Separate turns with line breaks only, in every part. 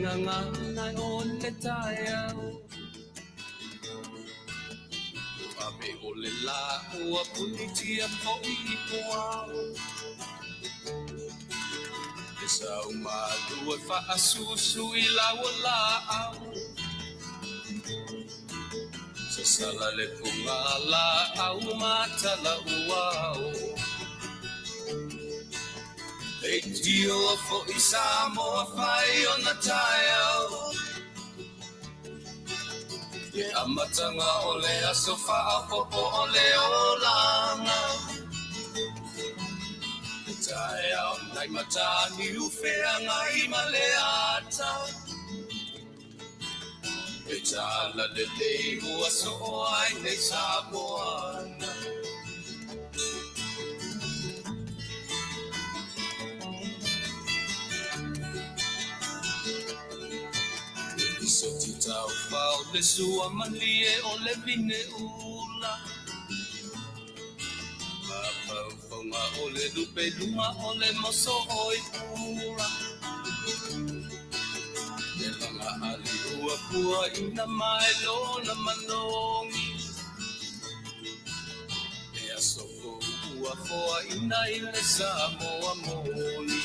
gagana o le taeao. Ua ave o le lā ua punitia foi i puao. Le sau malu e faasusu i lau laau. Sasala le pugalaau ma talauao. Leitioa foi Samoa fai ona taeao. Le amataga o le aso faaopoopo o le olaga. Le taeao nai Mataniu feagai ma le ata. Le talalelei ua soo ai nei Samoana. Le lisoti taufao le sua malie o le vine ula. Mafaufauga o le lupe luga o le moso o i pula. Le laga ali ua puaina mai lona manogi. Le aso fou ua foaina i le Samoa moni.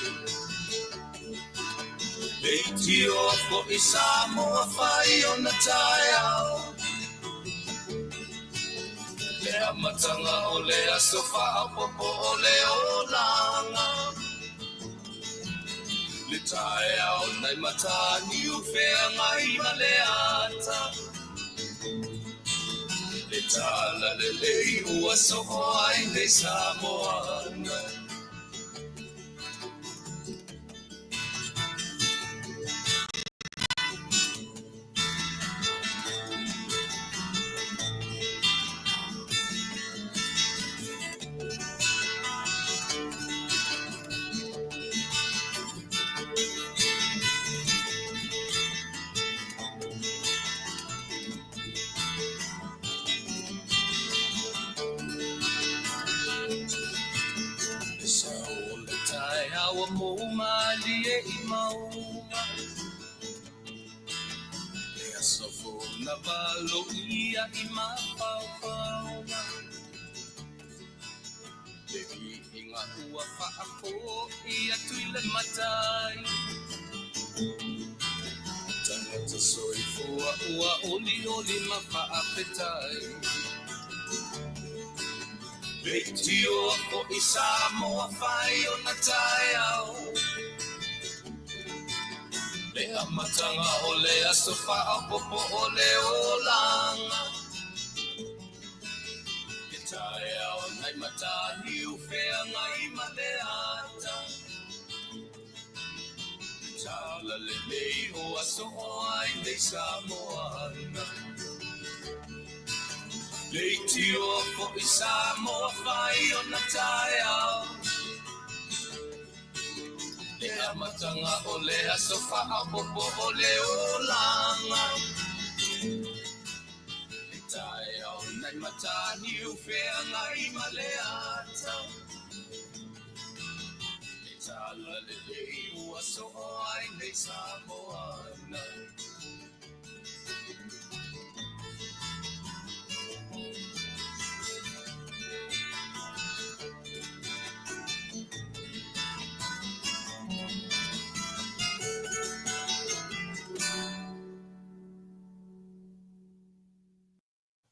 Leitioa foi Samoa fai ona taeao. Le amataga o le aso faaopoopo o le olaga. Le taeao nai Mataniu feagai ma le ata. Le talalelei ua soo ai nei Samoana. Le sao o le taeao ua mou malie i mauga. Le aso fou na valoia i mafaufauga. Le viiga ua faafoi atu i le Matai. Tagata soifua ua olioli ma faafetai. Leitioa foi Samoa fai ona taeao. Le amataga o le aso faaopoopo o le olaga. Le taeao nai Mataniu feagai ma le ata. Le talalelei ua soo ai nei Samoana. Leitioa foi Samoa fai ona taeao. Le amataga o le aso faaopoopo o le olaga. Le taeao nai Mataniu feagai ma le ata. Le talalelei ua soo ai nei Samoana.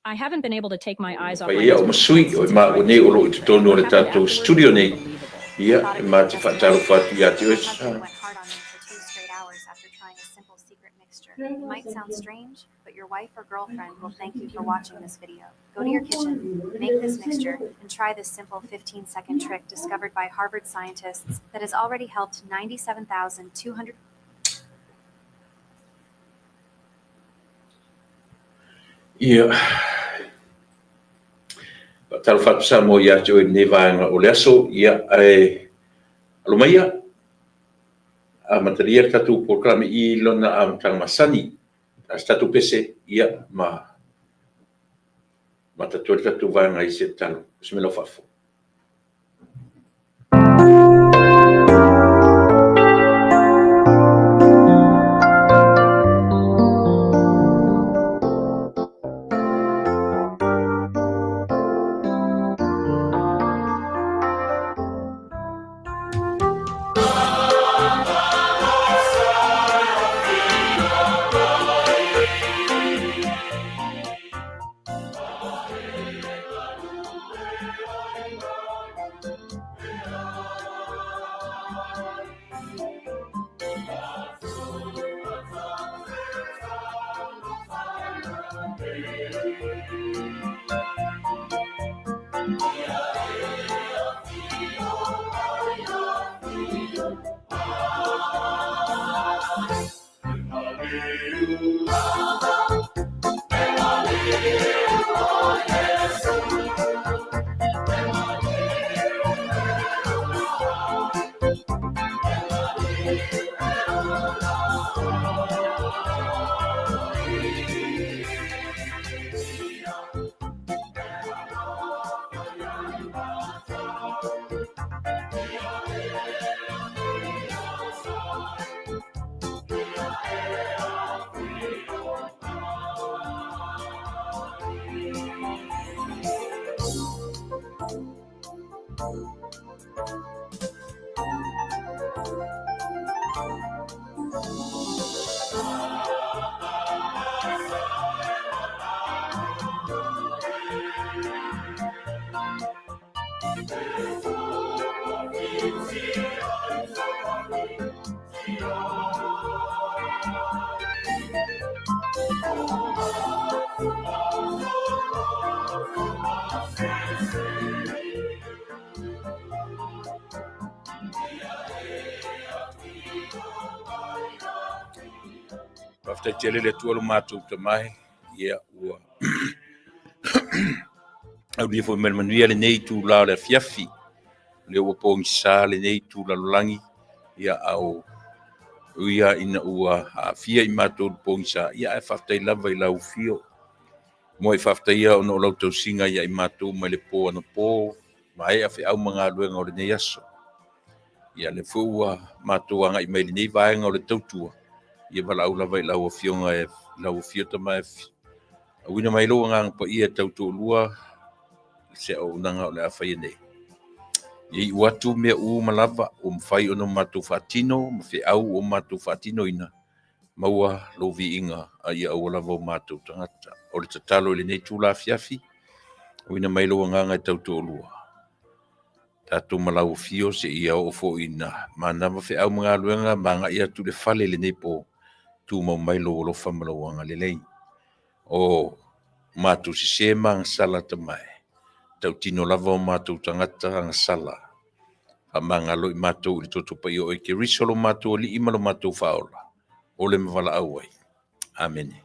I haven't been able to take my eyes off my
Paia o
husband's
Masui,
hands
o
since he
māua
tried
nei
to
o lo o i
kill me.
totonu o
What
le
happened
tatou
afterwards
studio
was
nei.
unbelievable.
Ia,
Thought
e
it
mā
could
te
test
faatalofa atu
My
ia te oe.
husband went hard on me for 2 straight hours after trying a simple secret mixture. It might sound strange, but your wife or girlfriend will thank you for watching this video. Go to your kitchen, make this mixture, and try this simple 15-second trick discovered by Harvard scientists that has already helped 97,200
Ia, faatalofa atu Samoa ia te oe i lenei vaega o le aso, ia, ae alo maia, amatalia le tatou polokalame i lona amataga masani, a se tatou pese, ia, ma ma tatou le tatou vaega i se tatalo, o se mea lau faafofoga. Faafetai tele le Atua lo matou Tama e, ia ua aulia foi mai le manuia lenei itula o le afiafi. O lea ua pogisa lenei itu lalolagi, ia a o ui lava ina ua aafia i matou i le pogisa, ia ae faafetai lava i lau afio. Mo e faafetaia ona o lau tausiga ia i matou mai le po anapo, maea feau ma galuega o lenei aso. Ia lea foi ua matou agai mai lenei vaega o le tautua, ia valaau lava i lau Afioga e lau afio Tama e auina mai lou agaga paia e tautoalua se auaunaga o le a faia nei. Ia iu atu mea uma lava ua mafai ona matou faatino ma feau ua matou faatinoina, maua lou viiga a ia aua lava o matou tagata. O le tatalo i lenei itula afiafi, auina mai lou agaga e tautoalua. Tatou ma lau afio seia oo foi ina manava feau ma galuega ma agai atu i le fale i lenei po, tumau mai lou alofa ma lou agalelei. O matou sese ma agasala Tama e, tautino lava o matou tagata agasala. Faamagalo i matou i le toto paia o oe Keriso lo matou Alii ma lo matou Faaola, ole ma valaau ai. Amene.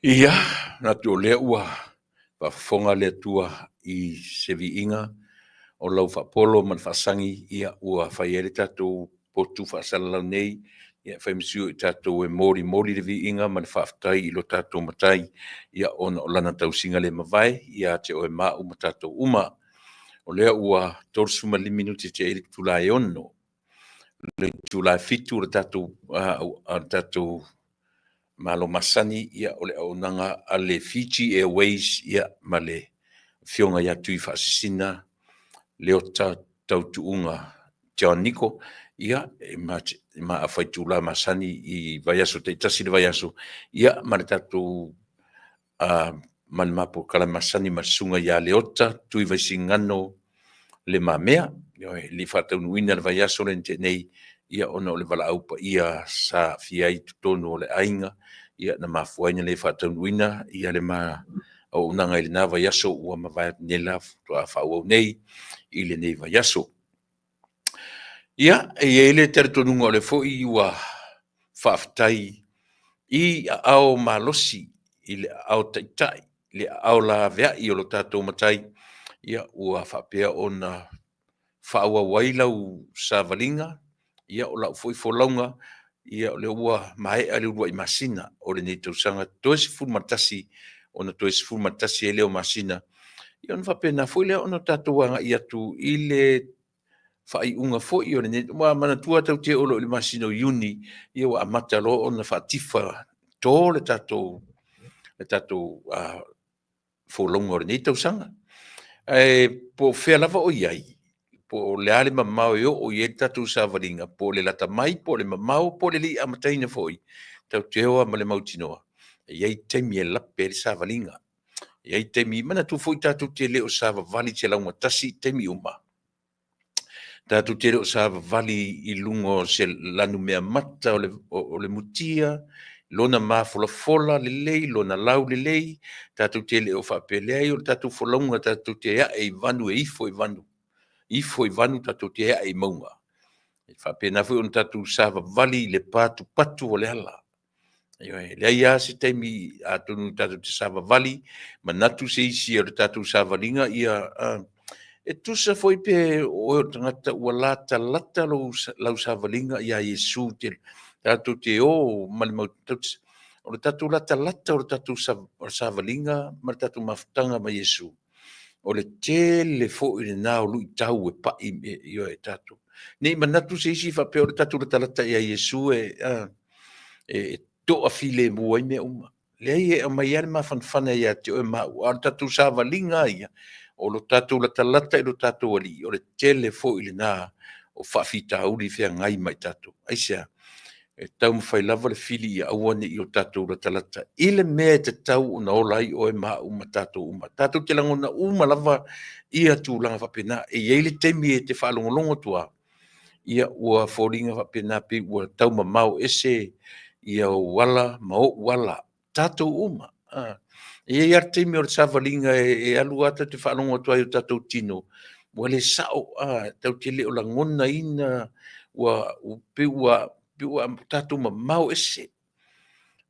Ia, manatu o lea ua faafofoga le Atua i se viiga o lau faapolo ma le faasagi, ia ua fai ai le tatou potu faasalalau nei, ia e fai ma sui o i tatou e molimoli le viiga ma le faafetai i lo tatou Matai, ia ona o lana tausiga le mavae ia te oe ma au ma tatou uma. O lea ua 35 minute tea i le itula e 6, le itula e 7 o le tatou Malo masani, ia, o le auaunaga a le Fiji Airways, ia, ma le afioga ia Tuifaasisina Leota Tautuuga John Nico, ia, e ma afaitula masani i vaiaso taitasi le vaiaso, ia, ma le tatou ma le mapolokala masani ma le susuga ia Leota Tuivaisigano Le Mamea, e le i faataunuuina le vaiaso lea na tea nei, ia, ona o le valaau paia sa aafia ai totonu o le aiga. Ia, na mafua ai ona le faataunuuina ia le ma auaunaga i lena vaiaso ua mavae atu nei la faatoa faaauau nei i lenei vaiaso. Ia, e i ai le talitonuga o lea foi ua faafetai i aao malosi, i le aao taitai, i le aao laveai o lo tatou Matai, ia ua faapea ona faaauau ai lau savaliga, ia o lau foi folauga, ia o lea ua maea le uluai masina o lenei tausaga, toe 11 ona toe 11 ai lea o masina, ia ona faapena foi lea ona tatou agai atu i le faaiuga foi o lenei, ua manatua tatou te oo loa i le masina o Iuni, ia ua amata loa ona faatifa to le tatou folauga o lenei tausaga. Ae po o fea lava o i ai, po o le a le mamao e oo i ai le tatou savaliga, po o le lata mai po o le mamao po o le le i amataina foi, tatou te o lava ma le mautinoa, e i ai taimi e lape ai le savaliga. E i ai taimi, manatua foi tatou te le o savavali i se laugatasi i taimi uma. Tatou te le o savavali i luga o se lanumeamata o le mutia, lona mafolafola lelei, lona laulelei, tatou te le o faapea, leai o le tatou folauga tatou te ae i vanu e ifo i vanu, ifo i vanu tatou te ae i mauga. E faapena foi ona tatou savavali i le patupatu o le ala. Ioe, e leai lava se taimi atonu tatou te savavali, manatu se isi o le tatou savaliga ia e tusa foi pe o oe o le tagata ua latalata lau savaliga ia Iesu tatou te o ma le mau, o le tatou latalata o le tatou savaliga ma le tatou mafutaga ma Iesu, o le tele foi lena o luitau e pai i tatou. Ne i manatu se isi faapea o le tatou latalata ia Iesu e toafilemu ai mea uma. Leai, e aumai lava le mafanafana ia te oe ma au, a o le tatou savaliga lava ia, o lo tatou latalata i lo tatou Alii, o le tele foi lena o faafitauli e feagai ma i tatou. Aisea? E taumafai lava le fili ia aua ne i o tatou latalata i le mea e tatau ona ola ai oe ma au ma tatou uma. Tatou te lagona uma lava ia tulaga faapena. E i ai le taimi e te faalogologo atu lava, ia ua foliga faapena pei ua tau mamao ese ia ou ala ma ou ala, tatou uma. E i ai lava le taimi o le savaliga e alu lava tatou te faalogo atu ai i o tatou tino, ua le sao, tatou te le o lagonaina, ua pei ua tatou mamao ese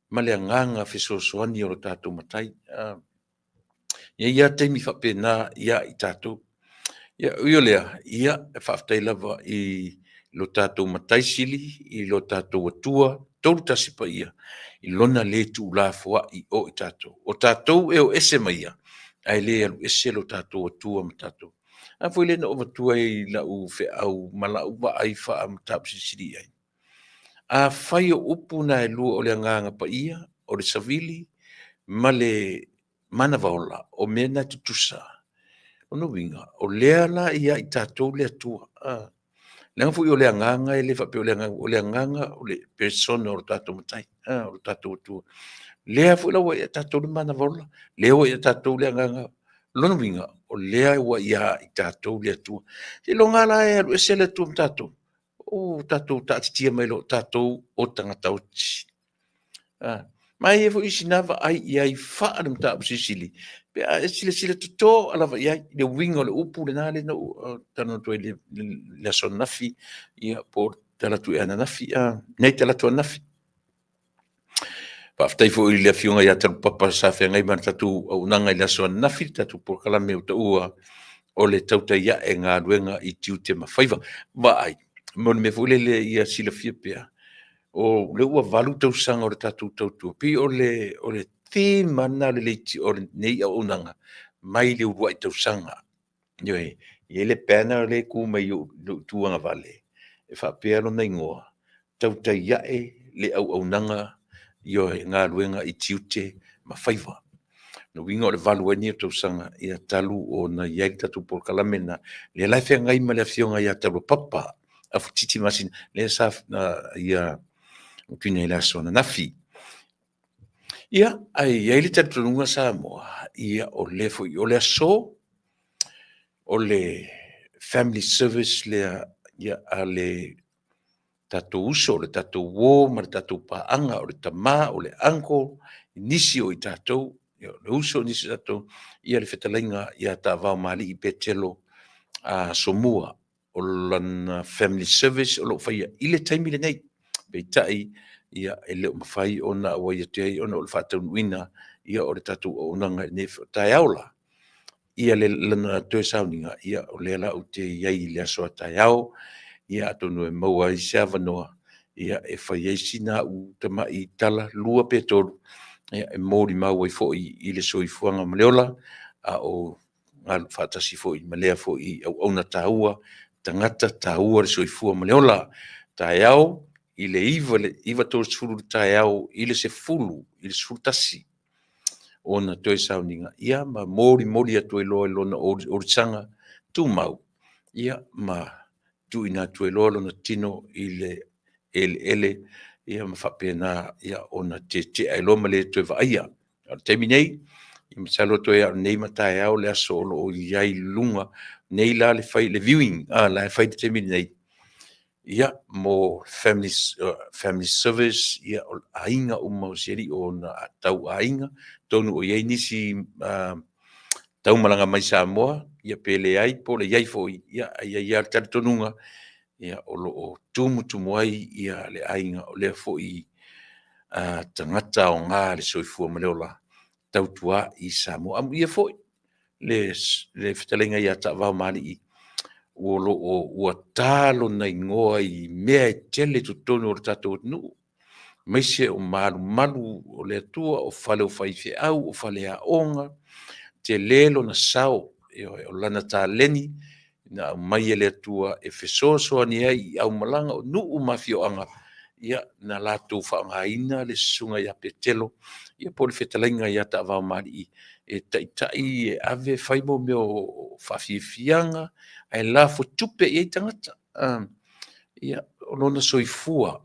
ma le agaga fesoasoani o lo tatou Matai. E i ai lava taimi faapena ia i tatou. Ia, ui o lea, ia, e faafetai lava i lo tatou Matai Sili, i lo tatou Atua, Tolu Tasi Paia, i lona le tuulafoai o i tatou. O tatou e o ese ma ia, ae le alu ese lo tatou Atua ma tatou. A foi lea na ou avatua i lau feau ma lau vaai faa-mataupu silisili i ai. Afai o upu na e lua o le Agaga Paia, o le savili ma le manava ola, o mea na e tutusa, lona uiga, o lea la e ia i tatou le Atua. Leaga foi o le Agaga e le faapea o le Agaga, o le Agaga o le persona o le tatou Matai, o le tatou Atua. Lea foi la ua ia tatou le manava ola, lea ua ia tatou le Agaga. Lona uiga, o lea ua ia i tatou le Atua. Seiloga lava la e alu ese le Atua ma tatou, ua tatou taatitia mai loa o tatou o tagata oti. Ma e i ai foi isi na vaai i ai faale-mataupu silisili, pe a e silasila totoa lava i ai le uiga o le upu lena lea na ou talanoa atu ai i le aso ananafi, ia po o le talaatu ea ananafi, nei talaatu ananafi. Faafetai foi i le Afioga ia Talupapa sa feagai ma le tatou auaunaga i le aso ananafi, le tatou polokalame ua taua o le tautai ae galuega i tiute ma faiva. Vaai, mo le mea foi lele ia silafia pea, o lea ua 8 tausaga o le tatou tautua, pei o le theme lava lena o lenei auaunaga mai le uluai tausaga. Ioe, e i ai le banner lea e tu mai i lou itu agavale, e faapea lona igoa, Tautai Ae le Auaunaga, ioe, Galuega i Tiute ma Faiva. O lona uiga o le 8 ai lenei o tausaga ia talu ona i ai le tatou polokalame lena, lea la e feagai ma le Afioga ia Taulapapa Afatiti Masina, lea sa ia tuuina i le aso ananafi. Ia, ae i ai le talitonuga Samoa, ia o lea foi, o le aso, o le family service lea ia a le tatou uso, o le tatou uo ma le tatou paaga, o le tama, o le uncle, nisi o i tatou, ia, o le uso o nisi o tatou, ia le fetalaiga ia Taavaomalii Petelo Somua, o lana family service o lo o faia i le taimi lenei. Peitai, ia, e le o mafai ona auai atu ai ona o le faataunuuina ia o le tatou auaunaga i lenei taeao la. Ia le lana toe sauniga, ia o lea la ou te i ai i le aso a taeao, ia atonu e maua ai se avanoa, ia e fai ai sina au tamai tala lua pe tolu, ia e molimau ai foi i le soifuaga ma le ola, a o galu faatasi foi ma lea foi auauna taua, tagata taua le soifua ma le ola. Taeao i le 9:30 i le taeao i le 10 i le 11 ona toe sauniga, ia ma molimoli atu ai loa i lona olisaga tumau, ia ma tuuina atu ai loa lona tino i le eleele, ia ma faapena ia ona tetea ai loa ma le toe vaaia. A o le taimi nei, ia masalo toe lava o nei ma taeao le aso o lo o i ai i luga nei la le fai le viewing, la e fai i le taimi nei, ia mo family, family service, ia o aiga uma o si alii o ona tau aiga, atonu o i ai nisi taumalaga mai Samoa, ia pe leai po o le i ai foi, ia ae i ai lava le talitonuga, ia o lo o tumutumu ai ia le aiga, o lea foi tagata aoga le soifua ma le ola, tautua i Samoa. Amuia foi le fetalaiga ia Taavaomalii, ua lo o ua ta lona igoa i mea e tele i totonu o le tatou atunuu, aemaise o malumalu o le Atua, o fale o faifeau, o faleaoga, tele lona sao, ioe, o lana taleni na aumai e le Atua e fesoasoani ai i aumalaga o nuu ma afioaga, ia, na latou faaaogaina le susuga ia Petelo, ia po o le fetalaiga ia Taavaomalii e taitai e ave fai mo mea o faafiafiaga, ae lafo tupe i ai tagata. Ia, o lona soifua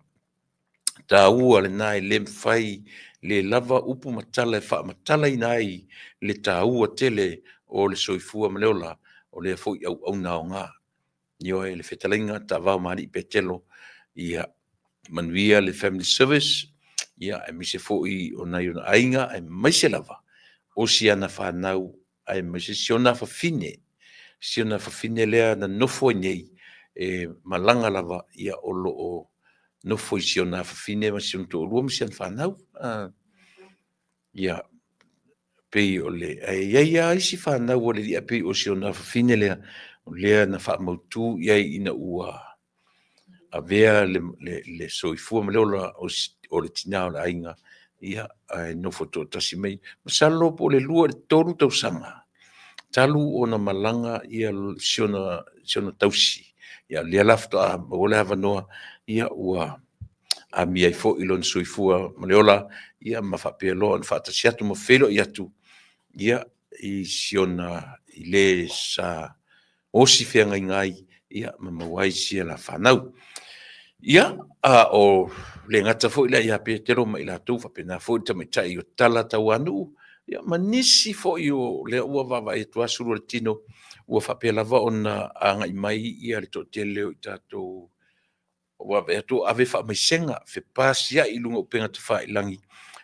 taua lena e le mafai, le lava upu ma tala e faamatalaina ai le taua tele o le soifua ma le ola o lea foi auauna aoga. Ioe, le fetalaiga Taavaomalii Petelo, ia manuia le family service, ia aemaise foi o nai ona aiga, aemaise lava o si ana fanau, aemaise si ona afafine, si ona afafine lea na nofo ai nei, e malaga lava, ia o lo o nofo i si ona afafine ma si ona toalua ma si ana fanau. Ia, pei o le, ae i ai lava isi fanau a le alii, ae pei o si ona afafine lea, o lea na faamautu i ai ina ua avea le soifua ma le ola o le tina o le aiga, ia, ae nofo toatasi mai. Masalo po o le 2 i le 3 tausaga talu ona malaga ia si ona tausi, ia lea la faatoa maua le avanoa, ia ua amia ai foi lona soifua ma le ola, ia ma faapea loa ona faatasi atu ma feiloai atu, ia, i si ona, i le sa osi feagaiga ai, ia ma maua ai sia la fanau. Ia, a o le gata foi lea ia Petelo ma i latou, faapena foi le tamaitai o Tala Tauanuu, ia ma nisi foi o lea ua vaavaai atu lava sulu o le tino, ua faapea lava ona agai mai ia le toatele o i tatou, ua vaavaai atu o ave faamaisega, fepasiai i luga o upega tafailagi,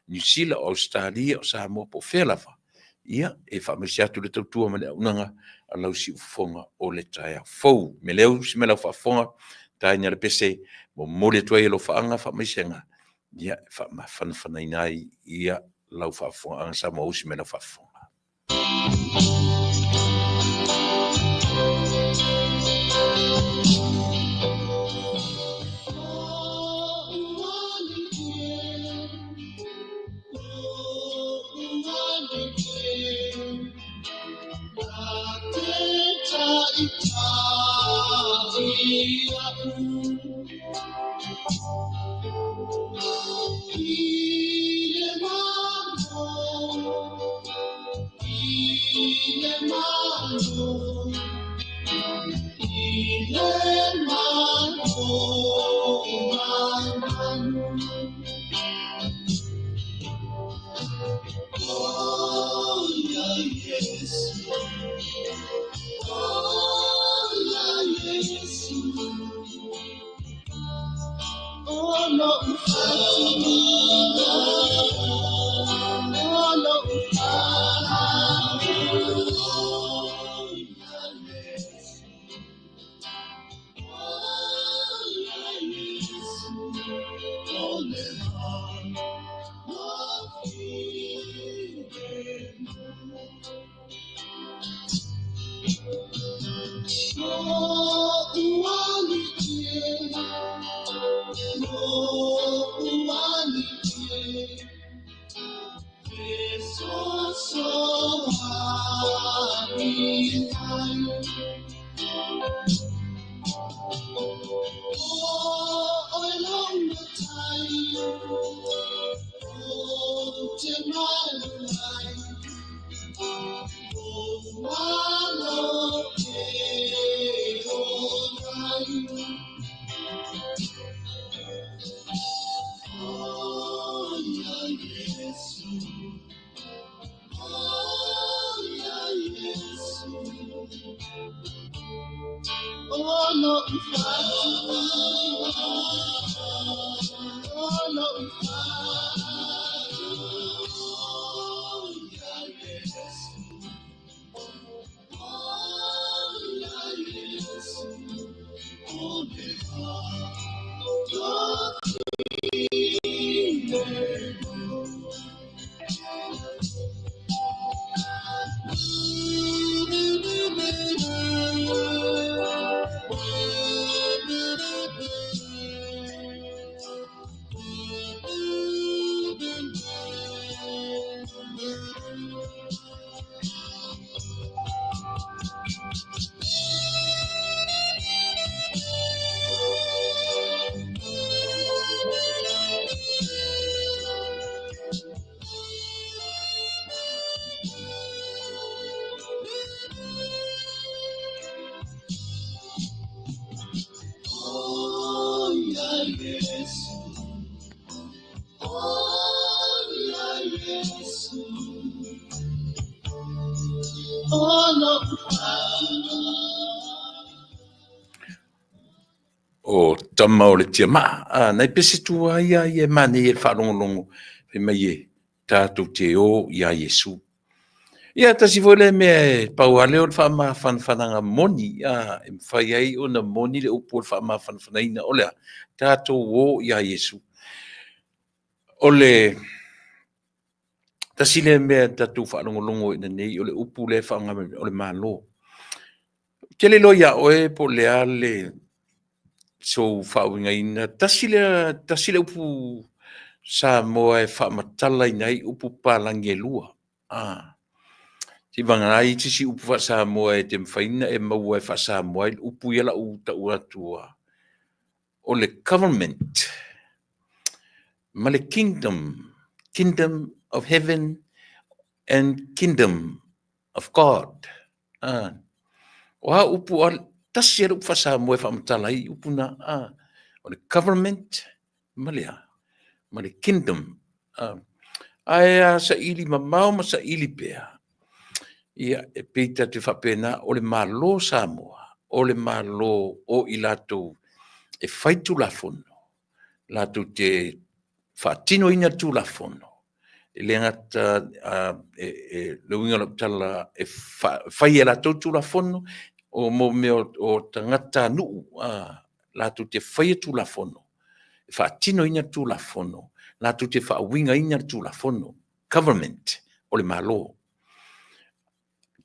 Niu Sila, o Ausetalia, o Samoa po o fea lava, ia, e faamaise atu le tautua ma le auaunaga a lau siufofoga o le taeao fou. Me lea usi mai lau faafofoga, taina le pese, momoli atu ai alofaaga faamaisega, ia, e faamafanafanaina ai ia lau faafofogaaga Samoa usi mai lau faafofoga. O tama o le tiamaa, a nai pese tua ia ia e manaia i le faalogologo fai mai e tatou te o ia Iesu. Ia tasi foi lea mea e pau lava lea o le faamafanafanaga moni, a e mafai ai ona moni le upu o le faamafanafanaina o le a? Tatou o ia Iesu. O le tasi lea mea tatou faalogologo ai nei o le upu lea e faaaoga mai o le Malo. Ou te le iloa ia oe po o le a le sou faauigaina. Tasi lea, tasi le upu Samoa e faamatalaina ai upu papalagi e lua. Ah. Seivagana ai se isi upu faa-Samoa e te mafai ona e maua e faa-Samoa ai le upu ia la u tau atu o le government ma le kingdom, kingdom of heaven and kingdom of God. Ah. O a upu, a, tasi le upu faa-Samoa e faamatala ai upu na, ah. O le government ma le a? Ma le kingdom. Ah. Ae a saili mamao ma saili pea, ia, e pei tatou te faapena, o le Malo Samoa, o le Malo o i latou e fai Tulafono, latou te faatinoina le Tulafono, e le gata le uiga o lau tala e fai e latou Tulafono, o mo mea o tagatanuu, latou te faia Tulafono, e faatinoina le Tulafono, latou te faauigaina le Tulafono, government o le Malo.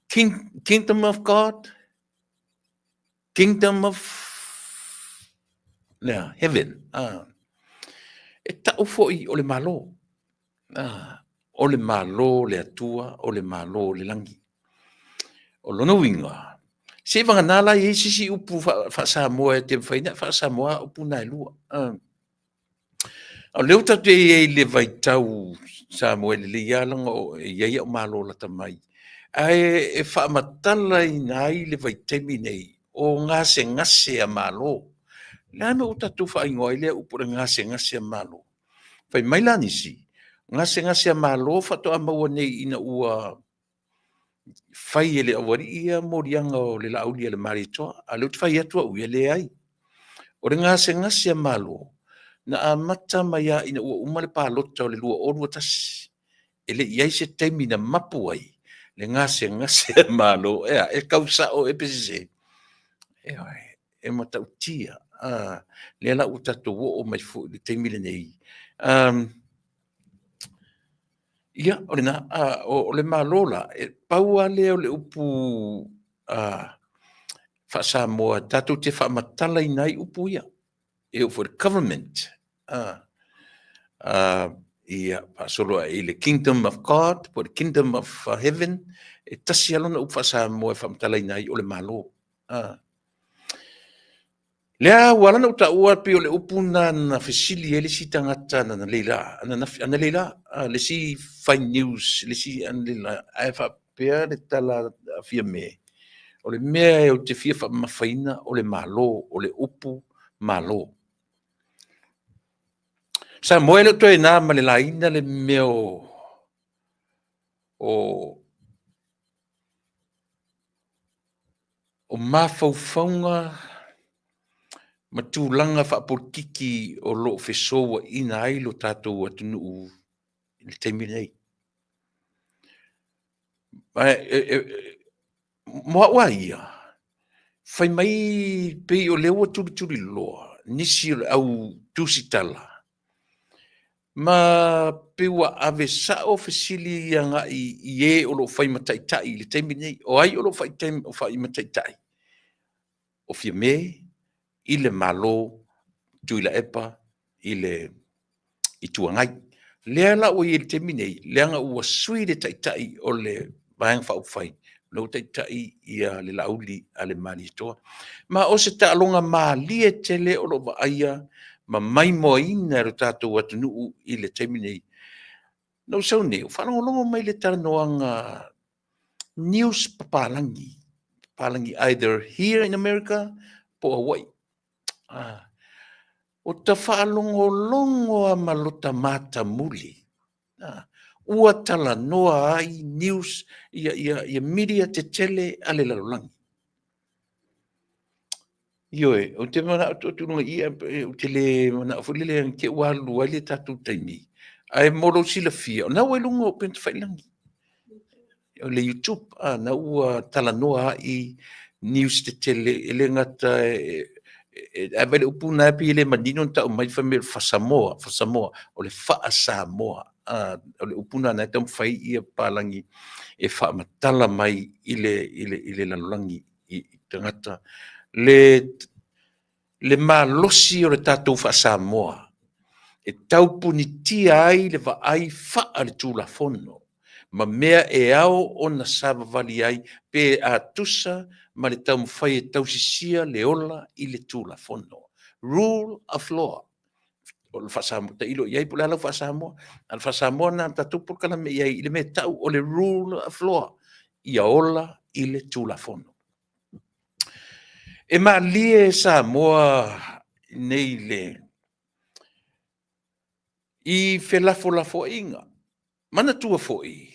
Kingdom of God, Kingdom of Heaven. E tau foi o le Malo. O le Malo le Atua, o le Malo le lagi. O lona uiga, seivagana la e i ai se isi upu faa-Samoa e te mafai ona faa-Samoa upu na e lua. O lea ua tatou i ai i le vaitau Samoa e lelei lava leaga e i ai au malo lata mai, ae e faamatalaina ai le vaitaimi nei o gasegase a Malo. O le a le mea ua tatou faaigoa ai lea upu o le gasegase a Malo? Fai mai la nisi, gasegase a Malo faatoa maua nei ina ua fai e le aualii ia moliaga o le Laauli a le Malietoa, a o lea ou te fai atu au ia, leai. O le gasegase a Malo, na amata mai lava ina ua uma le palota o le 2021, e le i i ai se taimi na mapu ai le gasegase a Malo. Ea, e kau sao ea pe sese? Ioe, e matautia. Lea la ua tatou oo mai foi i le taimi lenei. Ia, o lena, o le Malo la, e pau lava lea o le upu faa-Samoa tatou te faamatalaina ai upu ia. E oo foi i le government, ia, faasolo ae i le Kingdom of God po o le Kingdom of Heaven, e tasi lava lona upu faa-Samoa e faamatalaina ai o le Malo. Lea ua ala ona ou taua pei o le upu lena na fesili ai le isi tagata analeila, analeila, le isi fai news, le isi analeila, ae faapea le tala a Fiame, o le mea ou te fia faamamafaina o le Malo, o le upu Malo. Samoa e le o toe na ma le laina le mea o mafaufauga ma tulaga faapolitiki o lo o fesouaina ai lo tatou atunuu i le taimi lenei. Mo au lava ia, fai mai pei o lea ua tulituliloa nisi o le au tusitala ma pei ua ave sao fesili agai i e o lo o fai ma taitai i le taimi lenei. O ai o lo o fai ma taitai? O Fiame i le Malo, Tuilaepa i le Itu Agai. Lea la ua i ai i le taimi nei, leaga ua sui le taitai o le Vaega Faaupufai, lea ua taitai ia le Laauli a le Malietoa. Ma o se taaloga malie tele o lo o vaaia ma maimoaina e lo tatou atunuu i le taimi nei. Na ou sau nei, ou faalogologo mai i le talanoaga news papalagi, papalagi either here in America po o Hawaii. O ta faalogologo lava ma lota matamuli, ua talanoa ai news, ia media tetele a le lalolagi. Ioe, ou te manao atu i luga i i, ou te le manao foi lele te i ua alu ai le tatou taimi, ae mo lou silafia, o lena ua i luga o upega tafailagi, o le YouTube, a, na ua talanoa ai news tetele, e le gata ae vaai le upu lena e pei e le manino ona tau mai fai mai o le faasamoa, faasamoa, o le faa-Samoa. O le upu lena na e taumafai ia papalagi e faamatala mai i le lalolagi i tagata le malosi o le tatou faa-Samoa e taupunitia ai le vaai faa-le-Tulafono ma mea e ao ona savavali ai pe a tusa ma le taumafai e tausisia le ola i le Tulafono. Rule of law. O le faa-Samoa, tailo i ai po o le a lau faa-Samoa. A o le faa-Samoa lena na tatou polokalame i ai i le mea e tau o le rule of law, ia ola i le Tulafono. E malie Samoa nei le i felafolafoaiga. Manatua foi,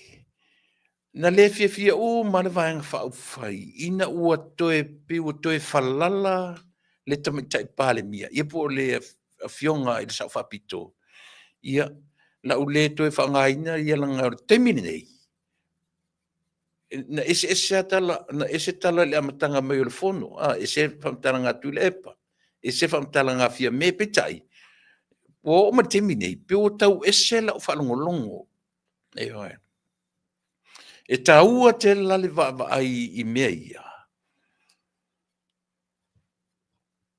na le fiafia uma le Vaega Faaupufai ina ua toe pei ua toe falala le Tamaitai Palemia, ia po o le Afioga i le Sao Faapito, ia, la ua le toe faaaogaina ia lana o le taimi lenei, na eseese lava tala, na ese tala i le amataga mai o le Fono, a, ese faamatalaga a Tuilaepa, ese faamatalaga a Fiame, peitai, ua oo mai le taimi nei, pei ua tau ese lau faalogologo. Ioe. E taua tele la le vaavaai i mea ia.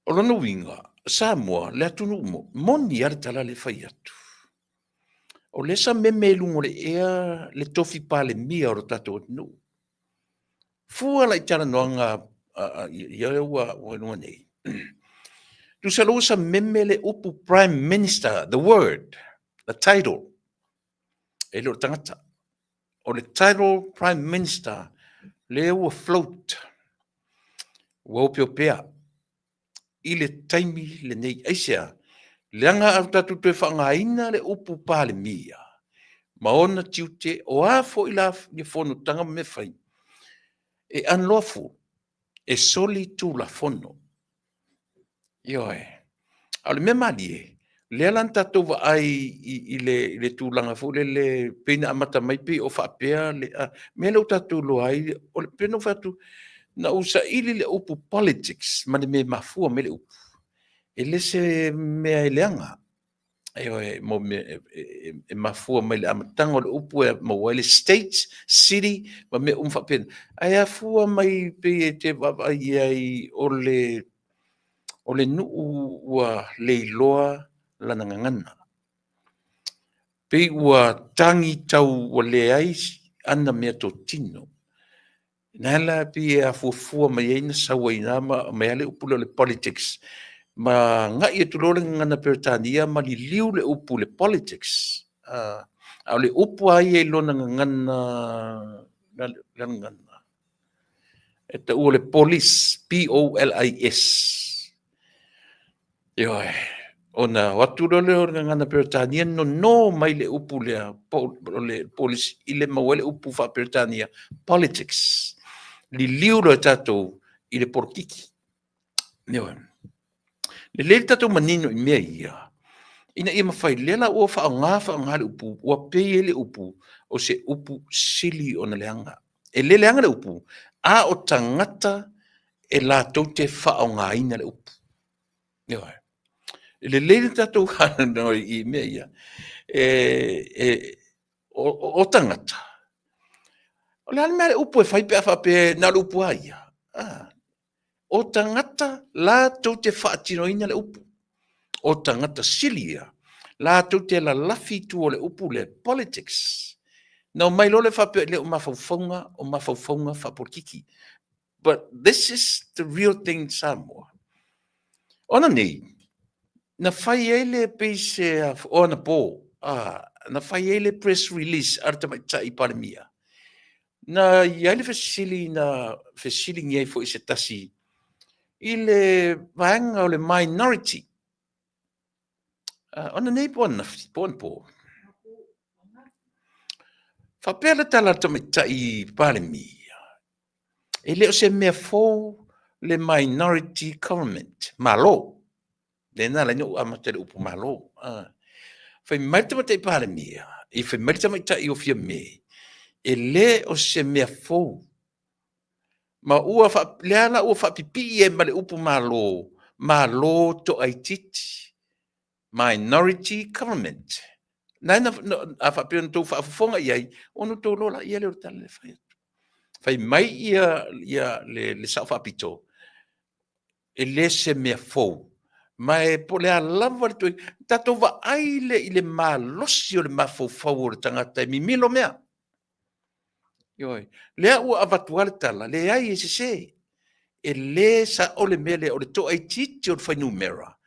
O lona uiga, Samoa, le atunuu moni lava le tala lea e fai atu. O lea sa meme i luga o le ea le tofi Palemia o le tatou atunuu. Fua la i talanoaga ia ua i luga nei. Tusa loa sa meme le upu Prime Minister, the word, the title, e le o le tagata. O le title Prime Minister, lea ua float, ua opeopea i le taimi lenei. Aisea? Leaga a tatou toe faaaogaina le upu Palemia ma ona tiute, o a foi la ia fonotaga ma mea fai, e unlawful, e soli tulafono. Ioe. A o le mea malie, lea la na tatou vaai i le tulaga foi lele pei na amata mai pei o faapea le mea lea ua tatou iloa ai, o le pei ona ou fai atu, na ou saili le upu politics ma le mea e mafua mai le upu, e le se mea e leaga. Ioe, mo mea e mafua mai le amataga o le upu e maua ai le state, city ma mea uma faapena. Ae afua mai pei e te vaavaai i ai o le o le nuu ua leiloa lana gagana. Pei ua tagi tau ua leai ana meatotino. Na ala pei e afuafua mai ai na sau ai i ma aumai lava le upu lea o le politics ma agai atu loa le gagana Peretania ma liliu le upu i le politics. A o le upu lava ia i lona gagana, gagana e taua o le polis, P-O-L-I-S. Ioe, ona o atu loa lea o le gagana Peretania nono mai le upu lea o le polis i le maua ai le upu faa-Peretania politics. Liliu loa e tatou i le polokiki. Ioe. Lelei le tatou manino i mea ia, ina ia mafai, lea la ua faaaoga faaaoga le upu, ua pei ai le upu o se upu sili ona leaga. E le leaga le upu, a o tagata e latou te faaaogaina le upu. Ioe. E lelei le tatou i mea ia. O tagata, o le a le mea le upu e fai pe a faapea na o le upu lava ia? O tagata latou te faatinoina le upu. O tagata sili ia, latou te lalafi i tua o le upu lea, politics. Na omai loa lea faapea, le o mafaufauga, o mafaufauga faapolitiki. But this is the real thing in Samoa. Ona nei, na fai ai le pei se o anapo, na fai ai le press release a le tamaitai Palemia. Na i ai le fesili na fesiligia ai foi e se tasi i le vaega o le minority. Ona nei po ananafi, po anapo. Faapea le tala a le tamaitai Palemia, e le o se mea fou le minority government, Malo. Lea na ala ai ona ou amata i le upu Malo. Fai mai le tamaitai Palemia, i fai mai le tamaitai o Fiame, e le o se mea fou. Ma ua lea la ua faapipii ai ma le upu Malo, Malo toaitiiti, minority government. Na na, a faapea na outou faafofoga i ai, ona outou iloa laia lea o le tala lea e fai atu. Fai mai ia le Sao Faapito, e le se mea fou, ma e po o le a lava le toe tatou vaai le i le malosi o le mafaufau o le tagata e mimilo mea. Ioe. Lea ua avatu lava le tala, leai e sese. E le sao le mea lea o le toaitiiti o le fuainumera,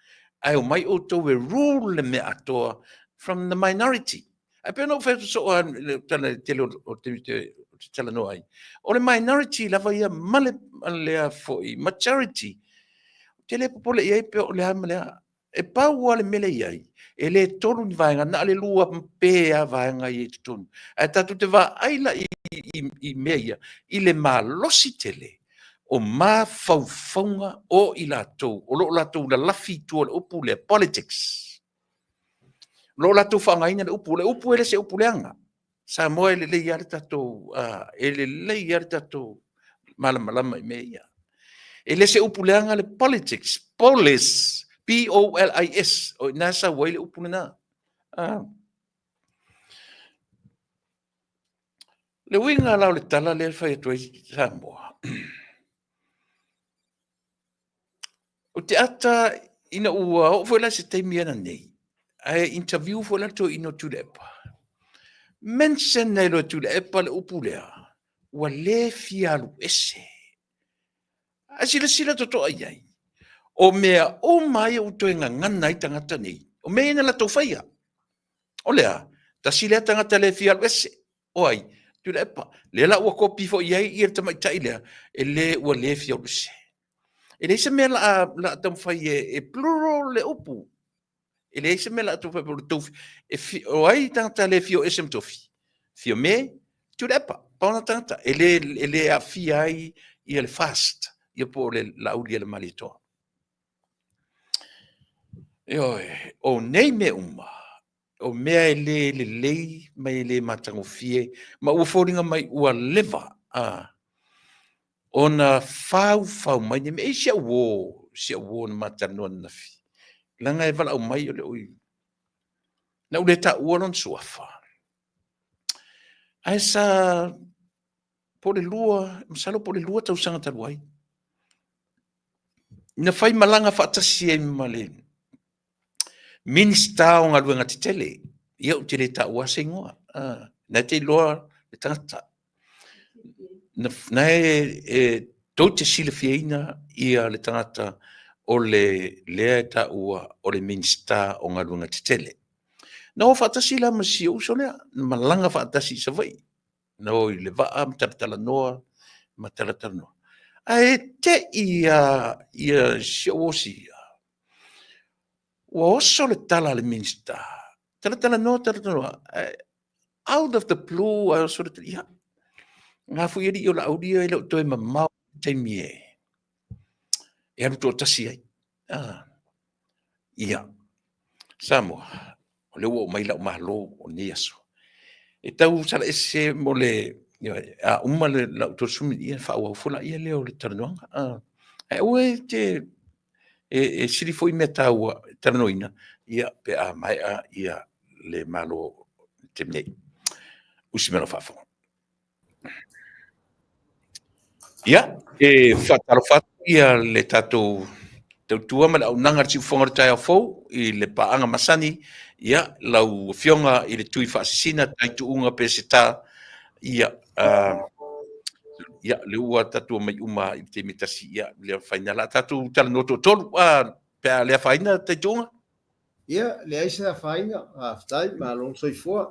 ae omai outou e rule le mea atoa from the minority. Ae pei ona ou fai atu soo lava i le tala i le tele o taimi ou te talanoa ai, o le minority lava ia ma le lea foi majority. Ou te le popole i ai pe o le a ma le a. E pau lava le mea lea e i ai, e le tolu ni vaega, na o le lua pe lava vaega ia i totonu. Ae tatou te vaai la i mea ia, i le malosi tele o mafaufauga o i latou o lo o latou lalafi i tua o le upu lea, politics. O lo o latou faaaogaina le upu. O le upu e le se upu leaga. Samoa e lelei lava le tatou, e lelei lava le tatou malamalama i mea ia. E le se upu leaga le politics, polis, P-O-L-I-S, o i ina e sau ai le upu lena. Le uiga la o le tala lea e fai atu ai Samoa, ou te ata ina ua oo foi la i se taimi ananei, ae interview foi la le toeaina o Tuilaepa, mention ai loa e Tuilaepa le upu lea, ua le fia alu ese. Ae silasila totoa i ai, o mea uma ia ua toe gagana ai tagata nei, o mea ia na latou faia. O le a? Tasi lea tagata le fia alu ese. O ai? Tuilaepa. Lea la ua kopi foi i ai ia le tamaitai lea, e le ua le fia alu ese. E leai se mea la a taumafai e plural le upu. E leai se mea la a taumafai e tou, e fi, o ai tagata le fia o ese ma tofi? Fiame, Tuilaepa, pau na tagata. E le aafia ai ia le FAST, ia po o le Laauli a le Malietoa. Ioe, o nei mea uma, o mea e le lelei ma e le matagofie, ma ua foliga mai ua leva ona faufau mai nei mea. E i ai si au uo, si au uo na ma talanoa ananafi, leaga e valaau mai o le Na ou le taua lona suafa. Ae sa po o le lua, masalo po o le lua tausaga talu ai, na fai malaga faatasi ai ma le Minisita o Galuega Tetele, ia ou te le taua se igoa, na e te iloa le tagata. Na, na e, e tou te silafiaina ia le tagata o le lea e taua o le Minisita o Galuega Tetele. Na o faatasi la ma si ou uso lea, na malaga faatasi i Savaii. Na o i le vaa ma talatalanoa ma talatalanoa. Ae te i a ia si ou osi ia, ua oso le tala a le Minisita, talatalanoa, talatalanoa, ae out of the blue ae oso le tala, ia, ngā fui alii o Laauli e le o toe mamao i le taimi e, e alu toatasi ai. Ah. Ia, Samoa, o lea ua oo mai lau malo o lenei aso. E tau sala ese mo le, a uma le lau 30 minute, ia faaauau foi laia lea o le talanoaga. Ah, ae aua e te, e sili foi mea taua e talanoaina, ia, pe a maea ia le malo i le taimi nei. Usi mai lau faafofoga. Ia, e faatalofa atu ia le tatou tautua ma le auaunaga a le Siufofoga o le Taeao Fou i le paaga masani, ia, lau Afioga i le Tui Faasisina Taituuga Peseta, ia, ia, lea ua tatou omai uma i le taimi e tasi, ia, le afaina o le a tatou talanoa toatolu, pe a le afaina Taituuga?
Ia, leai se afaina, faafetai, malo le soifua.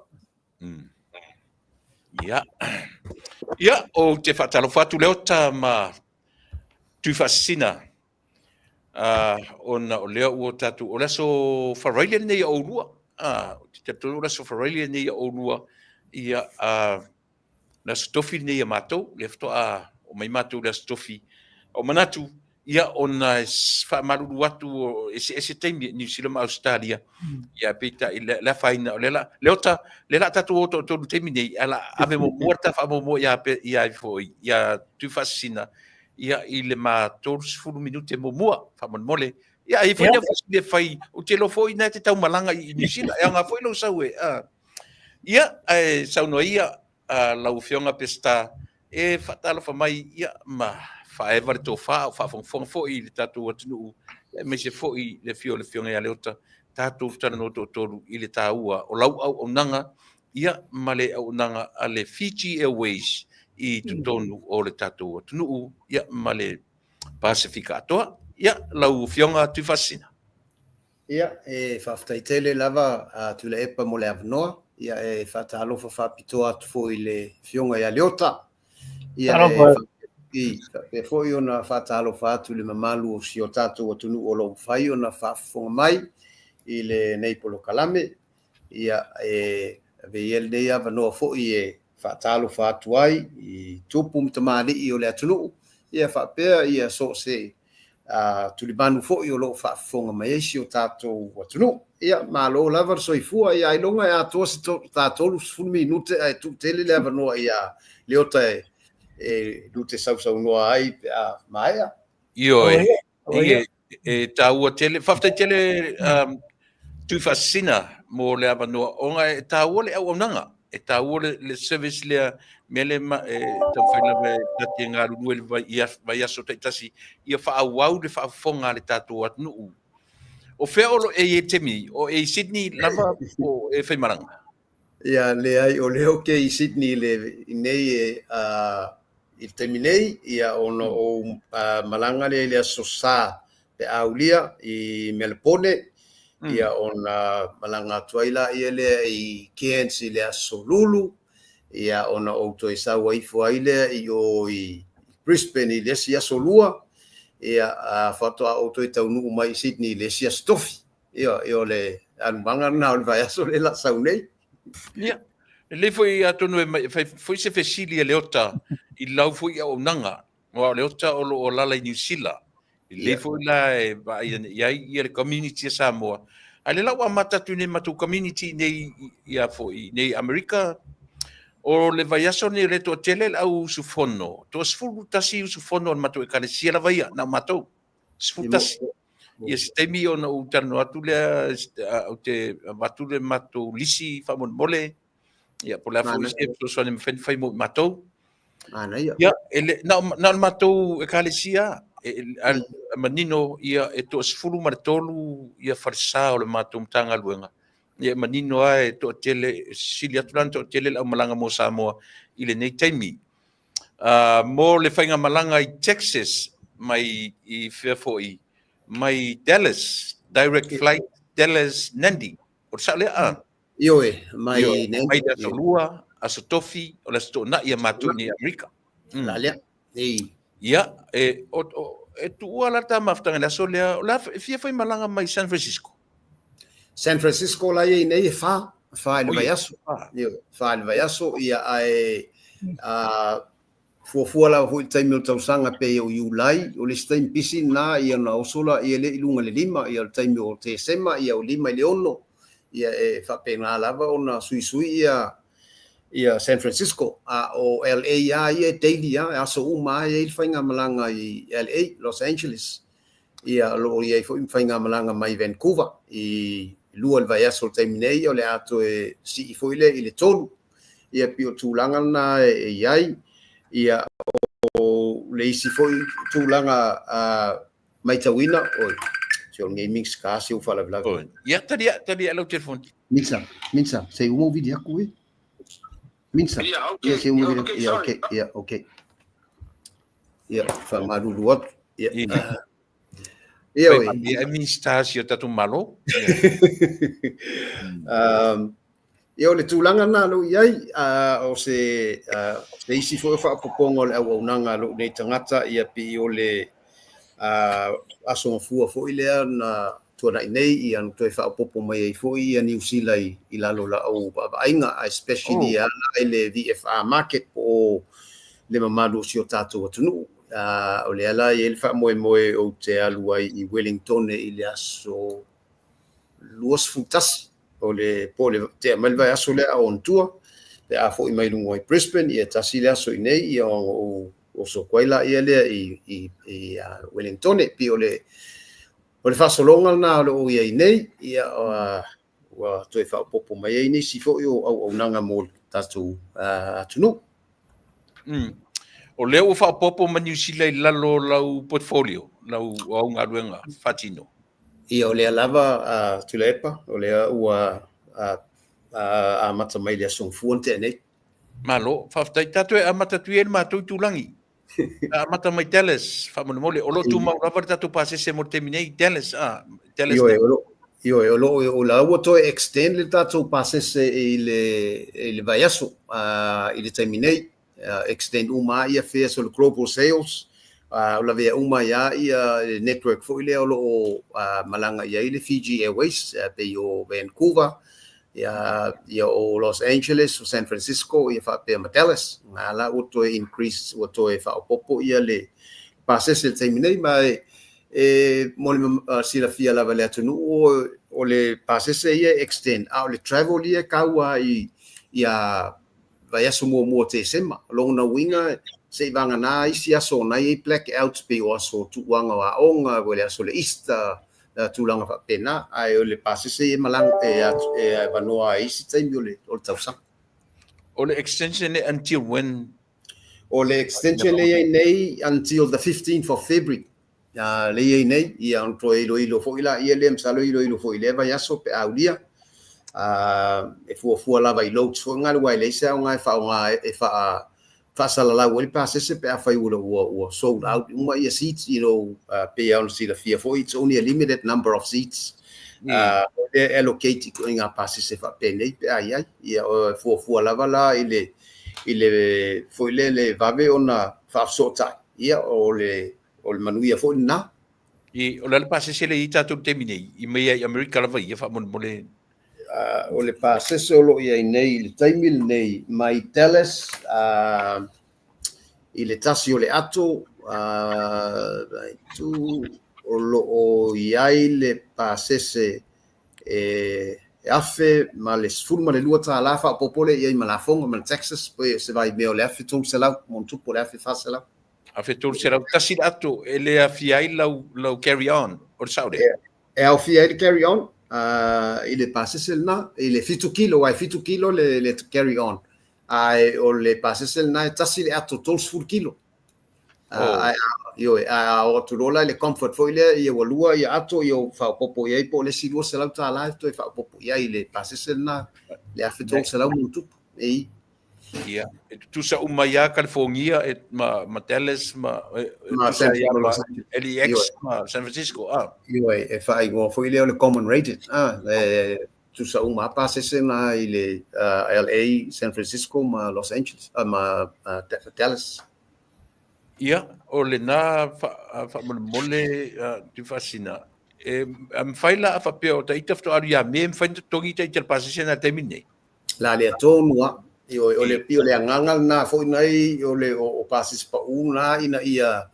Ia. Ia, ou te faatalofa atu Leota ma Tuifaasisina, ona o lea ua tatou, o le aso Faraile lenei a oulua, ou te talitonu o le aso Faraile lenei a oulua, ia, le Aso Tofi lenei a matou, lea faatoa omai matou i le Aso Tofi. O manatu, ia, ona e faamalulu atu o eseese taimi i Niu Sila ma Ausetalia, ia, peitai, le afaina, o lea la, Leota, lea la tatou o toatolu i le taimi nei, ae la ave muamua le ta faamuamua ia, ia foi, ia Tuifaasisina, ia, i le ma 30 minute muamua, faamolemole. Ia, ai foi le fai, ou te iloa foi na e te taumalaga i Niu Sila, e aoga foi lou sau e, Ia, ae saunoa ia lau Afioga Peseta e faatalofa mai ia ma faaeva le tofa a o faafogafoga foi i le tatou atunuu, aemaise foi le afio o le Afioga ia Leota, tatou talanoa toatolu i le taua o lau auaunaga ia ma le auaunaga a le Fiji Airways i totonu o le tatou atunuu ia ma le Pasefika atoa. Ia, lau Afioga Tuifaasisina.
Ia, e faafetai tele lava a Tuilaepa mo le avanoa. Ia, e faatalofa faapitoa atu foi i le Afioga ia Leota. Ia, e faapea foi ona faatalofa atu i le mamalu o si o tatou atunuu o lo o mafai ona faafofoga mai i lenei polokalame. Ia, e ave ia lenei avanoa foi e faatalofa atu ai i tupu ma tamalii o le atunuu, ia faapea ia so o se tulimanu foi o lo o faafofoga mai ai si o tatou atunuu. Ia, malo lava le soifua, ia ailoga e atoa se ta 30 minute ae tuu tele le avanoa ia Leota e lute sausaunoa ai pe a maea.
Ioe, e taua tele, faafetai tele Tuifaasisina mo le avanoa, ona e taua le auaunaga, e taua le service lea, mea lea e taumafai lava e ta te galulue i le vaiaso taitasi, ia faaauau le faafofoga a le tatou atunuu. O fea o lo o e i ai i le taimi? O e i Sydney lava po o e faimalaga?
Ia, leai, o lea ou te i Sydney i nei i le taimi nei, ia, ona ou malaga lea i le Aso Sa pe a aulia i Melepone, ia, ona malaga atu ai laia lea i Cairns i le Aso Lulu, ia, ona ou toe sau ifo ai lea i o i Brisbane i le isi Aso Lua, ia, faatoa ou toe taunuu mai i Sydney i le isi Aso Tofi. Ia, o le alumaga lena o le vaiaso lea la sau nei.
Ia, lelei foi atonu e fai foi se fesili a Leota i lau foi auaunaga, aua o Leota o lo o alaala i Niu Sila. Lelei foi la e vaai ane i ai ia le community a Samoa. A o lea la ua amata atu nei matou community nei ia foi nei Amerika, o le vaiaso nei o lea e toatele le au usufono, toa 11 usufono o le matou ekalesia lava ia, na o matou, 11. Ia se taimi ona ou talanoa atu lea, ou te avatu le matou lisi faamolemole, ia po o le a foi se fesoasoani e mafai ona fai mo i matou.
Manaia.
Ia, e le, na o, na o le matou ekalesia, e, a, manino ia e 13 ia falesa o le matou Matagaluega. Ia e manino lava e toatele, sili atu la ona toatele le aumalaga mo Samoa i lenei taimi. Mo le faigamalaga i Texas mai i fea foi, mai Dallas, direct flight Dallas Nandi. O le sao lea a?
Ioe, mai
Nandi. Mai le aso lua, aso tofi, o le aso toonai a matou i Amerika.
La lea. Ei.
Ia, e, o, o, e tuua la ta mafutaga i le aso lea, o le a e fia faimalaga mai San Francisco?
San Francisco la i ai nei e fa, fa i le vaiaso. Ioe, fa i le vaiaso, ia ae a fuafua lava foi i le taimi o le tausaga pei o Iulai, o le isi taimi pisi lena, ia ona oso lea i luga i le 5, ia o le taimi o Tesema, ia o 5 i le 6, ia e faapena lava ona suisui ia ia San Francisco, a o LA lava ia e daily lava, e aso uma lava e i ai le faigamalaga i LA, Los Angeles. Ia, o lo o i ai foi ma faigamalaga mai Vancouver i 2 i le vaiaso o le taimi nei, o le a toe sii foi lea i le 3. Ia, pei o tulaga lena e i ai. Ia, o le isi foi tulaga a matauina, oi, se o lenei Minisita se ua faalavelave.
Ia, talia, talia lau telefoni.
Minsa, Minsa, se i uma ou vili atu e. Minsa, ia se i uma vili atu. Ia, okay, ia, okay. Ia, faamalulu atu. Ia,
ia, oi. Ia, Minista si o tatou Malo.
Ia, o le tulaga lena o lo o i ai, o se, se isi foi o faaopoopoga o le auaunaga a lou nei tagata, ia pei o le aso gafua foi lea na tuanai nei, ia na toe faaopoopo mai ai foi ia Niu Sila i lalo o lau vaavaaiga, especially oh. ala i le VFR market po o le mamalu o si o tatou atunuu. O lea la e i ai le faamoemoe ou te alu ai i Wellington i le aso 21 o le po o le tea mai le vaiaso lea a o ona tua, pe a foi mai luga i Brisbane, ia tasi le aso i nei, ia ona ou oso atu ai laia lea i Wellington. Pei o le o le faasologa lena o lo o i ai nei, ia ua toe faaopoopo mai ai nisi foi o auaunaga mo le tatou atunuu.
O lea ua faaopoopo ma Niu Sila i lalo o lau portfolio, lau au galuega faatino.
Ia, o lea lava a Tuilaepa, o lea ua amata mai le aso Gafua na tea nei.
Malo, faafetai. Tatou e amata atu ia i le matou itulagi. Amata mai Dallas, faamolemole. O lo o tumau lava le tatou pasese mo le taimi nei, Dallas, a, Dallas.
Ioe, o lo, ioe, o lo o la ua toe extend le tatou pasese i le vaiaso i le taimi nei. Extend uma lava ia fares o le Global Sales, o lavea uma ai lava ia le network foi lea o lo o malaga i ai le Fiji Airways, pei o Vancouver, ia, ia o Los Angeles, o San Francisco, ia faapea ma Dallas. Na la ua toe increase, ua toe faaopoopo ia le pasese i le taimi nei, ma e mo le silafia lava e le atunuu, o le pasese ia e extend, a o le travel ia e taua i ia vaiaso muamua o Tesema. O lona uiga, seivagana isi aso o na i ai blackouts pei o aso tuuaga o aoga, o le aso o le Easter, tulaga faapena, ae o le pasese ia e malaga e avanoa ai isi taimi o le tausaga.
O le extension e until when?
O le extension le i ai nei until the 15th of February. Le i ai nei, ia ona toe iloilo foi laia lea, masalo iloilo foi i lea vaiaso pe a aulia. E fuafua lava i loads foi ngale, aua e leai se aoga e faaaoga e faasalalau ai le pasese pe afai ua sold out uma ia seats, you know, pei lava ona silafia foi, it's only a limited number of seats. O lea e allocate i ngā pasese faapenei pe a i ai. Ia, e fuafua lava la i le foi lea le vave ona faafesootai, ia o le manuia foi lena.
I, o le a le pasese lea e i ai tatou i le taimi nei, i mai ai Amerika lava ia faamolemole?
O le pasese o lo o i ai nei i le taimi lenei mai Dallas i le 1 o le ato, tu, o lo o i ai le pasese e 1012 $ faaopoopo lea i ai ma lafoga ma le taxes, pe se vaimea o le 1300 mo tupu o le 1400.
1301 le ato e le aofia ai lau, lau carry on, o le sao lea?
E aofia ai le carry on i le pasese lena, i le 7 kilo, aua e 7 kilo le, le carry on. Ae o le pasese lena e tasi le ato 30 kilo. Oh. Ae, ioe, ae a oo atu loa la i le comfort foi lea, ia ua lua ia ato, ia ua faaopoopo i ai po o le isi $200 e toe faaopoopo i ai i le pasese lena, le 1300 ma ona tupu. Ei.
Ia, e tutusa uma ai lava California e, ma, ma Dallas ma, e, e ma tutusa ai ma LAX ma San Francisco. Ah.
Ioe, e faaigoa foi lea o le common rated. Ah, e tutusa uma lava pasese na i le LA, San Francisco ma Los Angeles, ma Dallas.
Ia, o lena faamolemole Tuifaasisina, e mafai la a faapea o ita faatoa alu ia Me e mafai ona totogi ita i le pasese na i le taimi lenei?
La lea tonu lava. Ioe, o le pei o le agaga lena foi nei o le o pasese pau na ina ia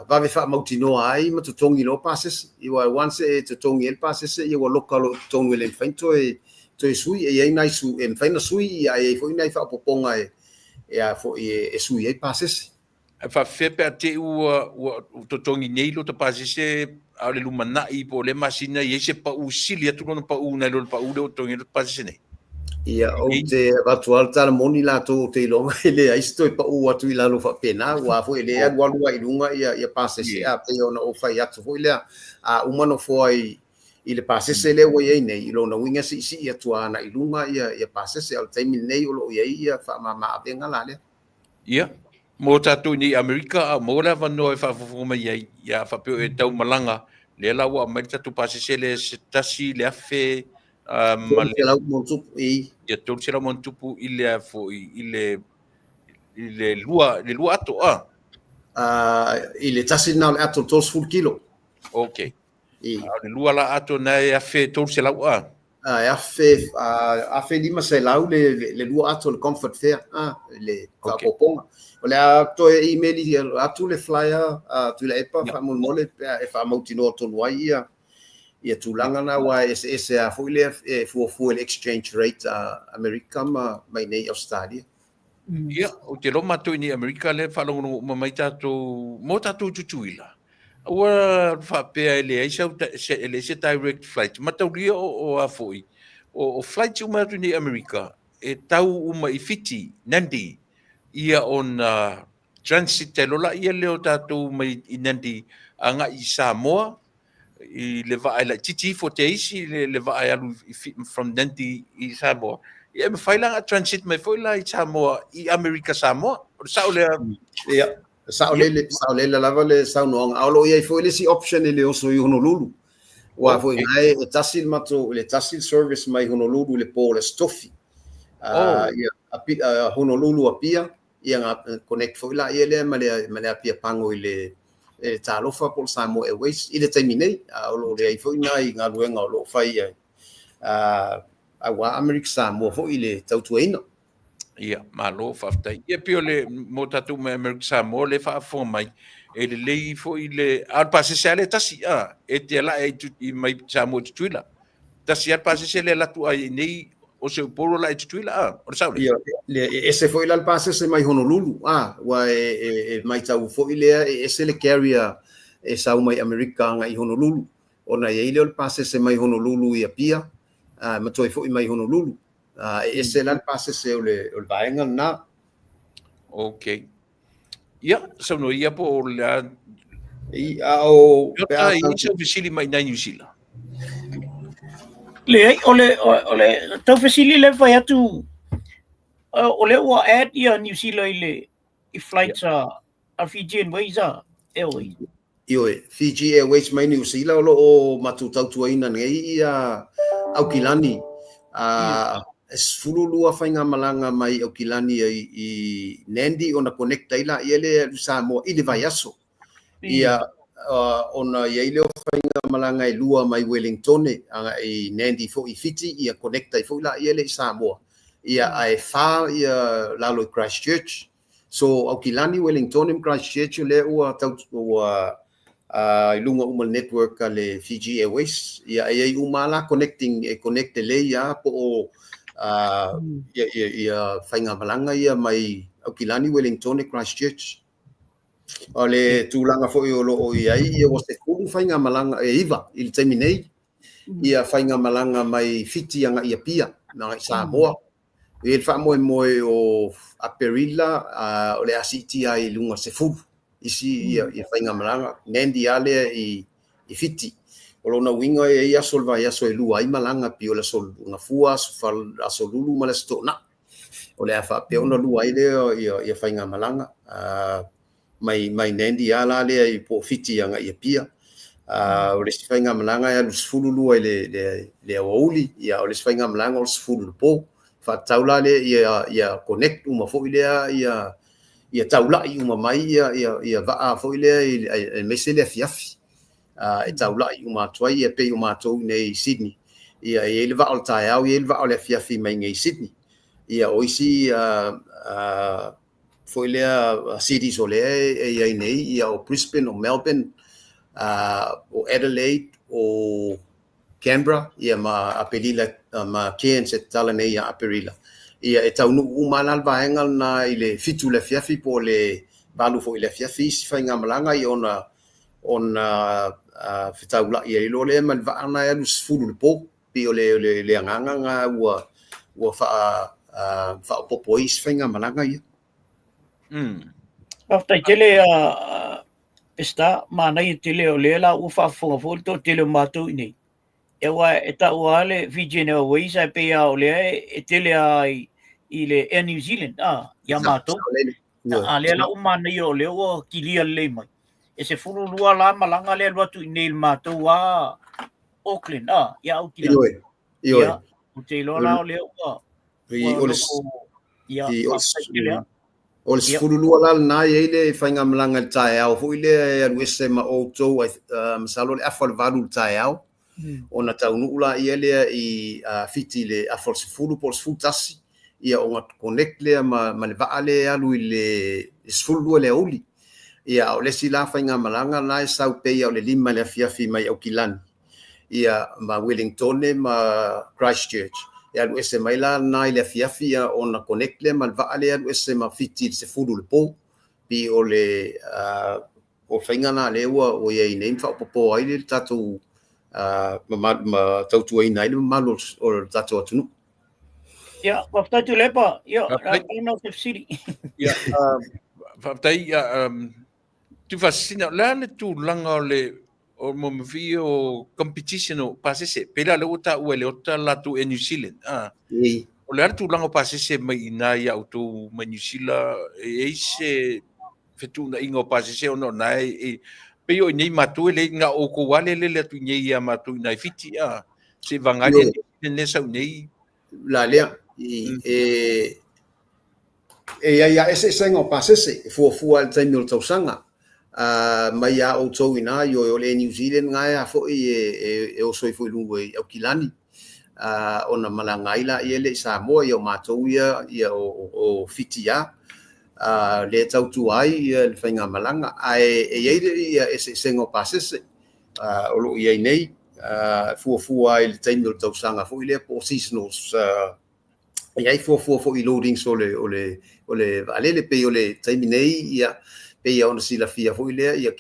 vave faamautinoa ai ma totogi loa pasese. Aua once e totogi ai le pasese ia ua loka loa i totonu e le mafai ona toe toe sui. E i ai nai su, e mafai ona sui ia ae i ai foi nai faaopoopoga e e a foi e sui ai pasese.
Ae faapefea pe a te i ua ua totogi nei lota pasese a o le lumanai po o lea masina i ai se pau sili atu lona pau nai lo le pau lea ua totogi ai lota pasese nei?
Ia, ou te avatu lava le tala moni latou ou te iloa e leai se toe pau atu i lalo faapena, aua foi e le alualu lava i luga ia, ia pasese, a pei ona ou fai atu foi lea, a uma nofo ai i le pasese lea ua i ai nei, i lona uiga siisii atu lava agai i luga ia, ia pasese, a o le taimi lenei o lo o i ai ia faamama-avega la lea.
Ia, mo tatou i nei Amerika, a ua maua le avanoa e faafofoga mai ai, ia faapea e tau malaga, lea la ua aumai le tatou pasese lea se tasi le afe ma le
300 ma ono tupu i.
Ia, 300 ma ono tupu i le a foi, i le, i le lua, le lua ato, a?
I le tasi lena o le ato 30 kilo.
Okay. I. A o le lua la ato na e 1300 a?
E afe, 1500 le, le, le lua ato le comfort fare, a, le faaopoopoga. O le a toe email atu le flyer a Tuilaepa faamolemole pe a e faamautinoa tonu ai ia ia tulaga na aua e eseese lava foi lea e fuafua i le exchange rate a Amerika ma ma i inei i Ausetalia.
Ia, ou te iloa matou i nei Amerika lea e faalogologo uma mai tatou, mo tatou i Tutuila. Aua faapea e leai sau, e leai se direct flight. Mataulia o, o a foi, o, o flights uma atu i nei Amerika, e tau uma i Fiti, Nandi, ia ona transit ai loa laia lea o tatou mai i Nandi agai i Samoa, i le vaa e laitiiti ifo te isi le, le vaa e alu i, from Nandi i Samoa. Ia e mafai la ona transit mai foi la i Samoa i Amerika Samoa. O le sao lea.
Ia, sao lele, sao lele lava le saunoaga. A o lo o i ai foi le isi option i le oso i Honolulu. Aua foi ina e tasi le matou, le tasi le service mai Honolulu i le po o le Aso Tofi. Ia, Honolulu Apia, ia na connect foi laia lea ma le, ma le Apia Pago i le e Talofa po o le Samoa Airways i le taimi nei, a o lo o leai foi nai galuega o lo o fai ai aua Amerika Samoa foi i le tautuaina.
Ia, malo, faafetai. Ia, pei o le, mo tatou mai Amerika Samoa lea e faafofoga mai, e lelei foi le, a o le pasese lava lea e tasi, a, e te alae ai mai Samoa i Tutuila. Tasi lava le pasese lea e alu atu ai i nei o se Upolu la i Tutuila, a, o le sao lea?
Ia, le, e ese foi la le pasese mai Honolulu, a, ua e, e, e maitau foi lea e ese le carrier e sau mai Amerika agai i Honolulu, ona e i ai lea o le pasese mai Honolulu i Apia, a, ma toe foi mai Honolulu. A, e ese la le pasese o le, o le vaega lena.
Okay. Ia, saunoa ia po o le a...
I, a o...
Pe a i sau fesili mai nai Niu Sila.
Leai, o le, o le tau fesili le fai atu, o le ua add ia Niu Sila i le i flights a, a Fijian Ways a Airways.
Ioe, Fiji Airways mai Niu Sila o lo o matou tautuaina nei ia Aukilani. A, e 12 faigamalaga mai Aukilani i, i Nandi ona connect ai laia lea i Samoa i le vaiaso. Ia, ona i ai lea o faigamalaga e lua mai Wellingtone agai i Nandi foi i Fiti, ia connect ai foi laia lea i Samoa. Ia, ae fa ia lalo i Christchurch. So Aukilani, Wellingtone ma Christchurch lea ua tau ua i luga uma le network a le Fiji Airways. Ia e i ai uma la connecting e connect lelei lava po o ia, ia, ia faigamalaga ia mai Aukilani, Wellingtone, Christchurch. O le tulaga foi o lo o i ai, ia ua 10 faigamalaga e 9 i le taimi nei, ia faigamalaga mai Fiti agai i Apia, agai i Samoa. E i ai le faamoemoe o Aperila o le a siitia ai i luga o le 10 isi ia faigamalaga, Nandi lava lea i Fiti. O lona uiga e i ai aso o le vaiaso e 2 ai malaga, pei o le aso Gafua, aso Lulu ma le aso Toonai. O le a faapea ona lua ai lea ia faigamalaga mai Nandi lava la lea i po o Fiti agai i Apia. O le isi faigamalaga e alu 12 i le aoauli, ia o le isi faigamalaga o le 10 i le po. Faatatau la lea ia connect uma foi lea ia taulai uma mai ia vaa foi lea aemaise le afiafi. E taulai uma atu ai ia pei o matou nei i Sydney. Ia e i ai le vaa o le taeao, e i ai le vaa o le afiafi mai nei i Sydney. Ia o isi foi lea cities o lea e i ai nei, ia o Brisbane, o Melbourne, o Adelaide, o Canberra, ia ma Aperila, ma Cairns e tatala nei ia Aperila. Ia e taunuu uma la le vaega lena i le 7 i le afiafi po o le 8 foi i le afiafi isi faigamalaga, ia ona fetaulai ai loa lea ma le vaa lena e alu 10 i le po. Pei o le agaga lena ua faaopoopo ai isi faigamalaga ia.
Faafetai tele Peseta, manaia tele o lea la ua faafofoga foi le toatele o matou i nei. E aua e taua lava le Fijian Airways ae pei lava o lea e tele lava i le Air New Zealand ia matou. A lea la ua manaia o lea ua kilia lelei mai. E 12 la malaga lea alu atu i nei i le matou lava Auckland, ia Aukilani.
Ioe, ioe.
Ia, ou te iloa la o lea ua ia, faafetai tele lava.
O le 12 la lena e i ai le faigamalaga i le taeao foi lea e alu ese ma outou, masalo le afa o le 8 i le taeao, ona taunuu la ia lea i Fiti i le afa o le 10 po o le 11, ia ona connect lea ma le vaa lea e alu i le 12 i le aoauli. Ia, o le isi la faigamalaga la e sau pei o le 5 i le afiafi mai Aukilani, ia ma Wellingtone ma Christchurch. E alu ese mai la lena i le afiafi, ia ona connect lea ma le vaa lea e alu ese ma Fiti i le 10 i le po. Pei o le o faiga na lea ua i ai nei ma faaopoopo ai le tatou mamalu ma tautuaina ai le mamalu o le tatou atunuu.
Ia, faafetai Tuilaepa. Ia, na o se fesili.
Ia, faafetai, ia, Tuifaasisina, o le a le tulaga o le o mo mafi o competition o pasese, pei la lea ua taua e le ota latou e New Zealand. O le a le tulaga o pasese mai i ina ia outou mai New Zealand, e i ai se fetuunaiga o pasese ona o na e pei o i nei matou e le na o outou lava le lele atu i nei ia matou i nai Fiti, se i vaga ai le le sau nei.
La lea, e i ai lava eseesega o pasese e fuafua i le taimi o le tausaga. Mai ia outou i ina, ioe, o le Air New Zealand na e a foi e oso ai foi i luga i Aukilani, ona malaga ai la ia lea i Samoa, ia o matou ia o Fiti lava, lea e tautua ai ia le faigamalaga. Ae e i ai ia eseesega o pasese o lo o i ai nei, fuafua ai i le taimi o le tausaga foi lea po o seasonals, e i ai fuafua foi i loadings o le vaalele, pei o le taimi nei, ia, pei ona silafia foi lea, ia,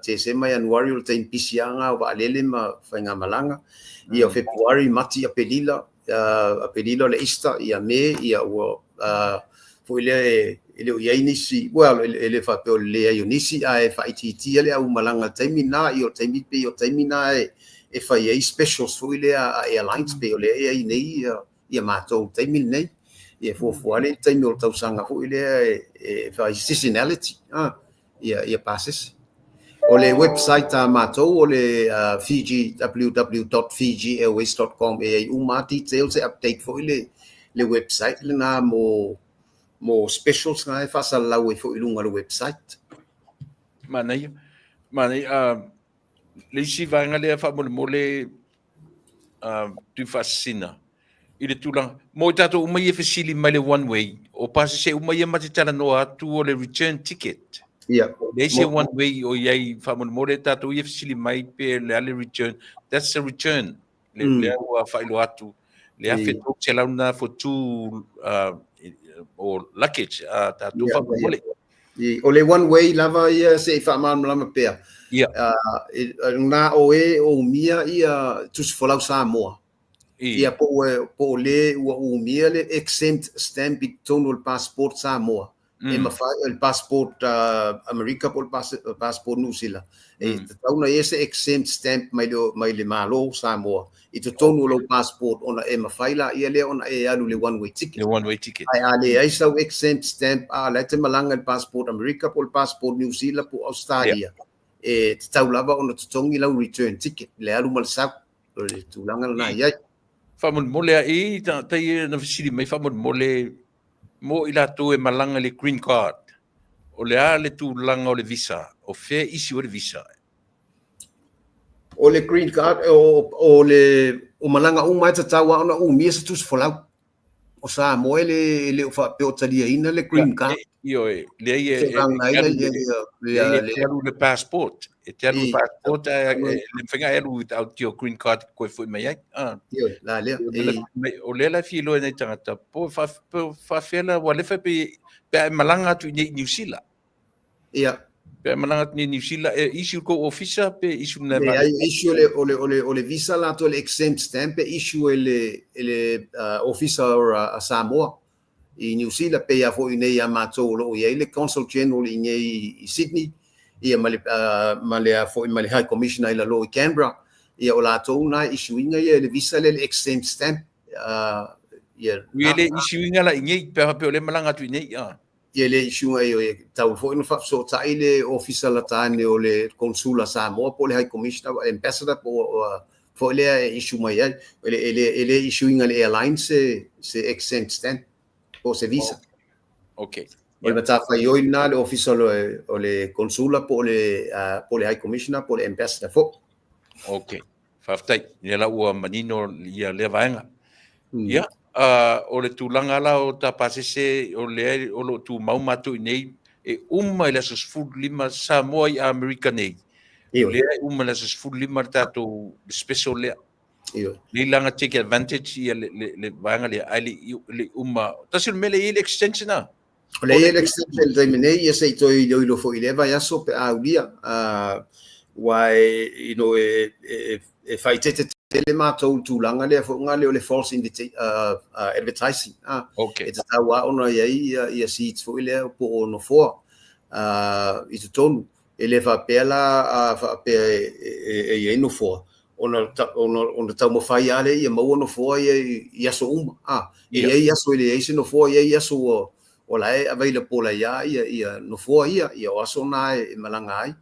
Tesema, Ianuari o le taimi pisi lava o vaalele ma faigamalaga, ia, o Fepuari, Mati, Aperila, Aperila o le Easter, ia, Me, ia, ua foi lea e le o i ai nisi, well, e le faapea o le leai o nisi, ae faaitiitia le aumalaga i le taimi lena, ia, o le taimi pei o le taimi lena e fai ai specials foi lea a airlines, pei o lea e i ai nei ia matou taimi lenei. Ia fuafua le taimi o le tausaga foi lea e fai seasonality, ia pasese. O le website a matou o le Fiji, www.fijiairways.com, e ai uma details e update foi le website lena mo specials na e faasalalau ai foi i luga o le website.
Manaia. Manaia. Le isi vaega lea faamolemole Tuifaasisina i le tulaga mo i tatou uma ia fesili mai le one way o pasese uma ia ma te talanoa atu o le return ticket.
Ia.
Leai se one way o i ai faamolemole tatou ia fesili mai pe le a le return. That's the return. Le lea ua faailoa atu le 1300 na for two o luggage tatou faamolemole.
O le one way lava ia se'i faamalamalama pea. Na o e o umia ia tusi folau Samoa. Ia po o lē ua umia le exempt stamp i totonu o le passport Samoa. E mafai o le passport Amerika po o le passport Niu Sila. E tatau ona i ai se exempt stamp mai le mai le Malo o Samoa i totonu o lou passport ona e mafai laia lea ona e alu i le one way ticket.
Le one way ticket.
Ae a leai sau exempt stamp a o la e te malaga i le passport Amerika po o le passport Niu Sila po o Ausetalia, e tatau lava ona totogi lau return ticket, le alu ma le sau. O le tulaga lena e i ai.
Faamolemole a i tagata ia na fesili mai faamolemole mo i latou e malaga i le green card, o le a le tulaga o le visa, o fea e issue ai le visa?
O le green card, o le o malaga uma e tatau lava ona umia se tusi folau. O Samoa e le o faapea o taliaina le green card.
Ioe, leai e te alu le passport. E te alu le passport ae le mafai ona e alu without your green card koe foi mai ai.
Ioe, la lea.
O lea la e fia iloa e nai tagata, po o faafefea la, ua lefa pe a e malaga atu i inei i Niu Sila.
Ia.
Pe a malaga atu i Niu Sila, e issue le tou ofisa pe issue le
Leai, e issue le, o le, o le, o le visa latou, le exempt stamp e issue e le, e le ofisa a Samoa i Niu Sila, pei lava foi i inei ia matou o lo o i ai le Consul General i inei i Sydney, ia ma le, ma le a foi ma le High Commissioner i lalo i Canberra, ia o latou na e issue ina ia le visa lea, le exempt stamp,
ia. Ui e le issue ina la i inei, pe a faapea o lea e malaga atu i inei, a.
Ia le issue e tatau foi ona faafesootai le ofisa lata ane o le Consul a Samoa po o le High Commissioner, Ambassador po o foi lea e issue mai ai. E le issue ina e le airline se exempt stamp po o se visa.
Okay.
O le matafaioi lena a le ofisa o le Consula po o le High Commissioner po o le Ambassador foi.
Okay. Faafetai, ia la ua manino ia lea vaega. Ia, o le tulaga la o ta pasese o lea o lo o tumau matou i nei, e uma i le aso 15 Samoa i Amerika nei. O lea e uma i le aso 15 le tatou special lea. Nei la na take advantage ia le vaega lea, ae le i uma. Tasi o le mea lea e i ai le extension a?
O lea e i ai le extension i le taimi nei, ia se i toe iloilo foi i lea vaiaso pe a aulia. Aua you know, e faaeteete tele matou i le tulaga lea foi lea o le false advertising.
Okay.
E tatau lava ona i ai ia seats foi lea po o nofoa i totonu. E le faapea la a faapea e i ai nofoa, ona taumafai lava lea ia maua nofoa ia i aso uma. E i ai aso e leai se nofoa, e i ai aso ua o la e available ai lava ia nofoa ia, ia o aso na e malaga ai.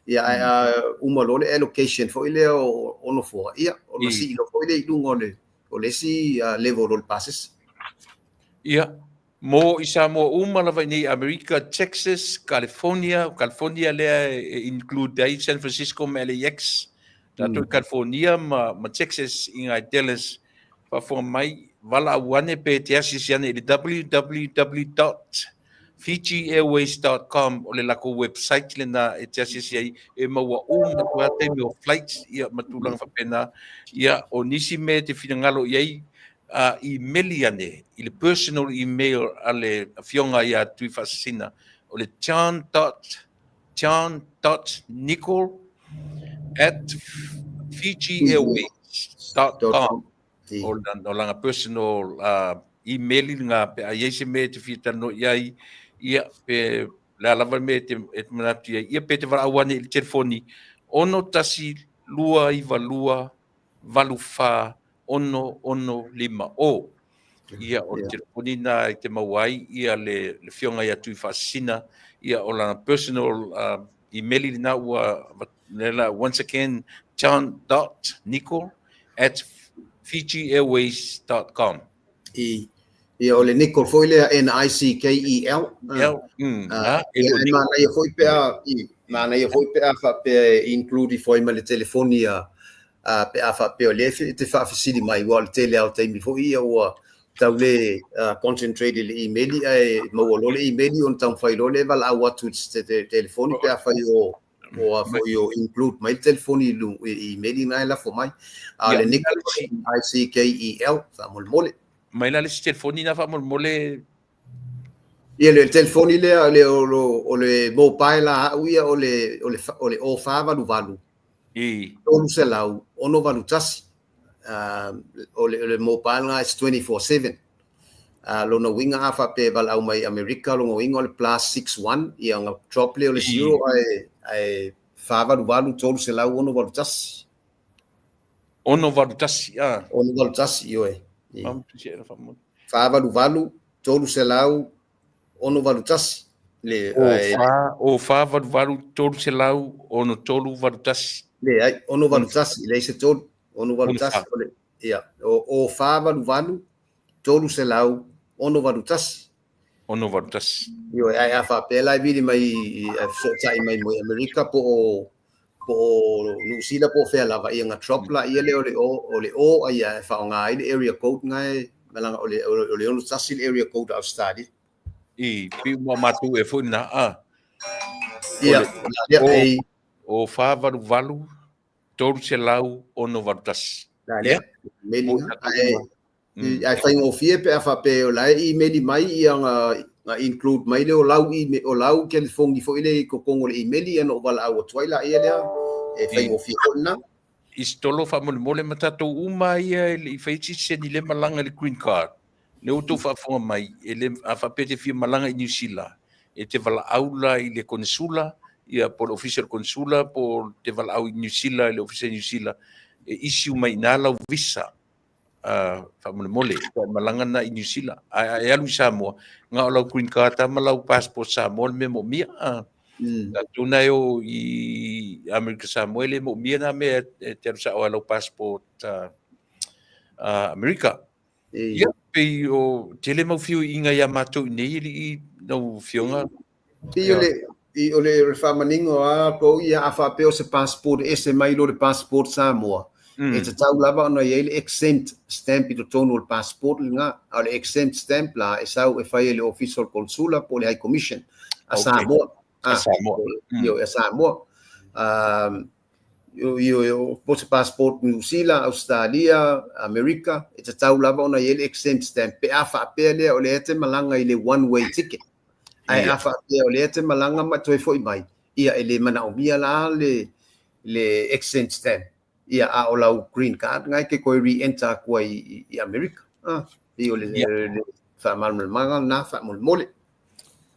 Ia ae a uma loa le allocation foi lea o nofoa, ia ona sii loa foi lea i luga o le isi level o le pasese.
Ia, Mo i Samoa uma lava i nei Amerika, Texas, California, California lea e include ai San Francisco ma LAX, tatou i California ma Texas i ngai Dallas, faafofoga mai, valaau ane pe te asiasi ane i le www.fijiairways.com o le lakou website lena e te asiasi ai e maua uma atu lava taimi o flights ia ma tulaga faapena. Ia, o nisi mea e te finagalo i ai, a imeli ane i le personal email a le afioga ia Tuifaasisina, o le john dot john dot nicol at fijiairways dot com. O lana personal email lena pe a i ai se mea e te fia talanoa i ai, ia, pe le a lava le mea e te manatu i ai, ia pe te valaau ane i le telefoni 6 1 2 9 2 8 4 6 6 5 o. Ia, o le telefoni na e te maua ai ia le afioga ia Tuifaasisina, ia o lana personal email lena ua, lena, once again, john dot nicol at fijiairways dot com.
I, ia o le Nicol foi lea, N-I-C-K-E-L.
L,
a, e manaia foi pe a, i, manaia foi pe a faapea e include ifo ai ma le telefoni a, pe a faapea o lea e te faafesili mai, aua o le tele lava o taimi foi ia ua tau le concentrate i le email ae maua loa le email ona taumafai loa lea e valaau atu i le telefoni pe afai o o a foi o include mai le telefoni i email na e lafo mai. A o le Nickel, I-C-K-E-L, faamolemole.
Mai la le isi telefoni na faamolemole.
Ia le telefoni lea le o le mobile a au ia o le o le o le 0488 300 681. O le mobile lena, it's 24/7. Lona uiga a faapea e valaau mai Amerika, lona uiga o le +61, ia ona drop lea o le 0 ae 488 300 681.
681 a.
681, ioe. 488 300 681 le
O 488 300 6381.
Leai, 681, e leai se tolu. 681 o le ia o 488 300 681.
681.
Ioe, ae a faapea la e vili mai e fesootai mai mo Amerika po o Niu Sila po o fea lava, ia ona drop laia lea o le O, o le O a ia e faaaoga ai le area code na e malaga o le 61 le area code a Ausetalia.
I, pei ua matou e foi na a.
Ia, ia, e
O 488 300 681.
La lea, meli na. Ae faigofie pe a faapea o la e email mai ia na include mai lea o lau email, o lau telefoni foi lea i totonu o le email, ia ona ou valaau atu ai laia lea, e faigofie foi lena.
Isitolo faamolemole ma tatou uma ia e le i faia se seni le malaga i le green card. Lea ua outou faafofoga mai, e le, a faapea e te fia malaga i Niu Sila, e te valaau la i le konesula, ia po o le ofisa o le konesula, po o te valaau i Niu Sila i le ofisa i Niu Sila, e issue mai i ina lau visa. Faamolemole, e malaga na i Niu Sila. Ae a e alu i Samoa, na o lau green card lava ma lau passport Samoa le mea moomia. Tatou na e o i Amerika Samoa e le moomia na mea e te alu sao ai lau passport Amerika. Ia, pei o tele mau feoiaiga ia matou i nei alii lau Afioga.
Pei o le o le faamanino a kou ia a faapea o se passport e ese mai lo le passport Samoa, e tatau lava ona i ai le exempt stamp i totonu o le passport lena. A o le exempt stamp la e sau e fai e le Ofisa o le Konsula po o le High Commission a Samoa.
A Samoa.
Ioe, a Samoa. Ioe, po o se passport Niu Sila, Ausetalia, Amerika, e tatau lava ona i ai le exempt stamp pe a faapea lea o lea e te malaga i le one way ticket. Ae a faapea o lea e te malaga ma toe foi mai, ia e le manaomia la le exempt stamp. Ia a o lau green card lena e te toe re-enter atu ai i Amerika. Pei o le faamalamalamaga lena faamolemole.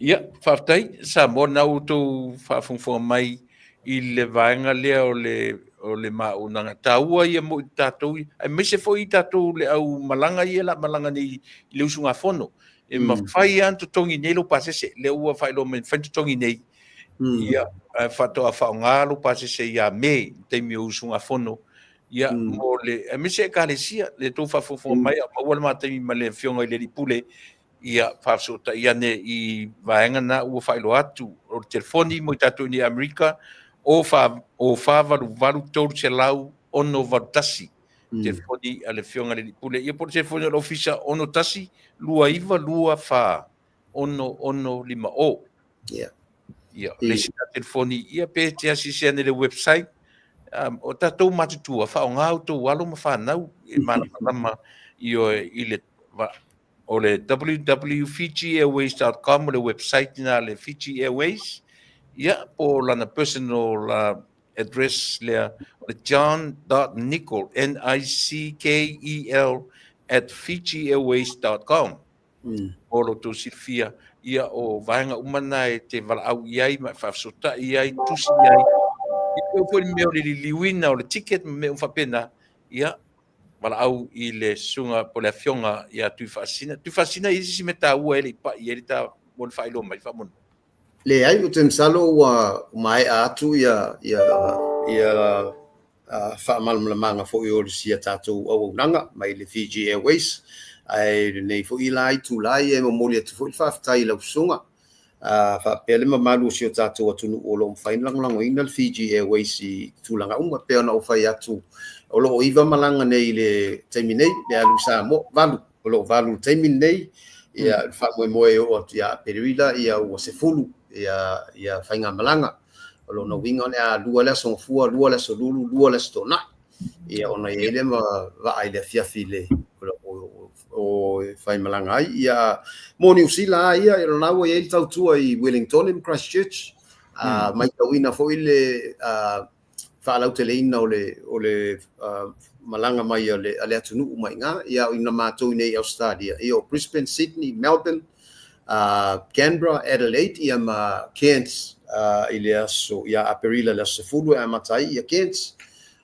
Ia, faafetai Samoa na outou faafogafoga mai i le vaega lea o le o le maaunaga taua ia mo i tatou, aemaise foi i tatou le au malaga ia la malaga nei i le usugafono. E mafai lava ona totogi nei lou pasese, lea ua faailoa mai, mafai ona totogi nei. Ia, ae faatoa faaaoga lou pasese ia Me, i le taimi o usugafono. Ia, mo le, aemaise Ekalesia, le tou faafogafoga mai, a maua le ma taimi ma le Afioga i le Alii Pule, ia faafesootai ane i vaega na ua faailoa atu. O le telefoni mo i tatou i nei Amerika, o 488 300 681. Telefoni a le Afioga i le Alii Pule. Ia po o le telefoni o le Ofisa 61 29 24 66 50. Ia, le isi telefoni, ia pe te asiasi ane le website, o tatou matutua, faaaoga outou alo ma fanau e malamalama i le o le www.fijiairways.com, o le website na le Fiji Airways, ia po o lana personal address lea o le john.nickel, N-I-C-K-E-L, @fijiairways.com. O lo outou silafia, ia o vaega uma na e te valaau i ai ma e faafesootai i ai, tusi i ai. Ia pei foi le mea o le liliuina o le ticket ma mea uma faapena, ia valaau i le susuga po o le afioga ia Tuifaasisina. Tuifaasisina, e i ai se isi mea taua e le i pai i ai le ta mo le faailoa mai faamolemole?
Leai, ou te masalo ua maea atu ia ia ia faamalamalamaga foi o sia tatou auaunaga mai le Fiji Airways. Ae lenei foi la itula ia e momoli atu foi le faafetai i lau susuga faapea le mamalu o si o tatou atunuu o lo o mafai ona lagolagoina le Fiji Airways i tulaga uma. Pei ona ou fai atu, o lo o 9 malaga nei i le taimi nei, le alu i Samoa, 8, o lo o 8 i le taimi lenei. Ia, le faamoemoe e oo atu ia Aperila, ia ua 10 ia faigamalaga. O lona uiga o le a 2 le aso Gafua, 2 le aso Lulu, 2 le aso Toonai. Ia ona i ai lea ma vaa i le afiafi i le o e faimalaga ai. Ia, mo Niu Sila lava ia, o lena ua i ai le tautua i Wellington ma Christchurch. Matauina foi le faalauteleina o le malaga mai a le atunuu mai i ina, ia, a o ina matou i inei i Ausetalia, ia o Brisbane, Sydney, Melbourne, Canberra, Adelaide, ia ma Cairns i le aso ia Aperila le aso 10 e amata ai ia Cairns.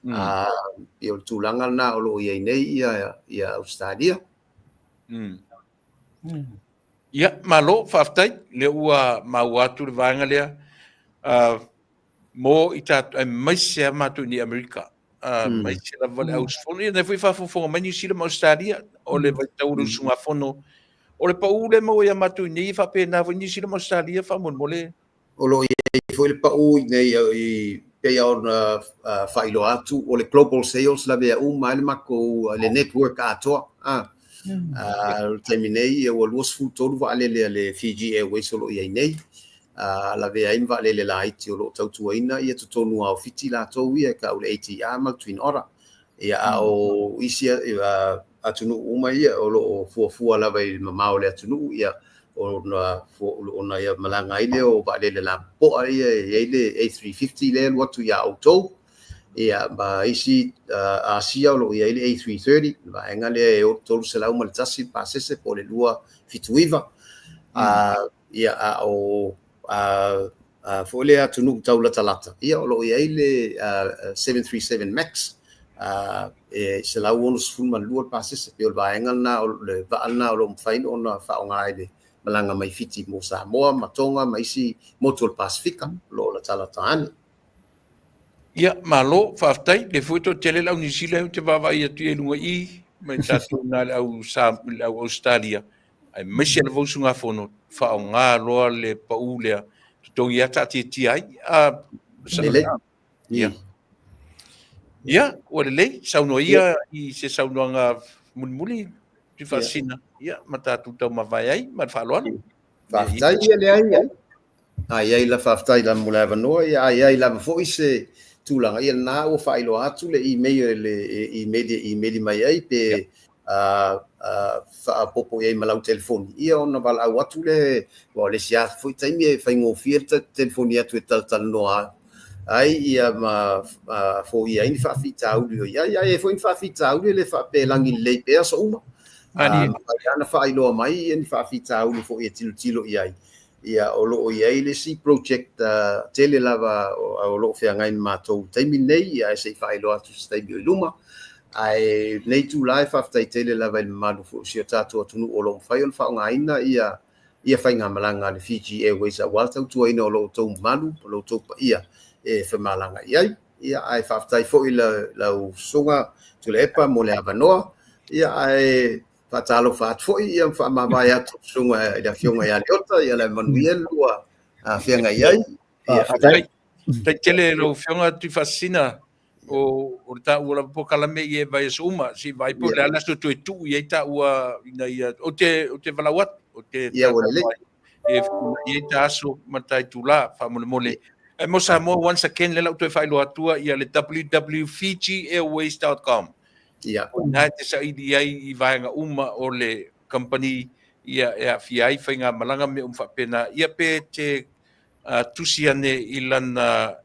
Ia o le tulaga lena o lo o i ai nei ia Ausetalia.
Ia, malo, faafetai, lea ua maua atu le vaega lea. Mo i tatou, aemaise lava matou i nei Amerika, aemaise lava le auusufono. Ia, lea foi e faafogafoga mai Niu Sila ma Ausetalia, o le vaitau o le usugafono. O le pau lea e maua ia matou i nei, e faapena foi Niu Sila ma Ausetalia faamolemole.
O lo o i ai foi le pau i nei, i pei ona faailoa atu, o le global sales lavea uma ai le matou, le network atoa. O le taimi nei, ua 23 vaalele a le Fiji Airways o lo o i ai nei. Lavea ai ma vaalele laiti o lo o tautuaina ia totonu lava o Fiti latou ia e tau le ATR ma le Twin Otter. Ia, a o isi atunuu uma ia o lo o fuafua lava i le mamao o le atunuu, ia ona ia malaga ai lea o vaalele lapopoa ia e i ai le A350 lea e alu atu ia outou, ia ma isi Asia o lo o i ai le A330, le vaega lea e 301 pasese po o le 279. Ia, a o foi lea atunuu taulatalata, ia o lo o i ai le 737 Max, e 162 le pasese, pei o le vaega lena, o le vaa lena o lo o mafai ona faaaoga i le malaga mai Fiti mo Samoa ma Tonga ma isi motu o le Pasefika o lo o latalata ane.
Ia, malo, faafetai. Lea foi toatele le au Niu Sila ou te vaavaai atu i ai i luga i i, mai tatou i ina le au Sa, le au Ausetalia, aemaise lava usugafono, faaaoga loa le pau lea, totogi lava taatiatia ai.
Lelei.
Ia. Ia, ua lelei, saunoa ia i se saunoaga mulimuli, Tuifaasisina, ia, ma tatou taumavae ai ma le faaaloalo.
Faafetai, ia leai. A i ai la faafetai lava mo le avanoa, ia a i ai lava foi se tulaga, ia lena ua faailoa atu le email le email e email mai ai pe faaopoopo i ai ma lau telefoni, ia ona valaau atu lea, aua o le isi lava foi taimi e faigofie le telefoni atu e talatalanoa ai ia ma foia ai ni faafitauli o i ai. A i ai foi ni faafitauli e le faapea e lagi lelei pea aso uma. Mafai lava ona faailoa mai ia ni faafitauli foi e tilotilo i ai. Ia, o lo o i ai le isi project tele lava o lo o feagai ma matou i le taimi lenei, ia ae se i faailoa atu i se taimi o i luma. Ae lenei itula e faafetai tele lava i le mamalu foi o si o tatou atunuu o lo o mafai ona faaaogaina ia ia faigamalaga a le Fiji Airways aua le tautuaina o lo outou mamalu ma lo outou paia e femalaga i ai. Ia, ae faafetai foi i lau Susuga Tuilaepa mo le avanoa. Ia, ae Faatalofa atu foi ia ma faamavae atu susuga i le Afioga ia Leota, ia le manuia le lua feagai ai.
Ia, faafetai. Faafetai tele lau Afioga Tuifaasisina o le taua lava polokalame ia e vaiaso uma, se i vaai po o le a le aso toe tuu i ai taua ina ia, ou te valaau atu, ou te
Ia, ua lelei.
E fetuunai ai ta aso ma ta itula faamolemole. Ae mo Samoa once again, lea la ou toe faailoa atua ia le www.fijiairways.com.
Ia.
O ina e te saili ai i vaega uma o le kamupani ia e aafia ai faigamalaga mea uma faapena, ia pe te tusi ane i lana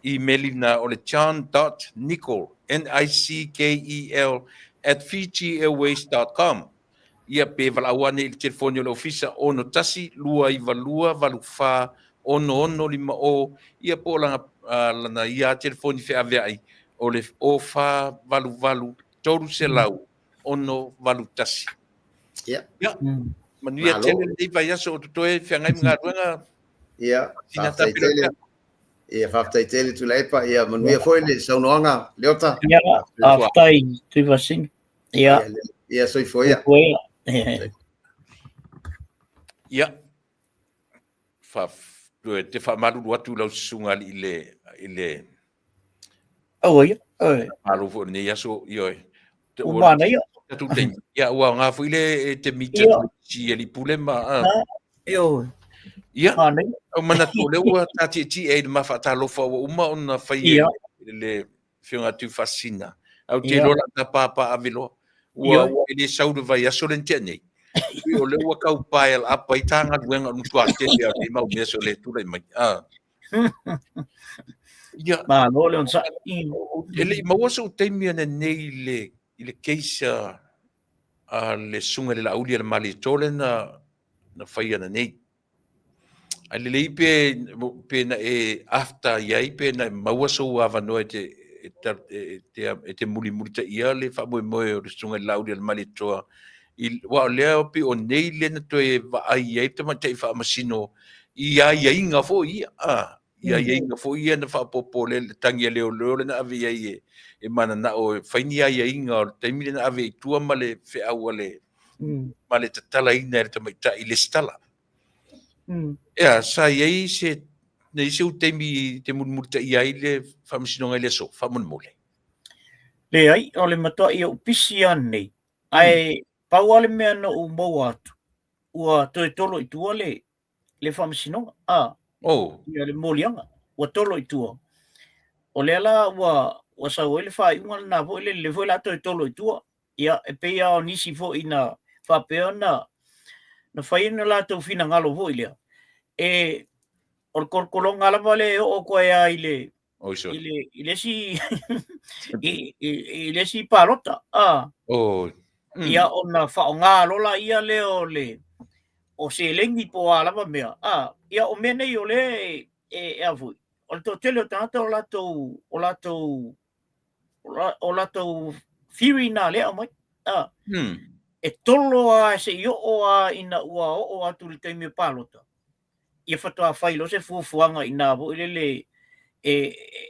imeli na o le john.nickel, N-I-C-K-E-L, at fijiairways.com. Ia pe valaau ane i le telefoni o le ofisa 61 292 84 66 50, ia po o lana, lana ia telefoni feaveai o le 0488 300 681.
Ia.
Ia. Manuia tele lenei vaiaso o totoe feagai ma galuega.
Ia, faafetai tele. Ia, faafetai tele Tuilaepa. Ia, manuia foi le saunoaga, Leota.
Ia, faafetai Tuivasina. Ia.
Ia, soifua ia.
Ia. Fa, te faamalulu atu lau susuga i le, i le
Aua ia. Oi.
Malo foi lenei aso, ioe.
Ua manaia.
Tatou taimi. Ia, ua aoga foi le e te mita
Ia.
si alii pule ma...
Ah, ioe.
Ia,
Manaia.
o manatu o lea ua tatietie ai le ma faatalofa ua uma ona fai e
Ia.
le Afioga Tuifaasisina. Ae ou te
Ia.
iloa o le a ta pāpā ave loa. Ua ua e le sau le vaiaso lea na tea nei. Pei o lea ua tau pile up ai ta galuega o le matua tele lava o nei mau mea so le tulai mai. Ah. Ia.
Malo le onosai.
E le i maua sou taimi ananei i le i le case a a le susuga i le Laauli a le Malietoa lea na na fai ananei. Ae lelei pe pe na e after i ai pe na e maua sou avanoa e te e te e te mulimulitaia le faamoemoe o le Susuga i le Laauli a le Malietoa i aua o lea pei o nei lea na toe vaai ai le tamaitai faamasino i aiaiga foi ia a i aiaiga foi ia na faaopoopo le tagi a leoleo lea na ave i ai e e mananao e fai ni aiaiga o le taimi lea na ave i tua ma le feau a le ma le tatalaina e le tamaitai lesitala. Ea, sa i ai se, nei se taimi te mulimulitaia ai le faamasinoga i le aso, faamolemole?
Leai, o le matuai ou pisi lava lenei. Ae pau lava le mea na ou maua atu, ua toe tolo i tua le, le faamasinoga, a,
oh.
ia le moliaga, ua tolo i tua. O lea la ua, ua sau ai le faaiuga lena foi lele, lea foi la toe tolo i tua. Ia, e pei lava o nisi foi na faapea ona na fai ona latou finagalo foi lea, e o le kolokologa lava lea e oo atu ai lava i le i le i le isi i, i, i le isi palota a
oh.
Ia ona faaaoga loa laia lea o le o seleni po o a lava mea a ia o mea nei o lea e e, e a foi o le toatele o tagata o latou o latou o latou theory na lea aumai. A, E tolo lava se i oo lava ina ua oo atu i le taimi o palota, ia faatoa fai loa se fuafuaga i ina foi lele e,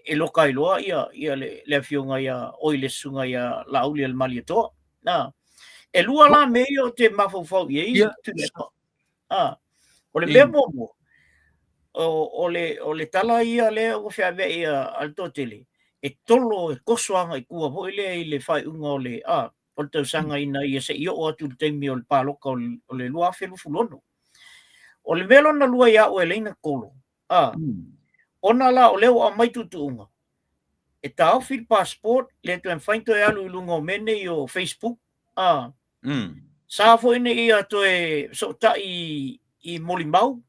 e loka ai loa ia, ia le, le afioga ia oi le susuga ia Laauli a le Malietoa. A, e lua la mea ia ou te mafaufau i ai,
Ia.
Tuilaepa. A, o le mea muamua, o, o, le, o le tala ia lea ua feaveai a, a le toatele, e tolo e koso agai tua foi lea i le faaiuga o le, a, o le tausaga ina ia se i oo atu i le taimi o le paloka o le, o le 2026. O le mea lona lua ia au e laina tolo, a, ona la o lea ua aumai tuutuuga, e taofi le passport, le toe mafai ona toe alu i luga o mea nei o Facebook, a, sa foi ina ia toe fesootai i, i molimau,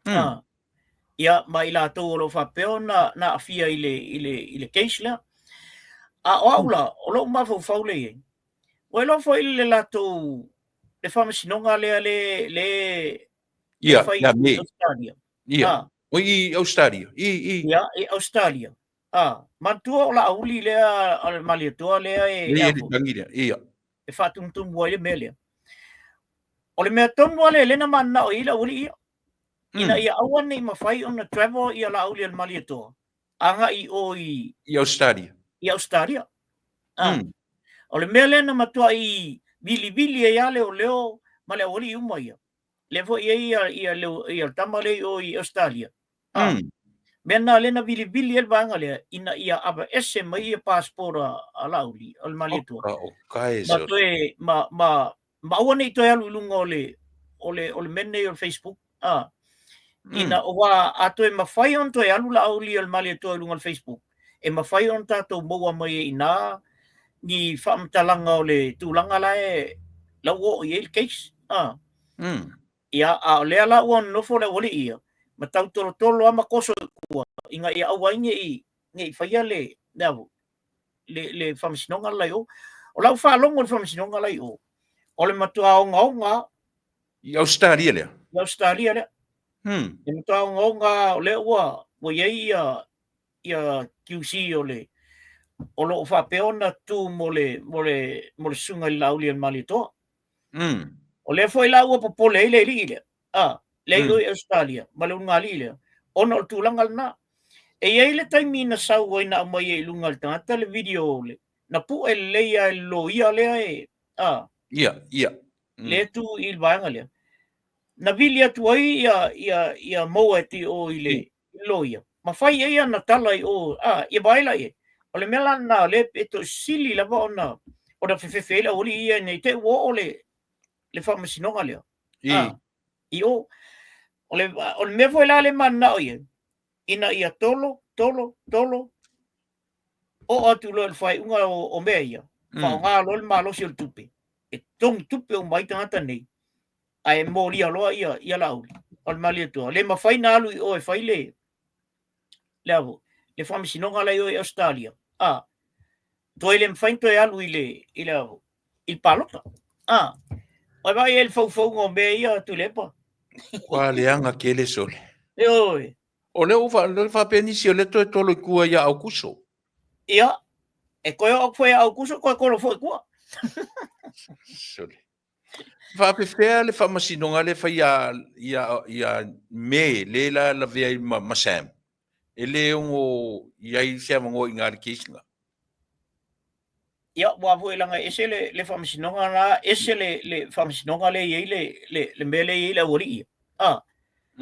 a, ia, ma i latou o lo o faapea ona na aafia i le, i le, i le case lea. A o au la, o lou mafaufau lea i ai, ua iloa foi le latou, le faamasinoga lea le, le,
Ia,
fai
ia,
i
me.
Australia.
Ia.
Ah.
O i Australia. I, i.
Ia, i Australia. Ah, manatua o Laauli lea a le Malietoa lea e,
Ia,
e,
le tangi lea. Ia.
e faatumutumu ai le mea lea. O le mea tonu lava lea lea na mananao i ai le aualii ia. Ina ia aua ne i mafai ona travel ia Laauli a le Malietoa agai i o i
I Australia.
I Australia. Ah. O le mea lea na matuai vilivili ai lava leoleo ma le aualii uma ia. Lea foi e i ai ia, ia, le, ia le tama lea i o i Australia. Ah. Mea na lea na vilivili ai le vaega lea ina ia aveese mai ia passport a, a Laauli, o le Malietoa.
O, o kae
Ma toe, ma, ma, ma aua ne i toe alu i luga o le, o le, o le mea nei o le Facebook. Ah. Ina aua a toe mafai ona toe alu Laauli o le Malietoa i luga o le Facebook, e mafai ona tatou maua mai ai i ina ni faamatalaga o le tulaga la e la ua oo i ai le case. Ah. Ia, a o lea la ua nonofo le aualii ia, ma tau tolotolo lava ma koso i tua, ina ia aua ai ne i, ne i faia le, le a foi, le, le faamasinoga la i o. O lau faalogo i le faamasinoga la i o, o le matua ogaoga
I Australia lea?
I Australia lea. E matua ogaoga o lea ua, ua i ai ia, ia QC o le, o lo o faapea ona tu mo le, mo le, mo le susuga i le Laauli a le Malietoa. O lea foi la ua popole ai le alii lea, a, lea i o i Australia ma le ulugalii lea, ona o le tulaga lena. E i ai le taimi na sau ai na aumai ai i luga o le tagata le video o le, na pue lelei lava e le loia lea e, a,
Ia, ia.
Lea tu i le vaega lea. Na vili atu ai ia, ia, ia Mowat i o i le, i le loia, ma fai ai ana tala i o, a, ia vaai la i ai. O le mea la lena o lea e toe sili lava ona, ona fefefe ai le aualii ia ne i te i ua oo le, le faamasinoga lea.
I.
A, i o. O le, o le mea foi la lea e mananao i ai, ina ia tolo, tolo, tolo, oo atu loa i le faaiuga o, o mea ia. Faaaoga loa le malosi o le tupe e totogi tupe uma ai tagata nei, ae molia loa ia ia Laauli o le Malietoa. Le mafai na alu i o e fai le le a foi, le faamasinoga la i o i Ausetalia, a, toe le mafai ona toe alu i le i le a foi, i le palota. A, ua vaai ai i le faufauga o mea ia Tuilaepa.
Ua leaga tele sole.
Ioe.
O lea ua faapea nisi o lea toe tolo i tua ia Aukuso.
Ia, e toe oo atu foi ia Aukuso toe tolo foi i tua.
Sole. Faapefea le faamasinoga lea fai ia, ia, ia me le la lavea ai ma, ma Sam? E le ono i ai se avanoa i ina le case lena.
Ia, ua foi leaga e ese le, le faamasinoga la, ese le, le faamasinoga lea e i ai le, le, le mea lea e i ai le aualii ia. Ah,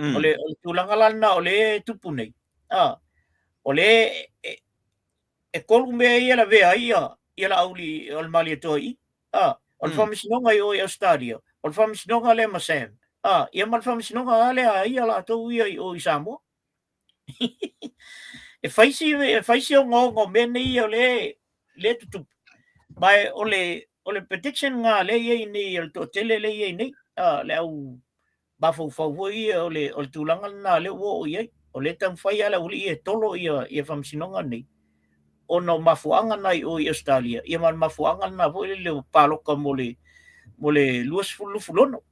o le tulaga la lena o lea e tupu nei. Ah, o lea e, e tolu mea ia e lavea ai ia, ia Laauli o le Malietoa i i. Ah, o le faamasinoga i o i Ausetalia, o le faamasinoga lea ma Sam. Ah, ia ma le faamasinoga lava lea a ia latou ia i o i Samoa. E fai si, e fai si ogaoga o mea nei o lea, lea e tutupu. Ma e o le, o le prediction lena lea e i ai nei, o le toatele lea e i ai nei, ah, le au mafaufau foi ia o le, o le tulaga lena lea ua oo i ai. O lea e taumafai lava le aualii e tolo ia, ia faamasinoga nei, ona o mafuaaga na i o i Ausetalia, ia ma le mafuaaga lena foi lele o palota mo le, mo le 2026.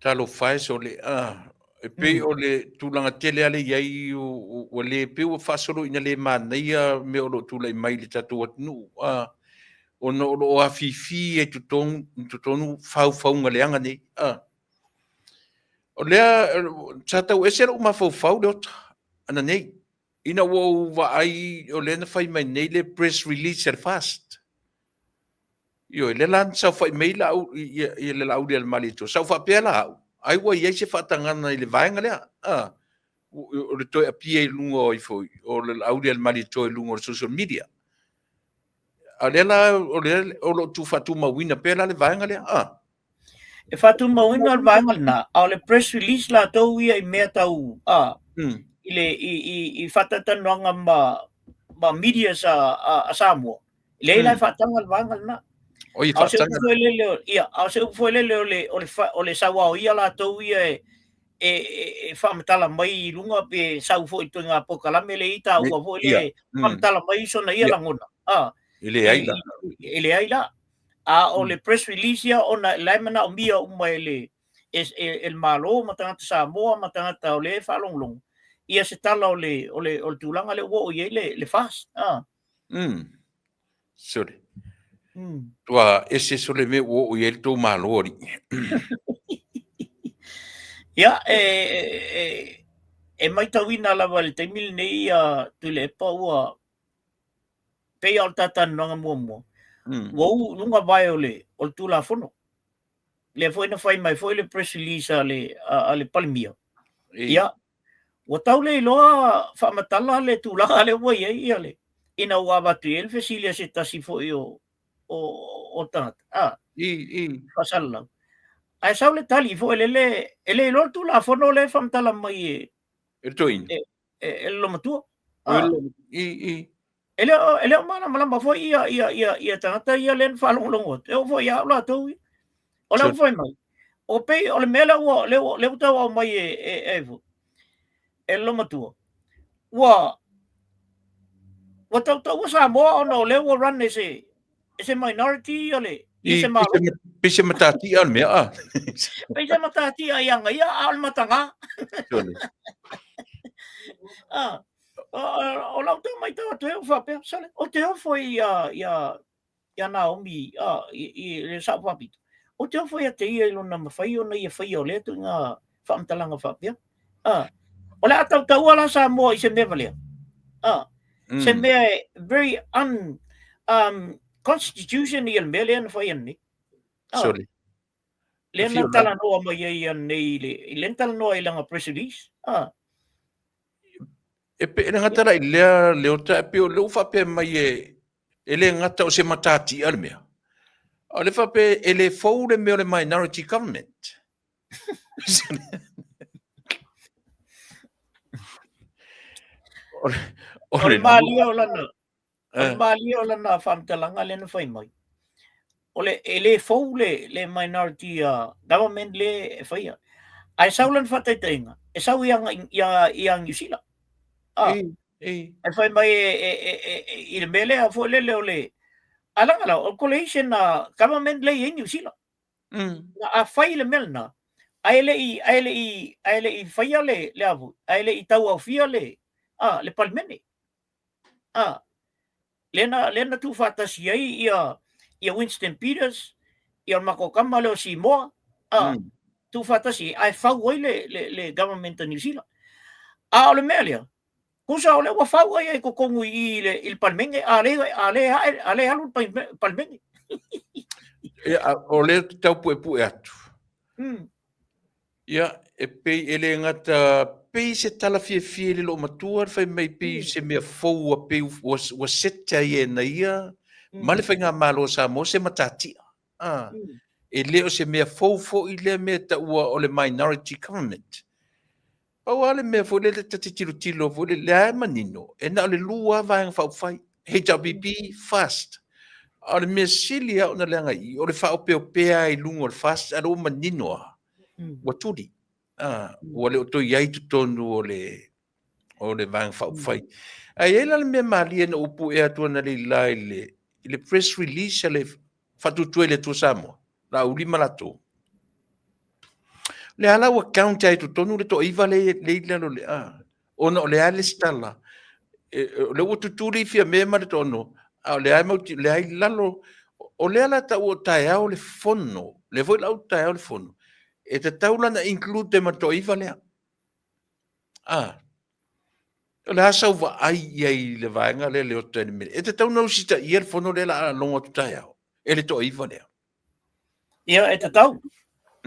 Talofa e sole, ah, e pei o le tulaga tele lava lea e i ai, ua le, pei ua faasolo ina le manaia mea o lo o tulai mai i le tatou atunuu, ah, ona o lo o afifi ai totonu, totonu faufauga leaga nei. Ah. O lea, sa tau ese lou mafaufau Leota, ananei, ina ua ou vaai o lea na fai mai nei le press release a le FAST. Ioe, lea la na saofai mai lau, ia, ia le Laauli a le Malietoa. Sa ou faapea la au, ai ua i ai se faatagaga i le vaega lea. Ah, o le toe appear i luga o ifo, o le Laauli a le Malietoa i luga o le social media. A o lea la, o lea o lo o tu faatumauina pea la le vaega lea. Ah.
E faatumauina le vaega lena, a o le press release latou ia i mea tau, a, i le, i, i, i faatalatalanoaga ma, ma medias a, a, a Samoa, e leai la e faataga le vaega lena.
O i
A o se upu
faataga.
foi lele, ia, a o se upu foi lele o le, o le, fa, o le sauaoia latou ia e, e, e, e faamatala mai i luga pe sau foi i ituaiga polokalame lea i taua foi le faamatala mai sona ia lagona. A,
E leai la.
E leai la. A o le press release ia ona la e manaomia uma e le e, e, e le Malo ma tagata Samoa ma tagata o lea e faalogologo ia se tala o le, o le, o le tulaga lea ua oo i ai le, le FAST. A.
Sole. Ua ese sole mea ua oo i ai le tou Malo alii.
Ia, e, e, e maitauina lava i le taimi lenei ia Tuilaepa ua pei lava o le ta talanoaga muamua, ua u i luga vae o le, o le Tulafono. Lea foi na fai mai foi le press release a le, a, a le Palemia. Ia, ua tau le iloa faamatala le tulaga lea ua i ai ia le, ina ua avatu i ai le fesili a se tasi foi o, o, o tagata, a, faasalalau. Ae sau le tali foi lele, e le iloa le Tulafono lea e faamatala mai e,
E le toeaina.
E, e, e le olomatua. E le o, e le o malamalama foi ia, ia, ia, ia tagata ia lea na faalogologo atu. E oo foi ia au latou ia. O le fai mai, o pei o le mea lea ua, lea ua, lea ua tau aumai e, e, e, e le olomatua, ua, ua tautaua Samoa ona o lea ua run e se, e se minority ia le, ia se Malo.
Pei se matatia le mea, a.
Pei se matatia i aga ia, a o le mataga. Ah, o lau tau maitau atu e ua faapea, sole, ou te ofo ia, ia, ia Naomi, a, i, i le sao faapito, ou te ofo ia te ia i lona mafai ona ia faia o lea ituaiga faamatalaga faapea. A, o le a tautaua la Samoa i se mea valea. A, se mea e very un, constitution ia le mea lea na fai ananei.
A, Sorry.
Lea na talanoa mai ai ananei i le, lea na talanoa i lana press release. A.
E pe, e le gata la i lea Leota, e pei o lea ua faapea mai e, e le gata o se matatia le mea, a o lea faapea e le fou le mea o le minority government.
O le malie o lana. O le malie o lana faamatalaga lea na fai mai, o le, e le fou le, le minority government le e faia. Ae sau lana faataitaiga, e sau ia, ia, ia Niu Sila. Ah,
Ei, ei.
E fai mai e, e, e, e, e, i le mea lea foi lele o le, a laga la, o le coalition government le i ai Niu Sila. Na a fai le mea lena, ae le i, ae le i, ae le i faia le, le avu, ae le i tauaofia le, a, le Palemene. A, lea na, lea na tuufaatasi ai ia, ia Winston Peters, ia le matou tama lea o Simoa, a, tuufaatasi ai, ae fau ai le, le, le government a Niu Sila. A o le mea lea, tusa o lea ua fau ai i totonu i i i le, i le Palemene, a lea, a lea ae, a lea alu le Palemene.
Ia, o lea ou te tau puepue atu. Ia, e pei e le gata pei se tala fiafia i le loomatua le fai mai pei se mea fou ua pei ua, ua set ai e na ia ma le faigamalo a Samoa se matatia. Ah, e le o se mea fou foi lea mea taua o le minority government. Pau lava le mea foi lele ta te tilotilo foi lele, lea e manino, e na o le lua lava vaega faaupufai, HRPP, FAST. A o le mea sili lava ona leaga i i, o le faaopeopea i luga o le FAST, a o lea ua manino lava, ua tuli. Ah, ua le o toe i ai i totonu o le, o le vaega faaupufai. Ae i ai la le mea malie na ou pue atu analeila i le, i le press release a le Faatuatua i le Atua Samoa, Laauli ma latou. O le a la ua count ai i totonu le toaiva le le i lalo le a. Ona o le a lesitala. E, o lea ua tutuli Fiame ma le toano, a o le a mauti, le a i lalo. O lea la taua o taeao le fono, lea foi la u taeao le fono, e tatau la ona include ma le toaiva lea. A. O le a sau vaai i ai i le vaega lea Leota i le mea. E tatau ona usitaia le fono lea o le a logo atu taeao e le toaiva lea.
Ia, e tatau.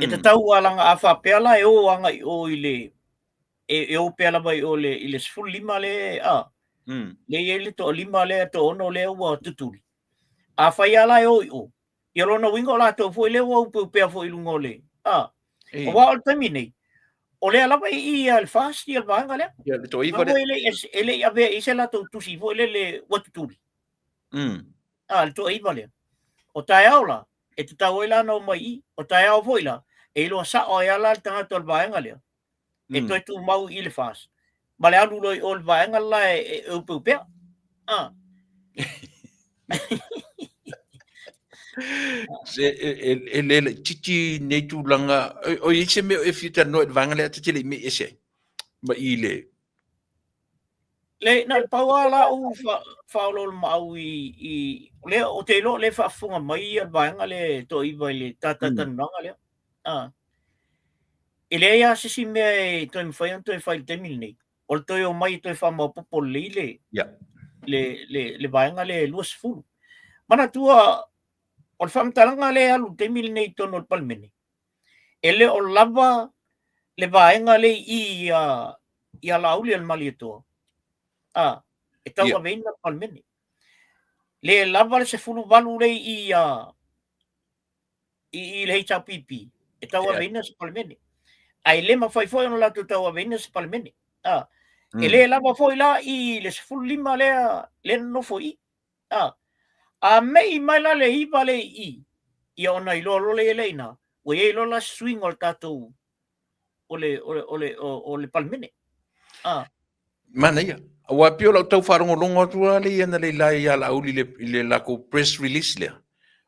E tatau a laga a faapea la e o agai i o i le e o pea lava i o le i le 15 le a. Le i ai le toalima lea toaono lea ua tutuli. Afai lava la e o i o, ia lona uiga o latou foi lea ua upeupea foi i luga o le a. Aua o le taimi nei, o lea lava e i i le FAST ia le vaega lea.
Ia, le toaiva lea.
E le, e le i avea i se latou tusi foi lele ua tutuli. A, le toaiva lea. O taeao la, e tatau ai la ona omai i i. O taeao foi la, e iloa sao ai lava la le tagata o le vaega lea, e toe tumau i le FAST. Ma le alu loa i o i le vaega la e upeupea. A.
Se, e le laitiiti nei tulaga, o i ai se mea o e fia talanoa i le vaega lea ta te le i mei ese ai, ma i le...
Le, na o le pau lava lau faaoloolomaau i, i, lea, ou te iloa o lea e faafofoga mai ia le vaega lea e toaiva i le talatalanoaga lea. A. E leai lava se isi mea e toe mafai ona toe fai i le taimi lenei. O le toe omai e toe faamaopoopo lelei le,
yeah.
le, le, le vaega lea e 20. Manatua, o le faamatalaga lea e alu i le taimi lenei i totonu o le Palemene, e le o lava le vaega lea i i ia, ia Laauli o le Malietoa, a, e tauaveina yeah. le Palemene. Le lava le 18 lea i i ia, i, i le HRPP e tauaveina se Palemene. Ae le mafai foi ona latou tauaveina se Palemene. A, E le lava foi la i le 15 lea, lea na nofo i i. A, a mei mai la le iva lea i i, ia ona iloa loa lea i ina, ua i ai loa la se suiga o le tatou, o le, o le, o le, o le Palemene. A.
Manaia. Aua e pei o lau tau faalogologo atu lava lea analeila ia Laauli i le, i le latou press release lea.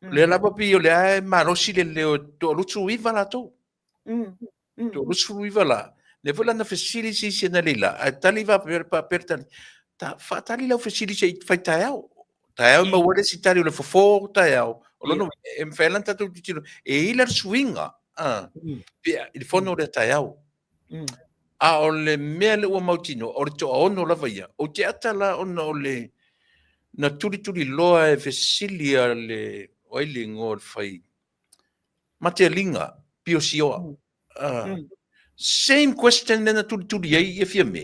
O lea lava pei o lea e malosi le leo e toaluasunaiva latou. Toaluasunaiva la. Lea foi la na fesili se isi analeila, ae tali faapea faapea le tali. Ta, faatali lau fesili se i fai taeao. Taeao e maua ai le isi tali o le fofo taeao. O lona uiga, e mafai la ona tatou tilotilo, e i ai la le suiga, a, pe i le fono lea taeao. A o le mea lea ua mautinoa, o le toaono lava ia. Ou te ata la ona o le na tulituliloa e fesili a le, o ai le igoa o le fai, Matealiga, Pio Sioa. Same question lea na tulituli ai ia Fiame.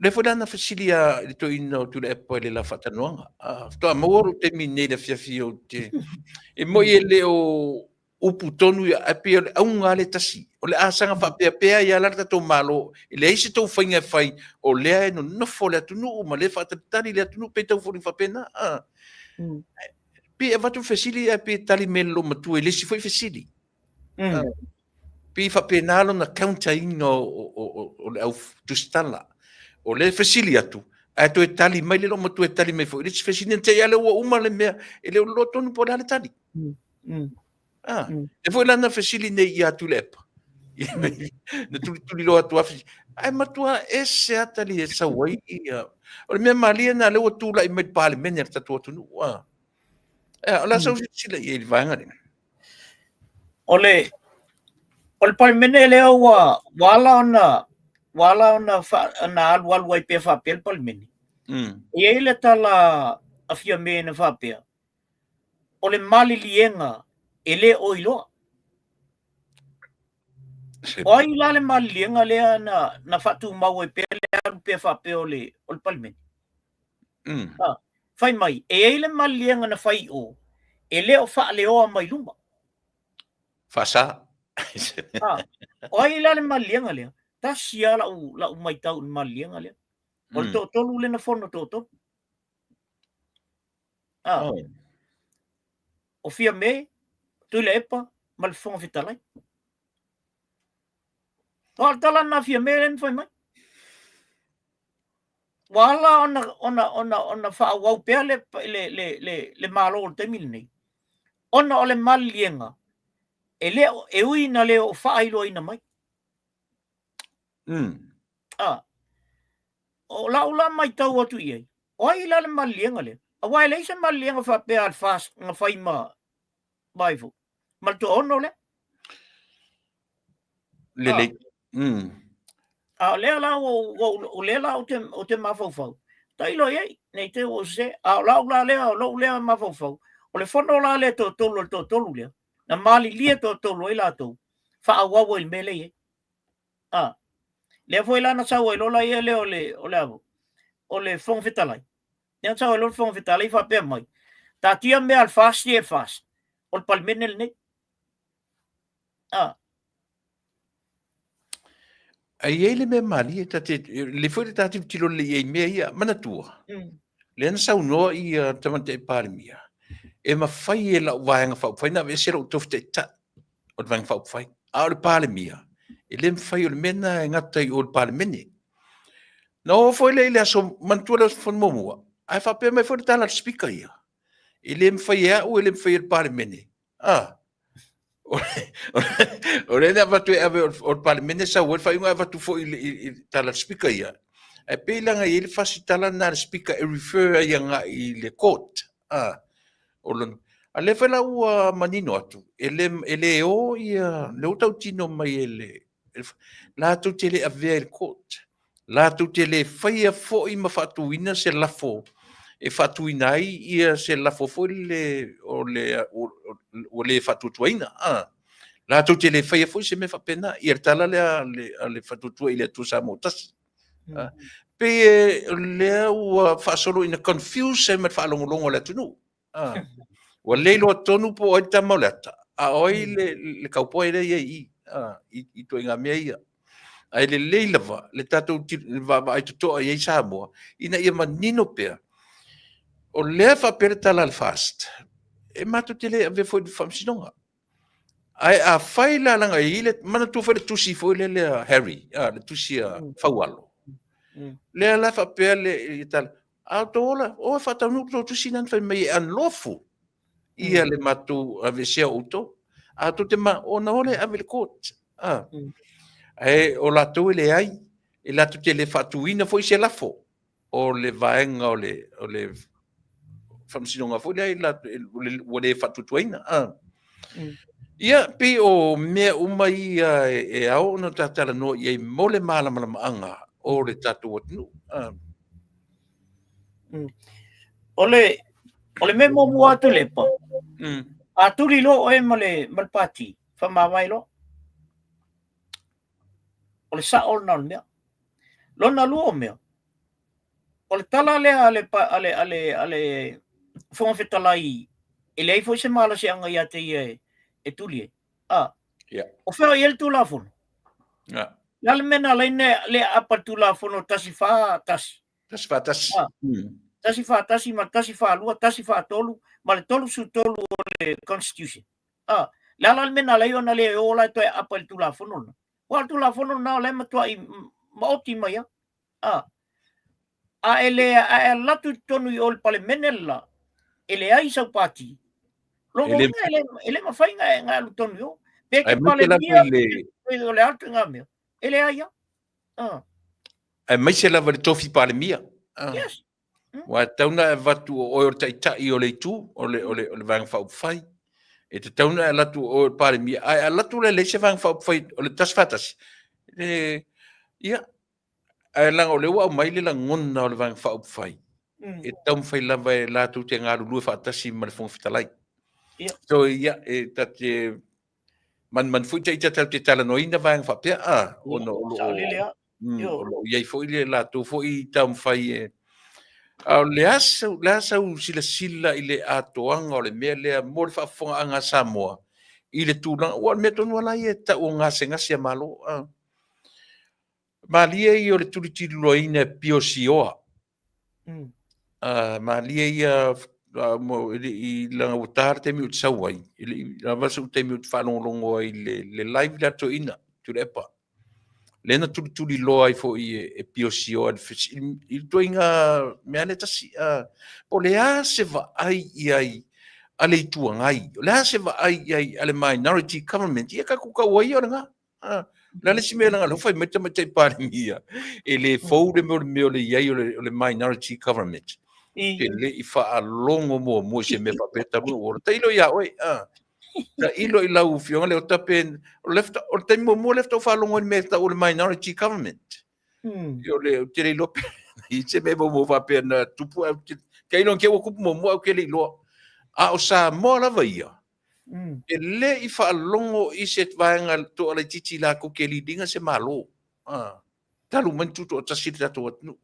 Lea foi la na fesili a i le toeaina o Tuilaepa i le la faatanoaga. Faatoa maua lou taimi nei i le afiafi ou te... E moi e le o... upu tonu ia, ae pei o le auga lava le tasi. O le a saga faapea pea ai lava la le tatou Malo, e leai se tou faiga e fai, o lea e nonofo le atunuu ma lea e faatalitali le atunuu, pei tau foliga faapena. A. Pei e avatu le fesili ae pei e tali mai e le loomatua i le isi foi fesili. Pei e faapena lona counter ina o le au tusitala. O lea e fesili atu, ae toe tali mai le loomatua e tali mai foi i le isi fesili, na te i lava lea ua uma le mea, e le o iloa tonu po o le a le tali. Ah, e foi lana fesili nei ia Tuilaepa. Na tulituliloa atu lava fesili. Ae matua ese lava tali e sau ai ia. O le mea malie lena lea ua tulai mai i le Palemene a le tatou atunuu. Ah. O le a sau silasila i ai i le vaega lea?
O le Palemene lea ua ala ona ua ala ona ona alualu ai pea faapea le Palemene. E i ai le tala a Fiame na faapea, o le maliliega e le o iloa. O ai la le maliliega lea na faatumau ai pea le alu pea faapea o le Palemene? Fai mai, e i ai le maliliega na fai i o, e le o faaleoa mai luma.
Faasa.
O ai la le maliliega lea? Tasi lava lau maitau i le maliliega lea. O le toatolu lea na fono toatolu. O Fiame, Tuilaepa ma le Fofoga Fetalai. O le tala lena a Fiame lea na fai mai. Ua ala ona faaauau pea le Malo i le taimi lenei, ona o le maliliega e le o, e ui ina le o faailoaina mai. O lau la maitau atu i ai, o ai la le maliliega lea? Aua e leai se maliliega faapea a le FAST na fai ma ai foi, ma le toaono lea.
Lelei.
A o lea la o lea la ou te mafaufau, tailo i ai, ne i te i ua ou sese. A o lau la lea, o lou lea mafaufau, o le fono la lea toatolu o le toatolu lea, na malilie toatolu ai latou, faaauau ai i le mea lea e i ai. A, lea foi la na sau ai loa la ia lea o le, o le a foi, o le Fofoga Fetalai. Lea na sau ai loa le Fofoga Fetalai faapea mai, taatia mea a le FAST ia e FAST, o le Palemene lenei. A.
Ae i ai le mea malie, ta te, le foi le ta tilotilo lelei i ai i mea ia, manatua, lea na saunoa ia Tamaitai Palemia, e mafai e lau Vaega Faaupufai ona aveese lou tofi taitai o le Vaega Faaupufai, a o le Palemia, e le mafai, o le mea lena e gata i o i le Palemene. Na oo foi lea i le aso, manatua le aso fono muamua, ae faapea mai foi le tala a le Speaker ia, e le mafai e au, e le mafai e le Palemene, Ah. O lea na avatu e ave o le Palemene sau ai le faaiuga, ae avatu foi i le tala a le Speaker ia. Ae pei leaga e i ai le fasi tala lena a le Speaker e refer ai agai i le court. Ah. O lona, a lea foi la ua manino atu, e le o ia, lea ua tautino mai e le, latou te le avea i le court. Latou te le faia foi ma faatuina se lafo e faatuina ai ia se lafo foi le o le ua le faatuatuaina. A. Latou te le faia foi se mea faapena. Ia le tala lea a le Faatuatua i le Atua Samoa Tasi. A. Pei e lea ua faasolo ina confuse ai ma le faalogologo a le atunuu. Ah. Ua le iloa tonu po o ai le tama o le ata, a o ai le kaupoe lea e i ai i, ah, i ituaiga mea ia. Ae lelei lava le tatou vaavaai totoa i ai Samoa, ina ia manino pea, o lea e faapea le tala a le FAST, e matou te le avea foi i le faamasinoga. Ae afai la leaga e i ai le, manatua foi le tusi foi lele a Harry, ah, le tusi a Faualo. Lea la e faapea le tala, a outou ola, o e faataunuu le tou tusi lena na fai mai e unlawful ia le matou aveesea o outou. A outou te ma, ona o lea e ave i le court. Ah. Ae o latou e leai, e latou te le faatuina foi se lafo o le vaega o le faamasinoga foi lea ua le faatuatuaina. Ah. Ia, pei o mea uma ia e ao ona ta talanoa i ai mo le malamalamaaga o le tatou atunuu. Ah.
O le mea muamua atu Lepa, a tuli loa oe ma le pati, faamavae loa. O le sao lena o le mea. Lona lua o mea, o le tala lea a le Fofoga Fetalai, e leai foi se malosiaga ia te ia e e tuli ai. A.
Yeah.
O fea o i ai le Tulafono?
Yeah.
Le a le mea na ala ai ona le aapa le Tulafono 141?
141.
A. 141 ma le 142, 143 ma le 33 o le Constitution. A. Le a la le mea na ala ai ona le o la e toe aapa i le Tulafono lena? Aua o le Tulafono lena o la e matuai maoti mai lava. A. A e le a e alu atu i totonu i o i le Palemene le la, e leai sau pati, lona uiga e le, e le mafai ona e alu tonu i o. Pe te Palemia, pe o le a le ituaiga mea, e leai lava. A.
Aemaise lava i le tofi Palemia.
A. Yes.
Ua tatau ona e avatu o oe o le taitai o le itu, o le, o le, o le Vaega Faaupufai. E tatau ona e alu atu o oe o le Palemia, ae alu atu la e leai se Vaega Faaupufai o le tasi faatasi. E, ia, ae leaga o lea ua aumai le lagona o le Vaega Faaupufai, e taumafai lava e latou te galulue faatasi ma le Fofoga Fetalai.
Ia.
So, ia, e ta te manumanu foi ita tatou te talanoaina vaega faapea, a, ona o lo o, o lo o i ai foi le latou foi taumafai e... A o le a sau, le a sau silasila i le atoaga o le mea lea mo le faafofogaaga a Samoa i le tulaga, aua o le mea tonu lava la ia e tau o gasegase a Malo. A. Malie ia o le tulituliloaina e piosioa. Malie ia e le i leaga ua ta le taimi ou te sau ai, e le i lava sou taimi ou te faalogologo ai i le live lea a le toeaina, Tuilaepa. Lea na tulituliloa ai foi e piosioa i le ituaiga mea lea e tasi. Po o le a se vaai i ai a le Itu Agai, o le a se vaai i ai a le minority government, ia tatou tau ai ia o lena. Ah, le a le isi mea leaga o lea ua fai mai le Tamaitai Palemia, e le fou le mea o le mea o le i ai o le minority government. E le i faalogo muamua i se mea faapea talu ona ou ola. Tailo ia oe, ah. Tailo i lau afioga Leota pe, o le o le taimi muamua lea faatoa ou faalogo i le mea e tau o le minority government. O le, ou te le iloa pe i se mea muamua faapea na tupu, ae ou te, tailo ua tupu muamua ae ou te le iloa. A o Samoa lava ia, E le i faalogo i se vaega toa laitiiti latou te liliga se Malo. A, talu mai ona tutoatasi le tatou atunuu.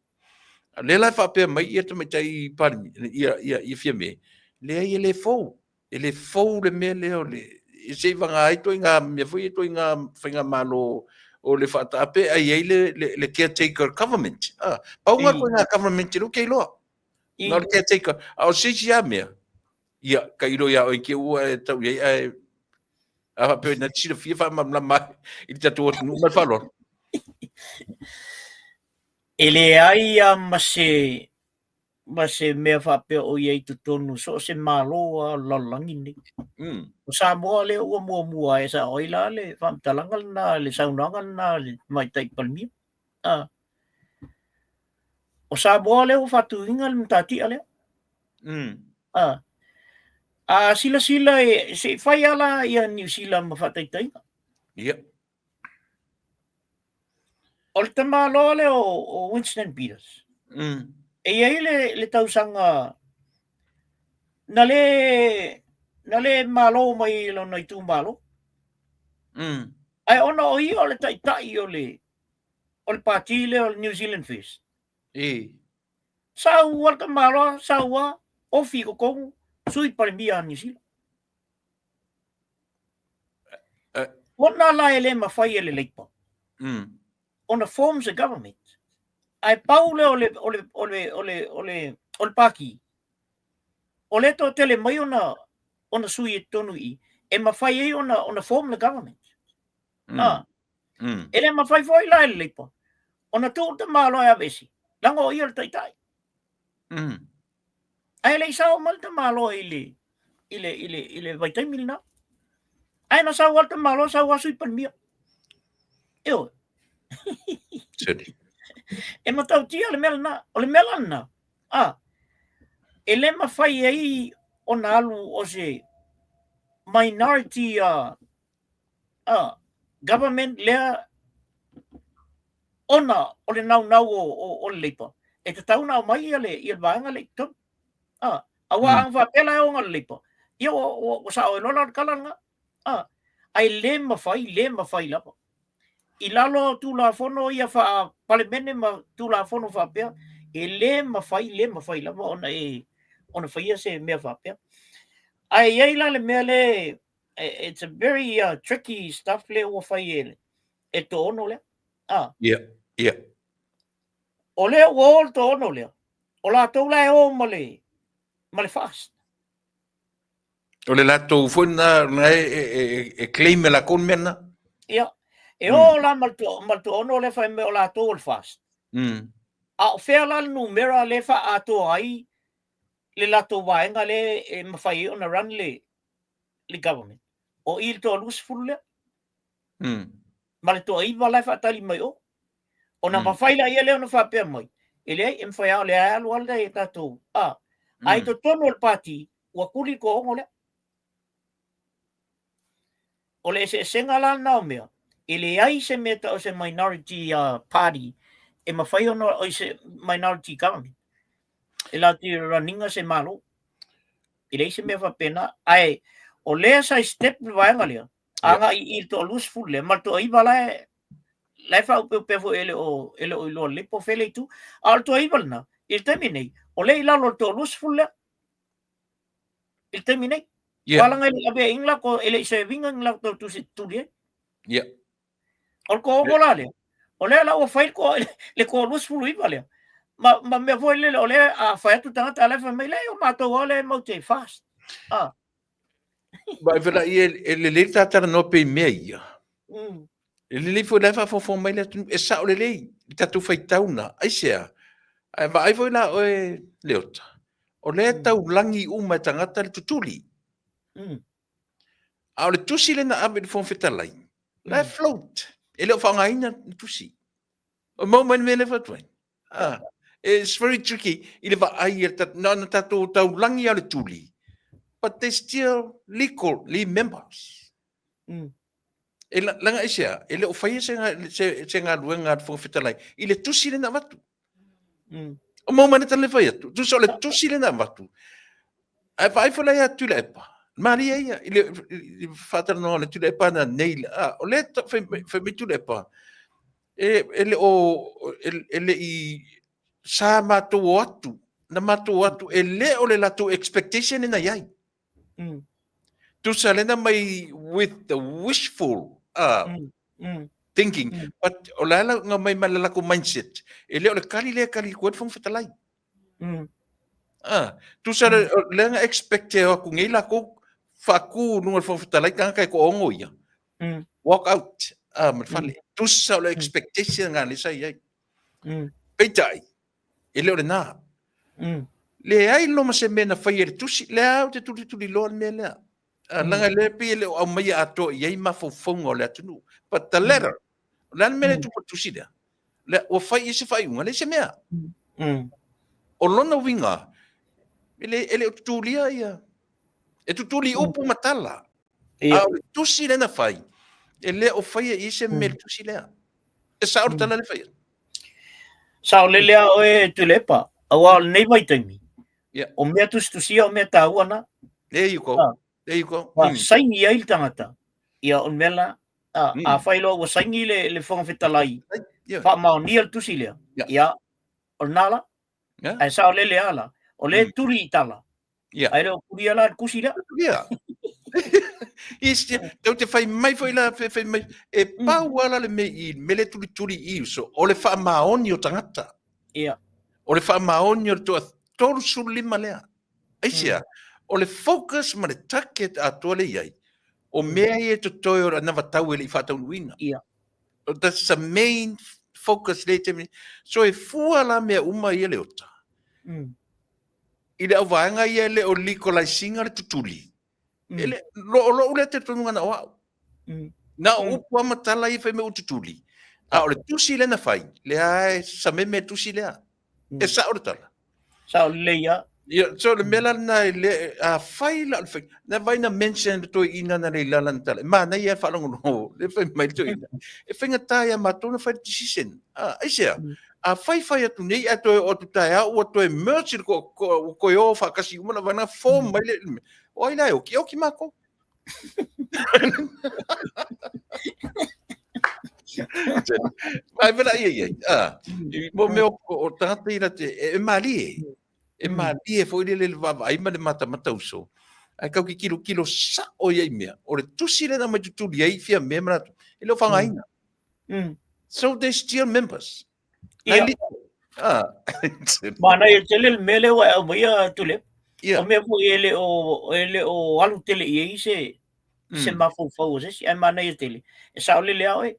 A lea la e faapea mai ia tamaitai Palemia, ia, ia, ia Fiame, leai e le fou. E le fou le mea lea o le, se i vagana ai ituaiga mea foi ia, ituaiga faigamalo o le faataape ae i ai le, le, le caretaker government. A, pau lena ituaiga government lea ou te iloa. Na o le caretaker. A o se isi lava mea, Ia, tailo ia oe ke ua e tau i ai, ae a faapea na te silafia faamalamalama ai i le tatou atunuu ma le faaaloalo.
E leai lava ma se, ma se mea faapea o i ai i totonu so o se Malo lava o le lalolagi lenei. O Samoa lea ua muamua e sao ai la le faamatalaga lena, le saunoaga lena a le Tamaitai Palemia. Ah. O Samoa lea ua faatuina le matatia lea. Ah. A silasila e, se i fai lava la ia Niu Sila ma faataitaiga.
Ia.
O le tamaloa lea o Winston Peters. E i ai le tausaga na le malo mai i lona itumalo. Ae ona o ia o le taitai o le o le pati lea o le New Zealand First.
E.
Sau lava le tamaloa, sau lava, ofi i totonu, sui Palemia a Niu Sila. Ona la e le mafai e le Labour ona form se government. Ae pau lea o le, o le, o le, o le, o le, o le pati, o lea e toatele mai ona, ona sui i totonu i i, e mafai ai ona, ona form le government. Ah. E le mafai foi la e le Labour ona tuu le tamaloa e aveese, leaga o ia le taitai. Ae le i sao mai le tamaloa i le, i le, i le, i le vaitaimi lena. Ae na sau lava le tamaloa, sau lava Sui Palemia. Ioe.
Sili.
E matautia le mea lena. O le mea la lena, a, e le mafai ai ona alu o se minority a, government lea ona o le naunau o le Labour, e tatau ona aumai ia le, ia le vaega lea i totonu. A, aua a faapea la e oga le Labour, ia ua sao ai loa la o le tala lena. A, ae le mafai, le mafai lava. I lalo o Tulafono ia faa-Palemene ma Tulafono faapea, e le mafai, le mafai lava ona e, ona faia se mea faapea. Ae i ai la le mea le It's a very uh, tricky stuff lea ua fai e, e toaono lea. Ah.
Yeah, yeah.
O lea ua o le toaono lea, o latou la e o ma le, ma le fast.
O le latou foi na, na e, e, e, e claim e lakou le mea na.
Ia, e o mm. la ma le, to, ma le toaono lea fai mea o latou o le fast.
Mm.
A o fea la le numera le faaatoa ai le latou vaega le e mafai ai ona run le, le government. O i le toa 20 lea.
Mm.
Ma le toa iva la e faatali mai o. Ona mm. mafai la ia lea ona faapea mai. E leai, e mafai a o lea alu alu e tatou. Ah, mm. Ai totonu o le pati, ua tuli toa ono lea. O le eseesega la lena o mea, e leai se mea tau o se minority uh, party e mafai ona o se minority government. E la te runninga se malo. E leai se mea faapena. Ae o lea sa i step le vaega lea, agai i le toa 20 lea, ma le toa iva la e la e faaopeopea foi e le o e le o iloa lelei po o fea le itu. A o le toa iva lena, i le taimi nei, o lea i lalo o le toa 20 lea. I le taimi nei. Yeah. Wala ngai le avea ingla ko e le i servinga ingla ko tu se tuli ai.
Yeah.
O le ko la lea. O lea la ua fai ko le ko 29 lea. Ma ma mea foi lele o lea a fai atu tagata le fai mai le o matou o le mau te fast. Ah.
Ma e vela i e lelei talanoa pe i mea ia. Mm. E lelei foi la e faafofoga mai le atunuu, e sao lelei i tatou faitauna. Aisea? Ae vaai foi la oe Leota, o lea e mm. taulagi uma e tagata le tutuli. Mm. A o le tusi lea na ave i le Fofoga Fetalai, la e mm. float, e le o faaaogaina le tusi. O mau mai le mea lea e fai atu ai. Ah, it's very tricky i le vaai a na, na tatou taulagi a le tuli, but they still legal members. Mm. E la, laga aisea, e le o faia se, se, se galuega a le Fofoga Fetalai i le tusi lea na avatu. Mm. O mau mai le tala le fai atu. Tusa o le tusi lea na avatu. Ae vaai foi la ia Tuilaepa. Malie ia i le, i le faatalanoa le Tuilaepa na nei. Ah, o lea fai, fai mai Tuilaepa, e, e le o, e, e le i sa matou o atu, na matou o atu, e le o le latou expectation na iai. Mm. Tusa lena mai with the wishful uh, mm. Mm. thinking. Mm. But o la la nga mai ma le lako mindset. E le o le kali le kali koe le Fofoga Fetalai. Mm. Ah, tusa mm. le nga expect e aku ngei lako whaku nunga le Fofoga Fetalai tanga kai ko ongo ia. Mm. Walk out. Ah, ma fale. Mm. Tusa o le mm. expectation nga le sa iai. Mm. Peitai, E le o lena. Mm. Leai loma se mea na fai e le tusi, lea au te tulituli loa le mea lea. Mm. Langa le pi e le o aumaia atoa i ai mafaufauga o le atunuu. But the mm. letter, o le a le mea le mm. tupu tusi lea? Le, ua fai i se faaiuga, le se mea. Mm. O lona uiga, e le, e le o tutulia ia. E tutuli mm. upu ma tala. Yeah. A o le tusi lea na fai, e le o faia i se mea le tusi lea. E sao le tala le faia.
Sao lele a oe Tuilaepa, auā o lenei vaitaimi, yeah. o mea tusitusia o mea tāua na.
There you go. Ah. There you go.
Mm. Saini ai le tangata, ia o le mea la, a, mm. a whai loa ua saini le, le Fofoga Fetalai, yeah. whaamaonia le tusi lea, yeah. ia, o le nā la, yeah. ae sao lele a la, o le mm. turi i tala,
Yeah.
Ae le o kuria la le kusi lea.
Yeah. Yes, tau te whai mai foi la, whai mai, e mm. pau ala le me i mele tuli tuli i uso, o le whaamaoni o tangata.
Yeah.
O le whaamaoni o le toa 35 lea. Aisea, mm. o le focus ma le target a toa le iai, o mm. mea ia te toe o na watau e le i whaataunuina.
Yeah.
That's the main focus le te So e fua la mea uma ia le ota. Mm. I le auvaega ia e le o legalize ina le tutuli. Mm. E le, lo, lo ule te tonuga na o au. Mm. Na o mm. upu ama tala i whai me u tutuli. A o le tusi le na whai, le ae sa me me tusi lea. Mm. E sa o le tala.
Sa o le ia.
Ia, so le mea la na le a whai la o le whai. Na vai na mention le toi ina na le lala na tala. Ma na ia whalongo le whai mai le toi ina. E whainga tā ia mātou na whai le decision. A, aisea, mm. a whai whai atu nei a toe o tu tae a ua toe merge ko ko ko o whakasi uma na vana form mm. mai le o ai lai oki oki mākou. Mai vela ia ia. Ah, mo me o o tangata ira te e, e malie. E mm. malie foi le le vaavaai ma le matamata uso. Ae tau te tilotilo sa'o ia i mea, o le tusi lea na aumai tutuli ai Fiame ma latou, e le o faaaogaina. So they still members.
Ia.
Ah.
Manaia tele le mea lea ua e aumaia Tuilaepa.
Ia.
O mea foi e le o, e le o alu tele i ai se, se mafaufau o se isi, ae manaia tele. E saolele lava oe.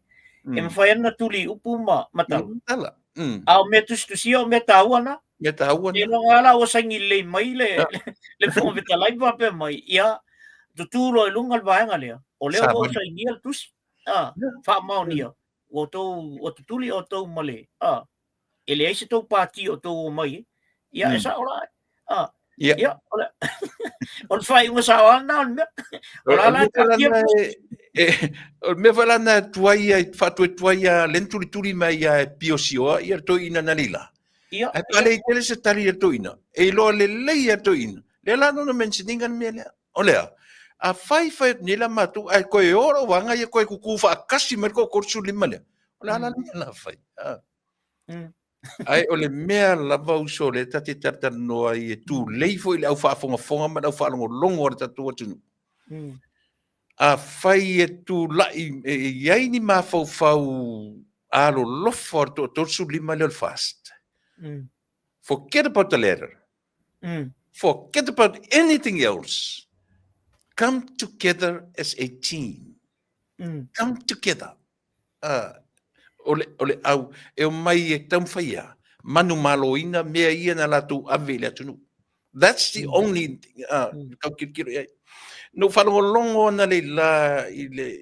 E mafai lava ona tuli i upu ma, ma tala.
Tala.
A o mea tusitusia, o mea taua na.
Mea taua na.
Seiloga lava la ua saini lelei mai le, le Fofoga Fetalai ma faapea mai, ia, tutū loa i luga le vaega lea, o lea ua ou sainia le tusi, a, faamaonia, ua outou, ua tutuli outou ma le, a, e leai se tou pati o outou omai ai. Ia, e sao la, a, ia, o le, o le faaiuga sao lava lena o le mea. O la la e taatia le tusi.
O le mea foi la na tuai ai, faatuatuai a le na tulituli mai ia e piosioa ia le toeaina na leila.
Ia,
Ae pe a le tele se tali a le toeaina, e iloa lelei e le toeaina. Lea la na mention ina le mea lea. O le a? Afai fai atu nei la matou ae toe o lou vaega ia toe tutu faatasi mai le toa-35 lea, o le a la le mea la fai? Ae o le mea lava uso lea ta te talatalanoa ai e tulei foi i le au faafogafoga ma le au faalogologo a le tatou atunuu. Afai e tulai e i ai ni mafaufau alolofa o le toa-35 lea o le FAST, forget about the letter. Forget about anything else. Come together as a team. Come together. O le, o le au, e omai e taumafai ia, manumaloina mea ia na latou ave i le atunuu. That's the only thing, tau tilotilo i ai. Na ou faalogologo analeila i le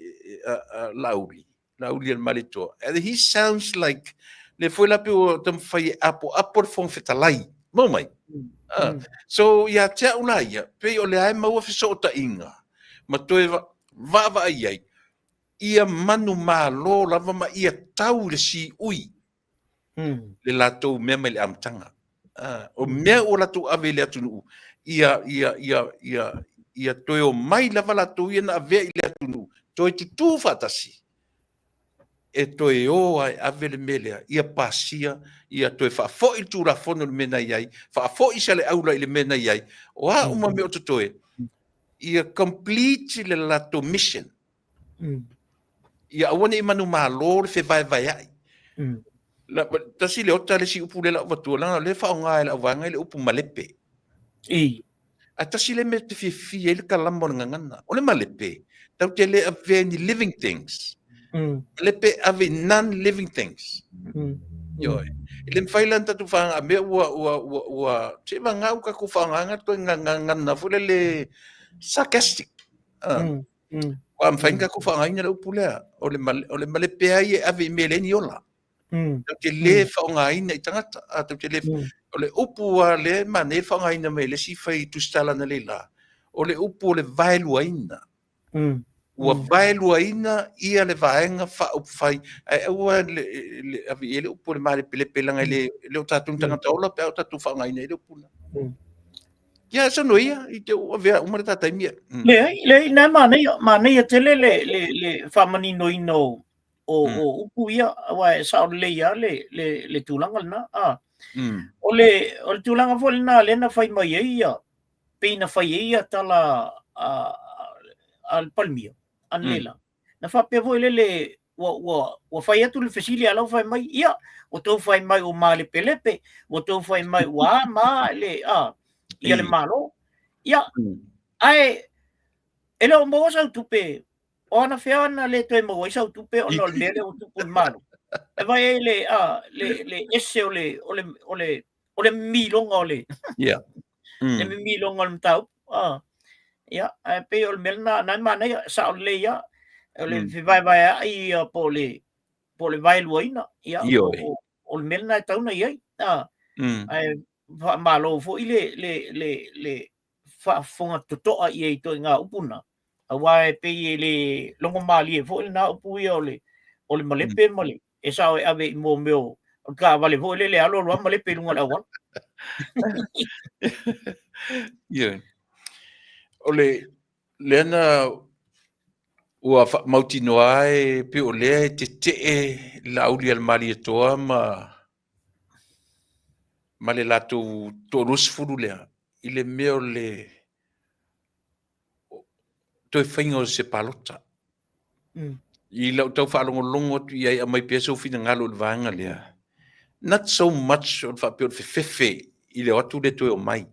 Laauli, Laauli o le Malietoa. And he sounds like, le foi la pei ua taumafai e apoapo le Fofoga Fetalai. Maua mai? So ia te au la ia, pei o lea e maua fesootaiga ma toe vaavaai ai, ia manumalo lava ma ia tau i le siui le latou mea mai le amataga. O mea ua latou ave i le atunuu, ia, ia, ia, ia, ia toe omai lava latou ia na avea i le atunuu, toe tutū faatasi, e toe o lava e ave le mea lea, ia pasia, ia toe faafoi le Tulafono i le mea na i ai, faafoi Saleaula i le mea na i ai, o a uma mea o totoe, ia complete le latou mission. Ia aua ne i manumalo le fevaevaeai. La, tasi le ota le isi upu lea lau avatua, leaga o lea e faaaoga e le auvaega i le upu malepe.
I.
Ae tasi le mea e te fiafia ai le kalama o le gagana. O le malepe, tatou te le avea ni living things. Malepe ave i non-living things. Ioe. E le mafai la ona tatou faaaoga mea ua, ua, ua, ua, se vagana ua tatou faaaogaina toe gagana foi lele sarcastic. Ua mafai ona tatou faaaogaina le upu lea, o le, o le malepe lava ia e ave i mea e leai ni ola. Tatou te le faaaogaina i tagata. A, tatou te le, o le upu lava lea e manaia le faaaogaina mai e le isi fai tusitala analeila, o le upu o le vaeluaina. Ua vaeluaina ia le Vaega Faaupufai, ae aua le, le ave i ai le upu o le malepelepe, leaga e le, e le o tatou ni tagata ola pe a o tatou faaaogaina ai le upu lena. Ia, saunoa ia, i te ua avea uma le ta taimi.
Leai, leai, na manaia, manaia tele le, le, le faamaninoina o, o, o upu ia, aua e sao lelei lava le, le, le tulaga lena. A. O le, o le tulaga foi lena lea na fai mai ai ia, pei na fai ai ia tala a, a le Palemia, analeila. Na faapea foi lele, ua, ua, ua fai atu le fesili a la ua fai mai, ia, ua tou fai mai ua malepelepe, ua tou fai mai ua a ma a le, a, ia le Malo. Ia, ae, e le o maua sau tupe, o anafea na le toe maua ai sau tupe ona o le mea lea ua tupu i le Malo. E vaai ai le, a, le, le ese o le, o le, o le, o le mimiloga o le, le mimiloga o le mataupu. Ia, ae pei o le mea lena, na e manaia, sao lelei lava. O le fevaevaeai ia po o le, po o le vaeluaina, ia, o, o le mea lena e tatau ona i ai. Ae faamalo foi le, le, le, le faafofoga totoa i ai i ituaiga upu na, aua e pei e le logo malie foi lena upu ia o le, o le malepe ma le, e sao e ave i mea mea o le taavale foi lele e alu alu lava malepe i luga o le auala.
Ioe. O le, lea na ua faamautinoa e pei o lea e tetee le Laauli a le Malietoa ma ma le latou toa-20 lea i le mea o le. toe faiga o se palota. I lau tau faalogologo atu i ai, aumai pea sou finagalo i le vaega lea. Not so much o le faapea o le fefefe i le o atu le toe omai.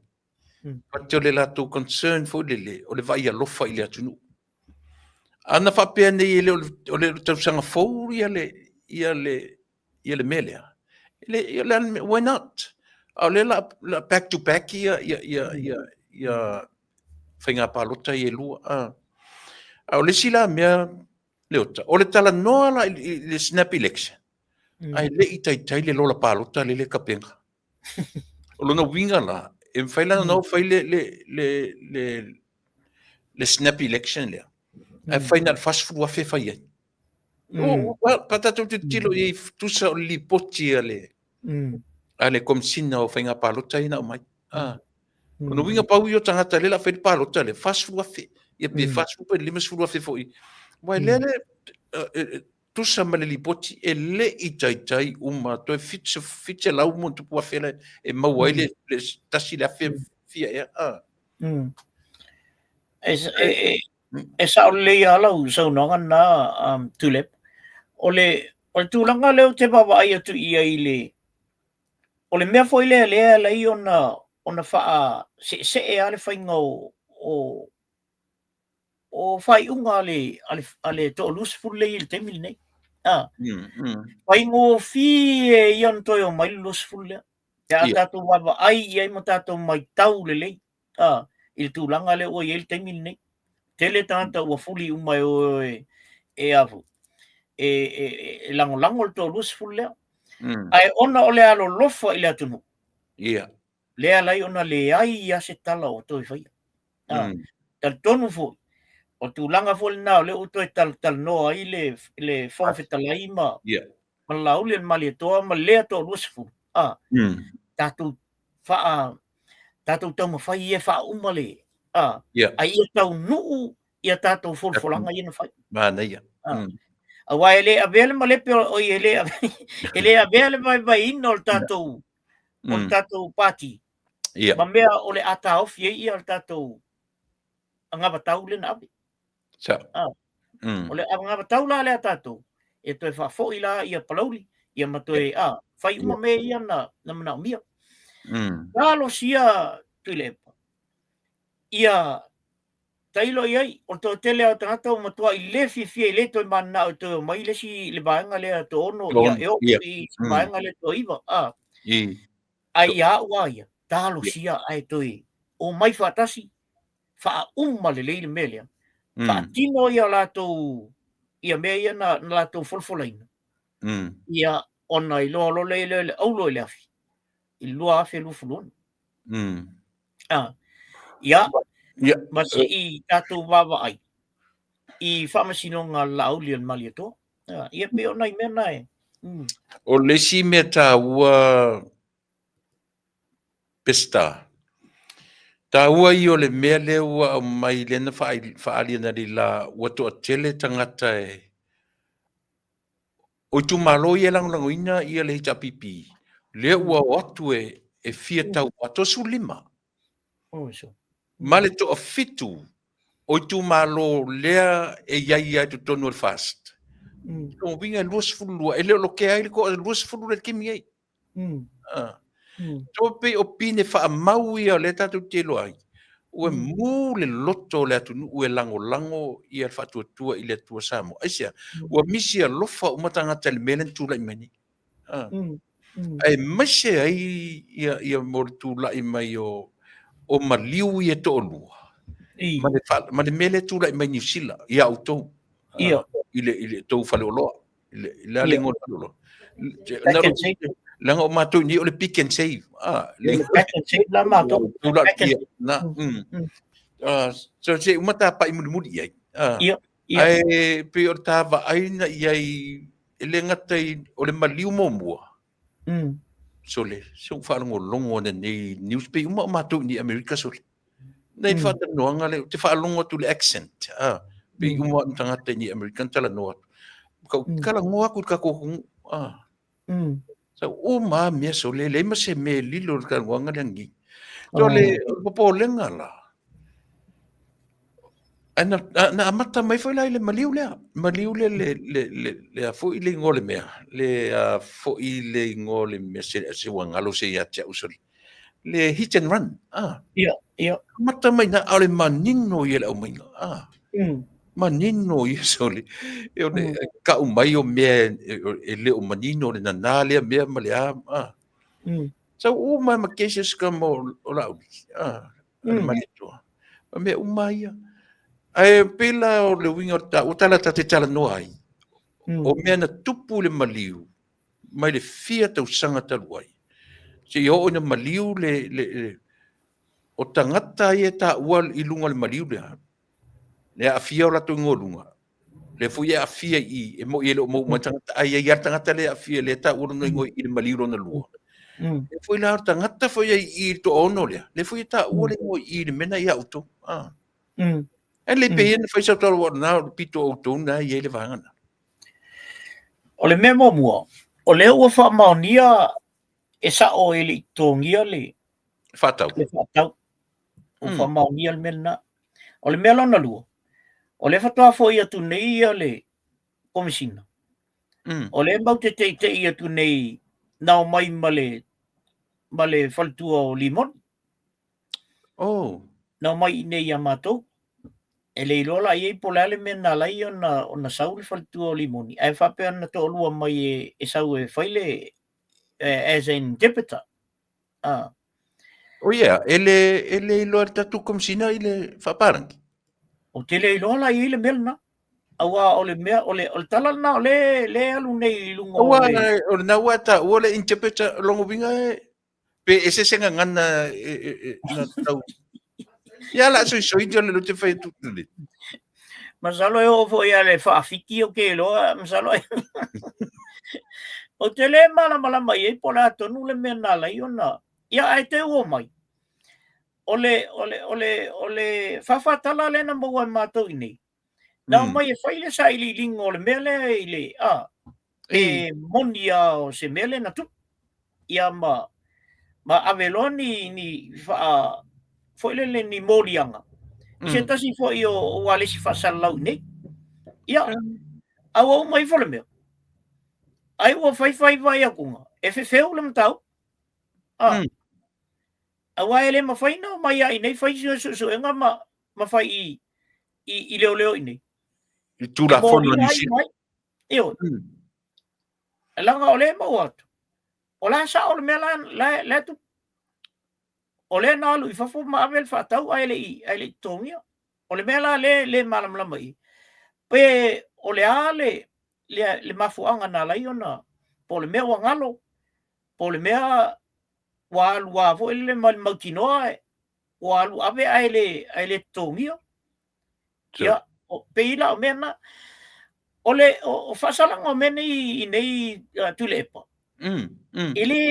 But o le latou concern foi lele, o le vaai alofa i le atunuu. Ana faapea nei e le o le tausaga fou ia le, ia le, ia le mea lea. Le, ia le, why not? A o lea la, la back to back ia, ia, ia, ia, ia faiga palota ia e lua. A, a o le isi la mea, Leota, o le talanoa la i le snap election, ae le i taitai le lola palota le le kapena. O lona uiga la, e mafai la ona fai le, le, le, le, le snap election lea, ae fai na o le 40,000 e fai ai. Well, pa tatou tilotilo i ai tusa o le lipoti a le, a le Komesina o Faiga Palota ia na aumai. Ah. O lona uiga pau ia o tagata lea o le a fai le palota lea, 40,000. Ia pe 40 pe 50,000 foi. Aua lea le tusa ma le lipoti e le i taitai uma toe 700 ma ona tupu afe la e maua ai le tasi le afe fia ea. Ah.
E, e, e, e sao lelei lava lau saunoaga lena, Tuilaepa. O le, o le tulaga lea ou te vaavaai atu i ai i le, o le mea foi lea lea e ala ai ona, ona faaseesee lava le faiga o, o, o faaiuga a le, a le, a le toa-20 lea i le taimi lenei. A, faigofie ia ona toe omai le 20 lea. Pe a tatou vaavaai i ai ma tatou maitau lelei a, i le tulaga lea ua i ai le taimi lenei. Tele tagata ua fuli uma e o e, e a foi, e, e, e lagolago le toa-20 lea. Ae ona o le alolofa i le atunuu, lea ala ai ona leai lava se tala o toe faia. Talitonu foi, o tulaga foi lena o lea ua toe talatalanoa ai le, le Fofoga Fetalai ma, ma le Laauli o le Malietoa ma lea toa-20. Tatou faa, tatou taumafai ia e faauma le, a, a ia taunuu ia tatou folafolaga ia na fai.
Manaia.
Aua e le avea le malepe o, oi, e le avea, e le avea le vaevaeina o le tatou, o le tatou pati. Ma mea o le a taofi ai ia le tatou anavatau lea na ave. O le anavatau la lea a tatou, e toe faafoi la ia Palauli, ia ma toe, a, fai uma mea ia na, na manaomia. Talosia Tuilaepa, ia tailo i ai, o le toatele lava o tagata ua matuai le fiafia i le toe mananao e toe omai le isi le vaega lea toaono, ia e oo i se vaega lea toaiva, a. Ae ia au lava ia, talosia ae toe omai faatasi, faauma lelei le mea lea, faatino ia latou, ia mea ia na, na latou folafolaina, ia ona iloa loa lea i le aulo i le afi, i le 2026. Ah, ia, ma se i tatou vaavaai i faamasinoga a le Laauli o le Malietoa. Ah, ia pei o nai mea na e.
O le isi mea taua Peseta, taua ia o le mea lea ua aumai lea na faaali analeila ua toatele tagata e O itumalo ia e lagolagoina ia le HRPP, lea ua o atu e, e fia tauva, 35. Ma le toafitu o itumalo lea e i ai lava i totonu o le FAST. Lona uiga e 22, e le o lokea ai le toa 20 lea i le taimi nei. So pei o pine faamau ia lea tatou te iloa ai, ua mu le loto o le atunuu e lagolago ia le faatuatua i le Atua Samoa. Aisea? Ua misi alofa uma tagata i le mea lea na tulai mai nei. Aemaise ai ia, ia mo le tulai mai o, o maliu ia e toalua, ma le, ma le mea lea e tulai mai Niu Sila ia outou, i le, i le tou faleoloa. Le a le igoa o le faleoloa? Leaga o matou nei o le pick and save. Ah,
le pick and save la matou.
Na. So se uma tapa'i mulimuli i ai. Ae pei o le ta vaai na i ai e le gata i o le maliu muamua. Sole, se ua faalogologo ananei news pei uma o matou i Amerika sole. Nei faatalanoaga lea, ou te faalogo atu i le accent, ah, pei uma o tagata i Amerika na talanoa atu. Ka talanoa atu i le tatou atunuu, ah. Sa uma lava mea sole, leai ma se mea e lilo i le talanoaga lea nei. So le popolega la, Ae na, na, na amata mai foi la i le maliu lea. Maliu le, le, le, le, le a foi le igoa o le mea. Le a foi le igoa o le mea se, se ua galo se ia te au sorry. Le hit and run. Ah.
Ia, ia.
Amata mai na, a o le manino ia le aumaiga. Ah. Manino ia sorry. E o le kau mai o mea e, e le o manino le nana lea mea ma le a. Ah. Sau uma ma cases ka mo o lau. Ah. Le malietoa. Ma mea uma ia. Ae pei la o le uiga o le taua tala ta te talanoa ai. O mea na tupu i le maliu mai le fia tausaga talu ai. Seia oo ina maliu le, le, le o tagata ia e taua i luga o le maliu lea, le aafia o latou igoa luga, lea foi e aafia i i, e moni e le o maua mai tagata, ae i ai lava le tagata lea e aafia, lea e taua lona igoa i le maliu lona lua. Lea foi la o le tagata foi ai i i le toaono lea, lea foi e taua le igoa i i le mea na ia outou. Ah. Ae le pei e na fai sau tala aua o lena o le pito o outou na e i ai le vaega na.
O le mea muamua, o lea ua faamaonia e sa'o e le i totogia le
faatau.
Le faatau. Ua faamaonia le mea lena. O le mea lona lua, o lea faatoa foi atu nei ia le Komesina. O lea matou te teitei atu nei na omai ma le ma le faletua o Limoni.
Oh.
Na omai i nei ia matou. E le iloa la i ai po o le a le mea na ala ai ona, ona sau le faletua o Limoni, ae faapea na toalua mai e, e sau e fai le as an interpreter. Ah.
Oh yeah, e le, e le iloa le tatou Komesina i le Faapalangi.
Ou te le iloa la i ai le mea lena. Aua o le mea, o le, o le tala lena o le, le alu nei i luga o
le... Aua, o lena ua taua le interpreter, lona uiga e, pe ese se gagana e, e, e, na tau... Ia la soisoi te o le lote fai atu le.
Masalo e oo foi a le faafiti o ke iloa, masalo e. Ou te le malamalama i ai po o le a tonu le mea na ala ai ona, ia ae te ua mai. O le, o le, o le, o le faafatala lea na maua e matou i nei. Na omai e fai le sailiiliga o le mea lea i le, a, e moni lava o se mea lea na tupu. Ia ma, ma ave loa ni, ni faa, foi lele ni moliaga, i se tasi foi o, o ualesi faasalalau i nei. Ia, a ua uma ifo le mea, ai ua faifai vai atuga, e fefeu le mataupu. A, aua e le mafai ona omai lava i nei fai sina suesuega ma, ma fai i, i, i leoleo i nei.
I Tulafono a Niu Sila.
Ioe. Leaga o lea e maua atu, o la e sao le mea la, la, la e tupu. O lea na alu i fafo ma ave le faatau ae le i, ae le i totogia. O le mea la le, le malamalama i, pe o le a le, le, le mafuaaga na ala ai ona, po o le mea ua galo, po o le mea ua alu lava foi lele ma le mautinoa ua alu ave ae le, ae le totogia. Ia, o, pei la o mea na. O le o, o faasalaga o mea nei i nei uh, Tuilaepa, e le,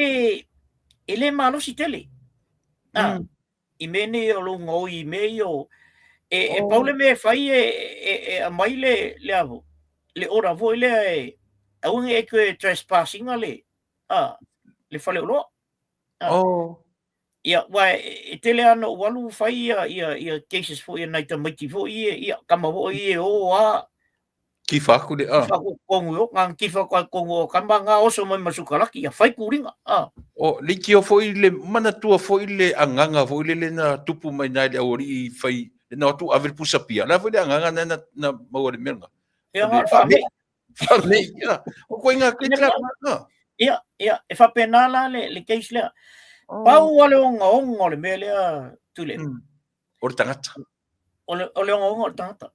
e le malosi tele. Ah, i mea nei o lou gaoi i mea ia o, e, e pau le mea e fai e, e, e aumai le, le avo, le order foi lea e, aua ne i e toe trespass ina le, ah, le faleoloa. Ah.
Oh.
Ia, aua e, e tele lava ona ou alu fai ia, ia, ia cases foi a nai tamaiti foi ia, ia, tama foi ia e o lava.
Kifa aku le, ah.
Kifa aku totonu i o, na ona kifa atu lava i totonu o tama na oso mai ma sukalaki, ia fai kūliga, ah.
O, leitio foi le, manatua foi le agaga foi lele na tupu mai na i le aualii i fai, na o atu ave le pusa pia. O le a foi le agaga na na, na maua i le mea lena?
Ia, na o le faamei.
Faamei, ia. O koe ngā kete la, ah.
Ia, ia, e faapena la le, le case lea. Oh. Pau lava le ogaoga o le mea lea, Tuilaepa.
O le tagata.
O le, o le ogaoga o le tagata.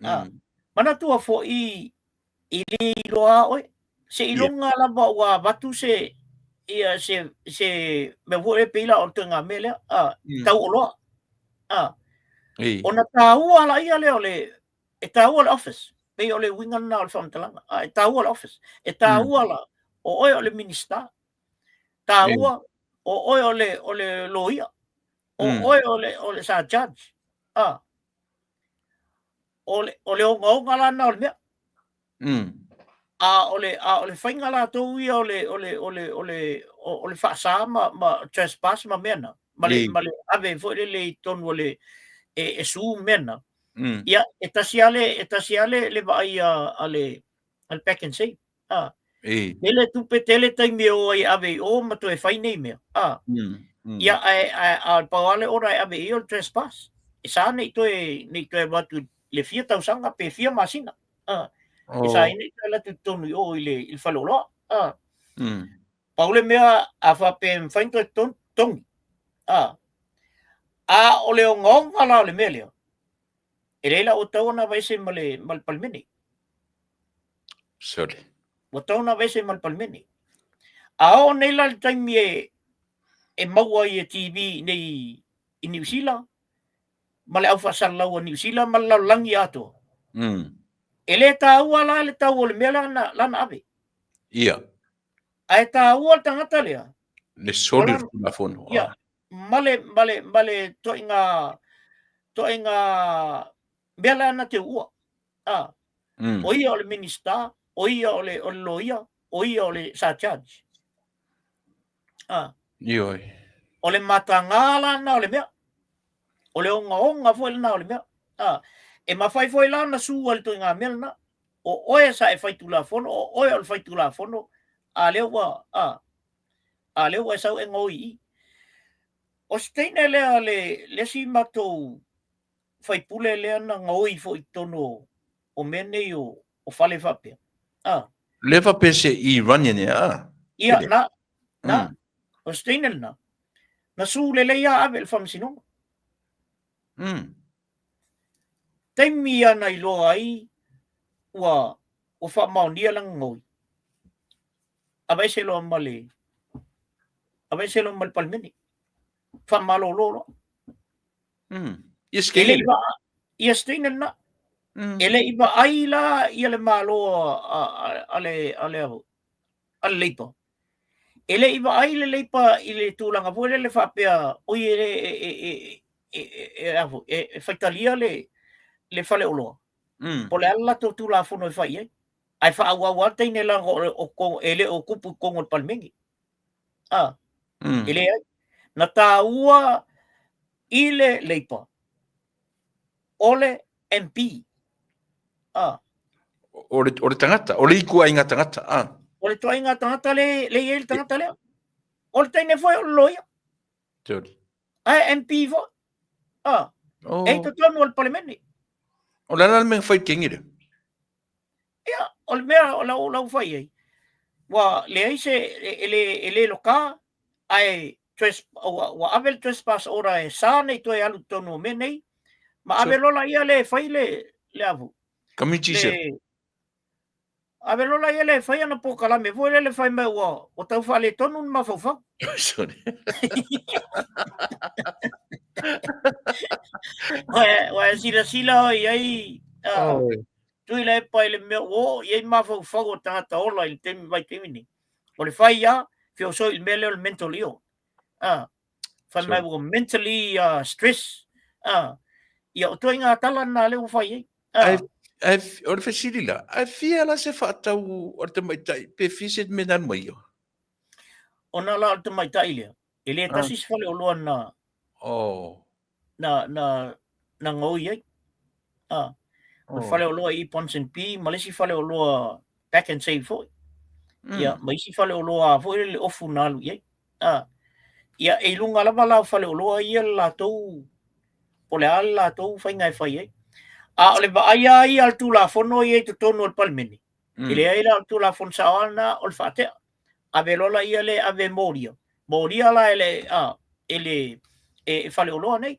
Ah. Manatua foi e le iloa lava oe. Seiloga lava ua avatu se, ia, se, se mea foi lea pei la o le ituaiga mea lea, ah, tau oloa. Ah. Ona taua laia lea o le, e taua le office. Pei o le uiga lena o le faamatalaga. Ah, e taua le office. E taua la, o oe o le Minista. Taua, o oe o le, o le loia. O oe o le, o le sa judge. Ah. O le, o le ogaoga la lena o le mea. A o le, a o le faiga latou ia o le, o le, o le, o le, o le faasa ma, ma trespass ma mea na. Ma le, ma le ave foi lele i totonu o le, e, e sue mea na. Ia, e tasi lava le, e tasi lava le, le vaai a, a le, a le Pak'nSave. A. Tele tupe, tele taimi e o ai e ave i o ma toe fai nei mea. A. Ia, ae, ae, a pau lava le order e ave i ai o le trespass. E sa ne i toe, ne i toe alu atu i le fia tausaga pe fia masina. A. E sa ai ne i toe alu atu i totonu i o i le, i le faleoloa. A. Pau le mea, a faapea e mafai ona toe totogi, a, a o le ogaoga la o le mea lea, e leai la ua tatau ona aveese ma le, ma le Palemene.
Sorry.
Ua tatau ona aveese ma le Palemene. A oo nei la le taimi e, e maua ai e TV nei i Niu Sila, ma le au faasalalau a Niu Sila ma le lalolagi atoa. E le taua la le tau o le mea la na, la na ave.
Ia.
Ae taua le tagata lea.
Le soli o le Tulafono.
Ia, ma le, ma le, ma le toaiga, toaiga mea la na te uua. A. O ia o le Minista, o ia o le, o le loia, o ia o le sa judge. A.
Ioe.
O le matagā la na o le mea. O le ogaoga foi lena o le mea. A. E mafai foi la ona sue le toaiga mea lena. O oe sa e faitulafono, o oe o le faitulafono, a lea ua, a, a lea ua e sau e gaoi i i. O se teine lea le, le isi matou faipule lea na gaoi foi i totonu o, o mea nei o, o fale faapea. A.
Lea faapea se i Runyon ea, a?
Ia, na, na, o se teine lena, na sue lelei lava ave i le faamasinoga. Taimi ia na iloa ai ua ua faamaonia lana gaoi, aveese loa ma le aveese loa ma le Palemene. Faamalolo loa.
Ia se teine.
Ia se teine lena. E le i vaai la ia le Malo a, a, a le a le a le Leipa. E le i vaai le Leipa i le tulaga foi lele faapea, oi e le e e e e e a foi, e, e faitalia le le faleoloa. Po o le a le latou Tulafono e fai i ai. Ae faaauau lava le teine leaga o, o, e le o tupu i totonu o le Palemene. A, e leai. Na taua i le Leipa o le MP.
A. O le, o le tagata, o le ituaiga tagata. A.
O le ituaiga tagata le, le i ai le tagata lea. O le teine foi o le loia.
Sorry.
Ae MP foi. A. Oh. E i totonu o le Palemene.
O le a la le mea fai kengi lea?
Ia, o le mea o lau, lau fai ai, ua leai se, e, le, e le loka, ae tres, ua, ua ave le trespass order e sa nei toe alu totonu o mea nei, ma ave loa la ia le fai le, le avu.
Community
Le, ave loa la ia le fai ana polokalame foi lele fai mai ua, ua tau faaletonu le mafaufau.
Sorry.
Ua, ua e silasila oi ai, uh, Tuilaepa i le mea ua oo i ai mafaufau o tagata ola i le taimi vaitaimi nei. O le fai lava, feosoi i le mea lea o le mental ill. Ah, fai mai ua mentally stress. Ah, ia o ituaiga tala lena lea ua fai ai. Ah.
Ai, o le fesili la, ai fia la se faatau o le tamaitai pe fia se mea na alu mai ai?
Ona la o le tamaitai lea, e le tasi se faleoloa na
Oh.
Na, na, na gaoi ai. Ah. O le oh. faleoloa i Ponsonby ma le isi faleoloa Pak'nSave foi. Ia, ma isi faleoloa foi le ofu na alu i ai. Ah. Ia, e i luga lava la o faleoloa ia le latou, po o le a le latou faiga e fai ai. A o le vaai lava ia a le Tulafono ia i totonu o le Palemene, e leai la o le Tulafono sao lava lena o le faatea. Ave loa la ia le ave molia. Molia la e le, a, e le, e, e faleoloa nei.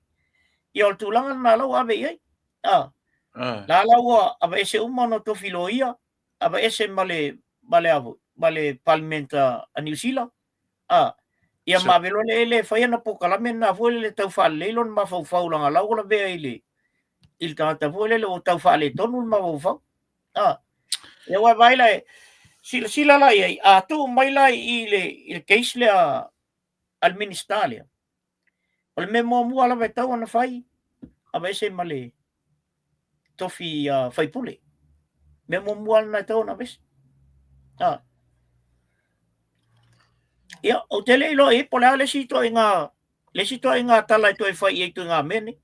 Ia o le tulaga lena la ua ave i ai. A, la la ua aveese uma ona tofi loia, aveese ma le, ma le avo, ma le Palemene a Niu Sila. A, ia ma ave loa le ele e fai ana polokalame lena foi lele tau faalelei lona mafaufau leaga la ua lavea i le, i le tagata foi lele ua tau faaletonu le mafaufau. A, ia ua vaai la e, silasila la i ai, a tuu mai la i le, i le case lea a le Minista lea, o le mea muamua lava e tatau ona fai, aveese ma le tofi uh, faipule. Mea muamua lena e tatau ona aveese. A. Ia, ou te le iloa i ai po o le a le isi ituaiga, le isi ituaiga tala e toe fai i ai ituaiga mea nei.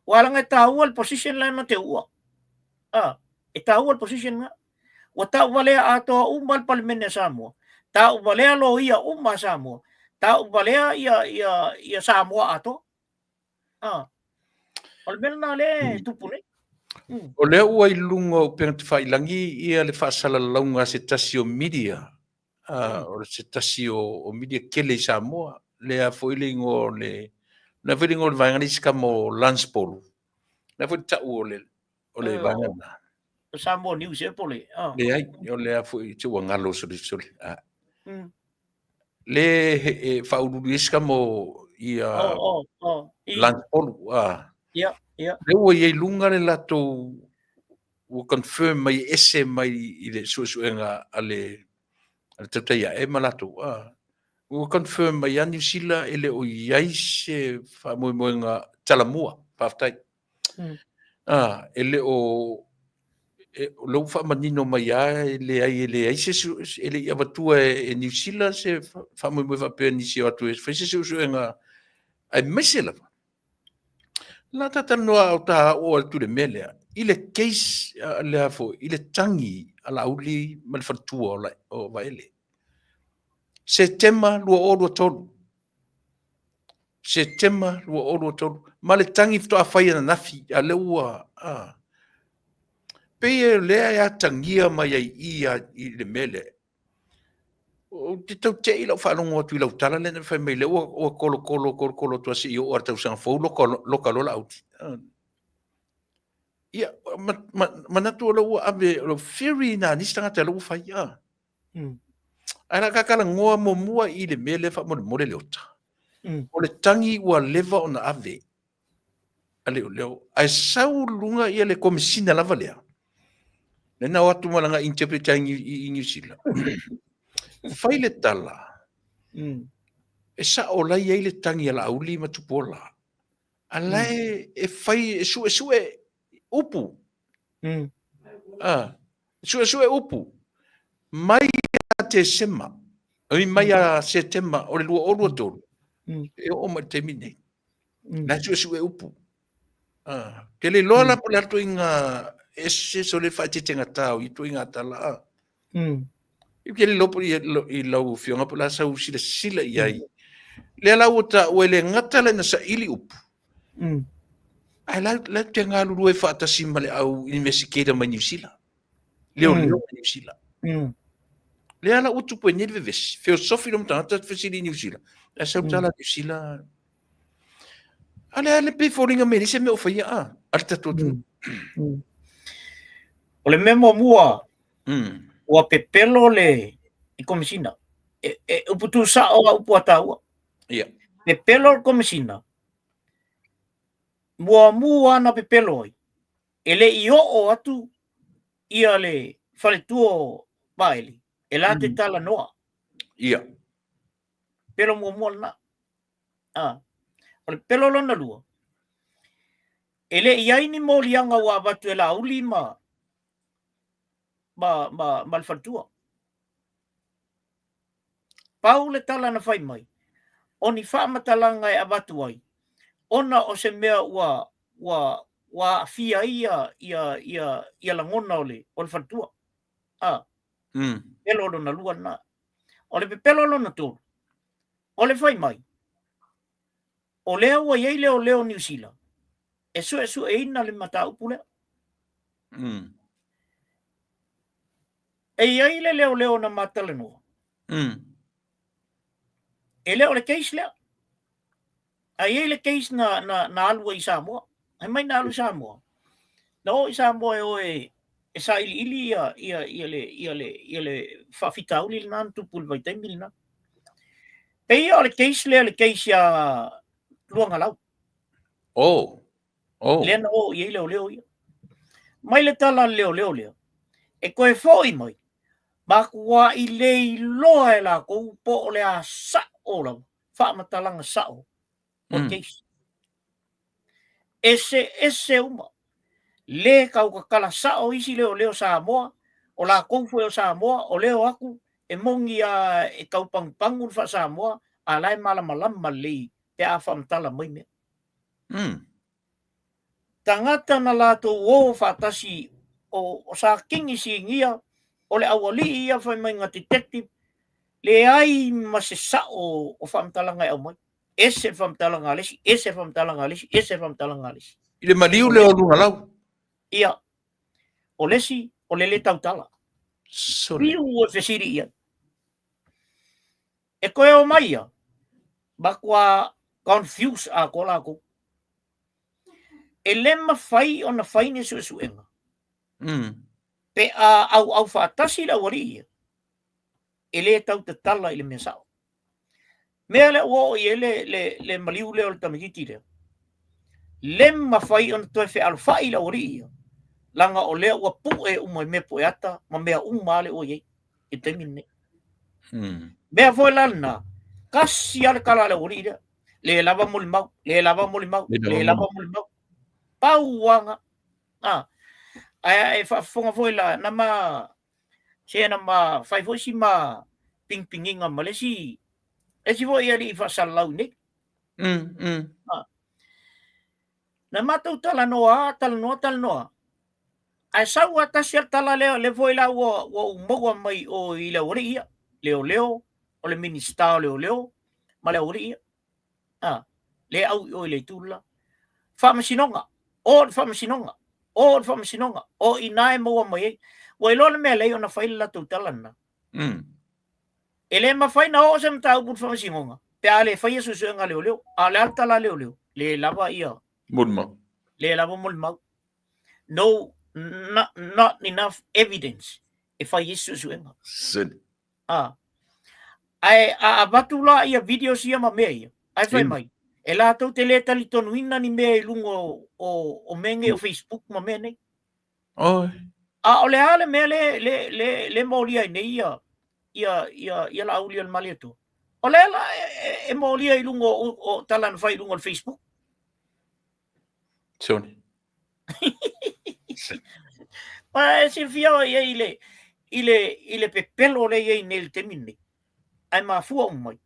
Ua laga e tāua le position la na te uua. A, e tāua le position nga. Ua tau valea atoa uma le Palemene a Samoa. Tau valea loia uma a Samoa. Tau valea ia, ia, ia Samoa atoa. A, o le mea lena lea e tupu nei.
O lea ua i luga o upega tafailagi ia le faasalalauga a se tasi o media, o se tasi o media tele i Samoa, lea foi le igoa o le, lea foi le igoa o le vaega lea i se kama o Lance Polu. Lea foi le tau o le, o le vaega lena.
O Samoa News e po o le...
Leai, o lea foi te ua galo sole sole. Le e faauluulu i ai se kama o ia Lance Polu.
Ia, ia.
Lea ua i ai luga le latou ua confirm mai e ese mai i le suesuega a le a le tautai ae ma latou ua confirm mai ia Niu Sila e le o i ai se faamoemoega talamua. Faafetai. E le o o lea ua faamanino mai lava e leai e leai se e le i avatua e Niu Sila se faamoemoe faapea nisi o atu e fai se suesuega aemaise lava la ta talanoa o ta oo atu i le mea lea i le case lea foi i le tagi a Laauli ma le faletua o Vaele Setema 2023 Setema 2023, ma le tagi faatoa fai ananafi, a lea ua, a, pei o lea e atagia mai ai i i i le mea lea. Ou te tau te i lau faalogo atu i lau tala lea na fai mai lea ua, ua kolokolo, kolokolo atu lava seia oo lava i le tausaga fou loka, loka loa Laauli. Ia, manatu o lea ua ave, o le theory na a nisi tagata lea ua fai, a. Ae la talanoa muamua i le mea lea faamolemole Leota. O le tagi ua leva ona ave a leoleo, ae sau luga ia le komesina lava lea. Lea na o atu ma lana interpreter i Niu Sila. Fai le tala, e sao la i ai le tagi a Laauli ma Tupuola. A la e fai, e suesue upu. Suesue upu mai ia Tesema, ai mai ia Setema o le 2023, e oo mai i le taimi nei. La e suesue upu. Ke le iloa la po o le a le ituaiga ese sole faaeteetegata o ia ituaiga tala. Ke le iloa po i lau afioga po o le a sau silasila i ai. Lea la ua taua e le gata la ina saili upu, Ae la, la te galulue faatasi ma le au investigator mai Niu Sila. Leoleo mai Niu Sila. Lea la ua tupu ai nei le vevesi. Feosofi lo matagata fesili i Niu Sila. Ae sau tala Niu Sila. A lea le pei foliga mai nei se mea o faia a, a le tatou atunuu.
O le mea muamua, ua pepelo le i Komesina. E, e upu tuusao a upu a taua.
Ia.
Pepelo le Komesina, muamua na pepelo ai, e le i oo atu ia le faletua o Vaele, e la te talanoa.
Ia.
Pepelo muamua lena. Ah. O le pepelo lona lua, e le i ai ni moliaga ua avatu e Laauli ma, ma, ma, ma le faletua. Pau le tala na fai mai, o ni faamatalaga e avatu ai, ona o se mea ua, ua, ua aafia ai ia, ia, ia, ia lagona o le, o le faletua. A, pepelo lona lua lena. O le pepelo lona tolu, o le fai mai, o lea ua i ai leoleo Niu Sila e suesueina le mataupu lea. E i ai le leoleo na ma talanoa. E le o le case lea. Ae i ai le case na, na, na alu ai i Samoa. Fai mai na alu i Samoa. Na o i Samoa e o e, e sailiili ia, ia, ia, le, ia, le, ia le faafitauli lena na tupu i le vaitaimi lena. Pei o le case lea le case ia Luagalau.
Oh. Oh.
Lea na o i ai leoleo ia. Mai le tala a le leoleo lea, e toe foi mai, matuai le iloa e latou po o le a sao lava, faamatalaga sao o le case. Eseese uma. Le tautatala sao isi leoleo Samoa, o latou foi o Samoa, o lea o atu e moni lava e tau pagupagu le faa-Samoa, a la e malamalama lelei pe a faamatala mai mea. Tagata na latou o faatasi o Sa Kingi Sinia, o le aualii ia fai mai na detective, leai ma se sao o faamatalaga e aumai. Ese le faamatalaga a le isi, ese le faamatalaga a le isi, ese le faamatalaga a le isi.
I le maliu lea o Lugalau.
Ia, o le isi, o le le tautala.
Sole.
Fiu e fesili i ai. E toe o mai ia, matua confuse atoa latou. E le mafai ona fai ni suesuega. Pe a auau faatasi le aualii ia, e le tautatala i le mea sao. Mea lea ua oo i ai le, le, le maliu lea o le tamaitiiti lea, le mafai ona toe fealofai le aualii ia, leaga o lea ua pue uma i mea pueata ma mea uma lava lea ua i ai i le taimi lenei. Mea foi la lena, tasi lava le tala a le aualii lea, le lava molimau, le lava molimau, le lava molimau. Pau lava na. Ae e faafofoga foi la, na ma, se na ma fai foi si ma pigipigina ma le isi, isi foi alii faasalalau i nei. Na matou talanoa, talanoa, talanoa, ae sau lava tasi le tala lea, lea foi la ua ou maua mai o i le aualii ia, leoleo, o le Minisita o Leoleo ma le aualii ia. Lea au i o i le itu la. Faamasinoga, o le faamasinoga, o le faamasinoga, o i ina e maua mai ai. Ua iloa le mea lea ona fai le latou tala lena. E le mafai na oo se mataupu i le faamasinoga pe a le faia suesuega a leoleo. A o le a le tala a leoleo? Le lava ia.
Molimau.
Le lava molimau. No, not, not enough evidence e fai ai se suesuega.
Sili.
Ae a avatu la ia videos ia ma mea ia, ae fai mai, e latou te le talitonuina ni mea i luga o mea nei o Facebook ma mea nei.
Oi.
A o le a le mea le, le, le, le molia ai nei ia, ia, ia, ia Laauli o le Malietoa? O lea la e molia i luga o tala na fai i luga o le Facebook.
Soni.
Ma e silafia oe i ai i le, i le, i le pepelo lea e i ai nei i le taimi lenei. Ae mafua uma mai.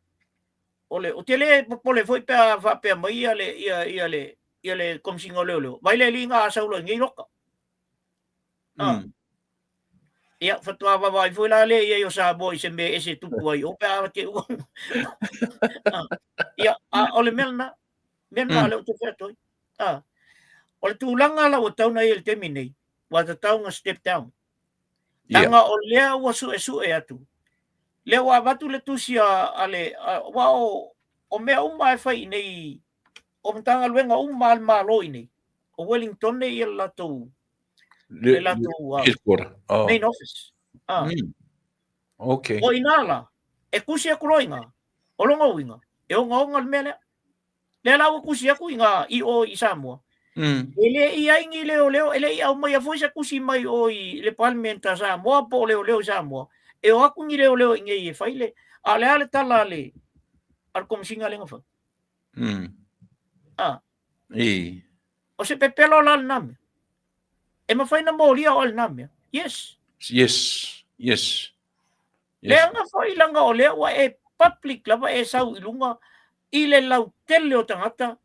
O le, ou te le popole foi pe a faapea mai ia le, ia, ia le, ia le Komesina o Leoleo, vai le alii na a sau loa i nei loka. Ia, faatoa vaavaai foi la lea i ai o Samoa i se mea ese e tupu ai o pe a te ua. Ia, a o le mea lena, mea lena lea ou te fai atu ai. O le tulaga la ua tatau ona i ai i le taimi nei, ua tatau ona step down. Leaga o lea ua suesue atu, lea ua avatu le tusi a le, aua o mea uma e fai i nei, o Matagaluega uma a le Malo i nei, o Wellington e ia le latou, le latou
headquarter.
Main office.
Okay.
O ina la, e tusi atu loa i ina, o lona uiga, e ogaoga le mea lea. Lea la ua tusi atu i ina i o i Samoa. E le i ai ni leoleo, e le i aumaia foi se tusi mai o i le Parliament a Samoa po o leoleo i Samoa, e o atu ni leoleo i nei e fai le, a o le a le tala a le, a le Komesina lea na fai? O se pepelo la lena mea. E mafai na molia oe lena mea. Yes.
Yes. Yes. Yes.
Leaga foi leaga o lea ua e public lava e sau i luga i le lautele o tagata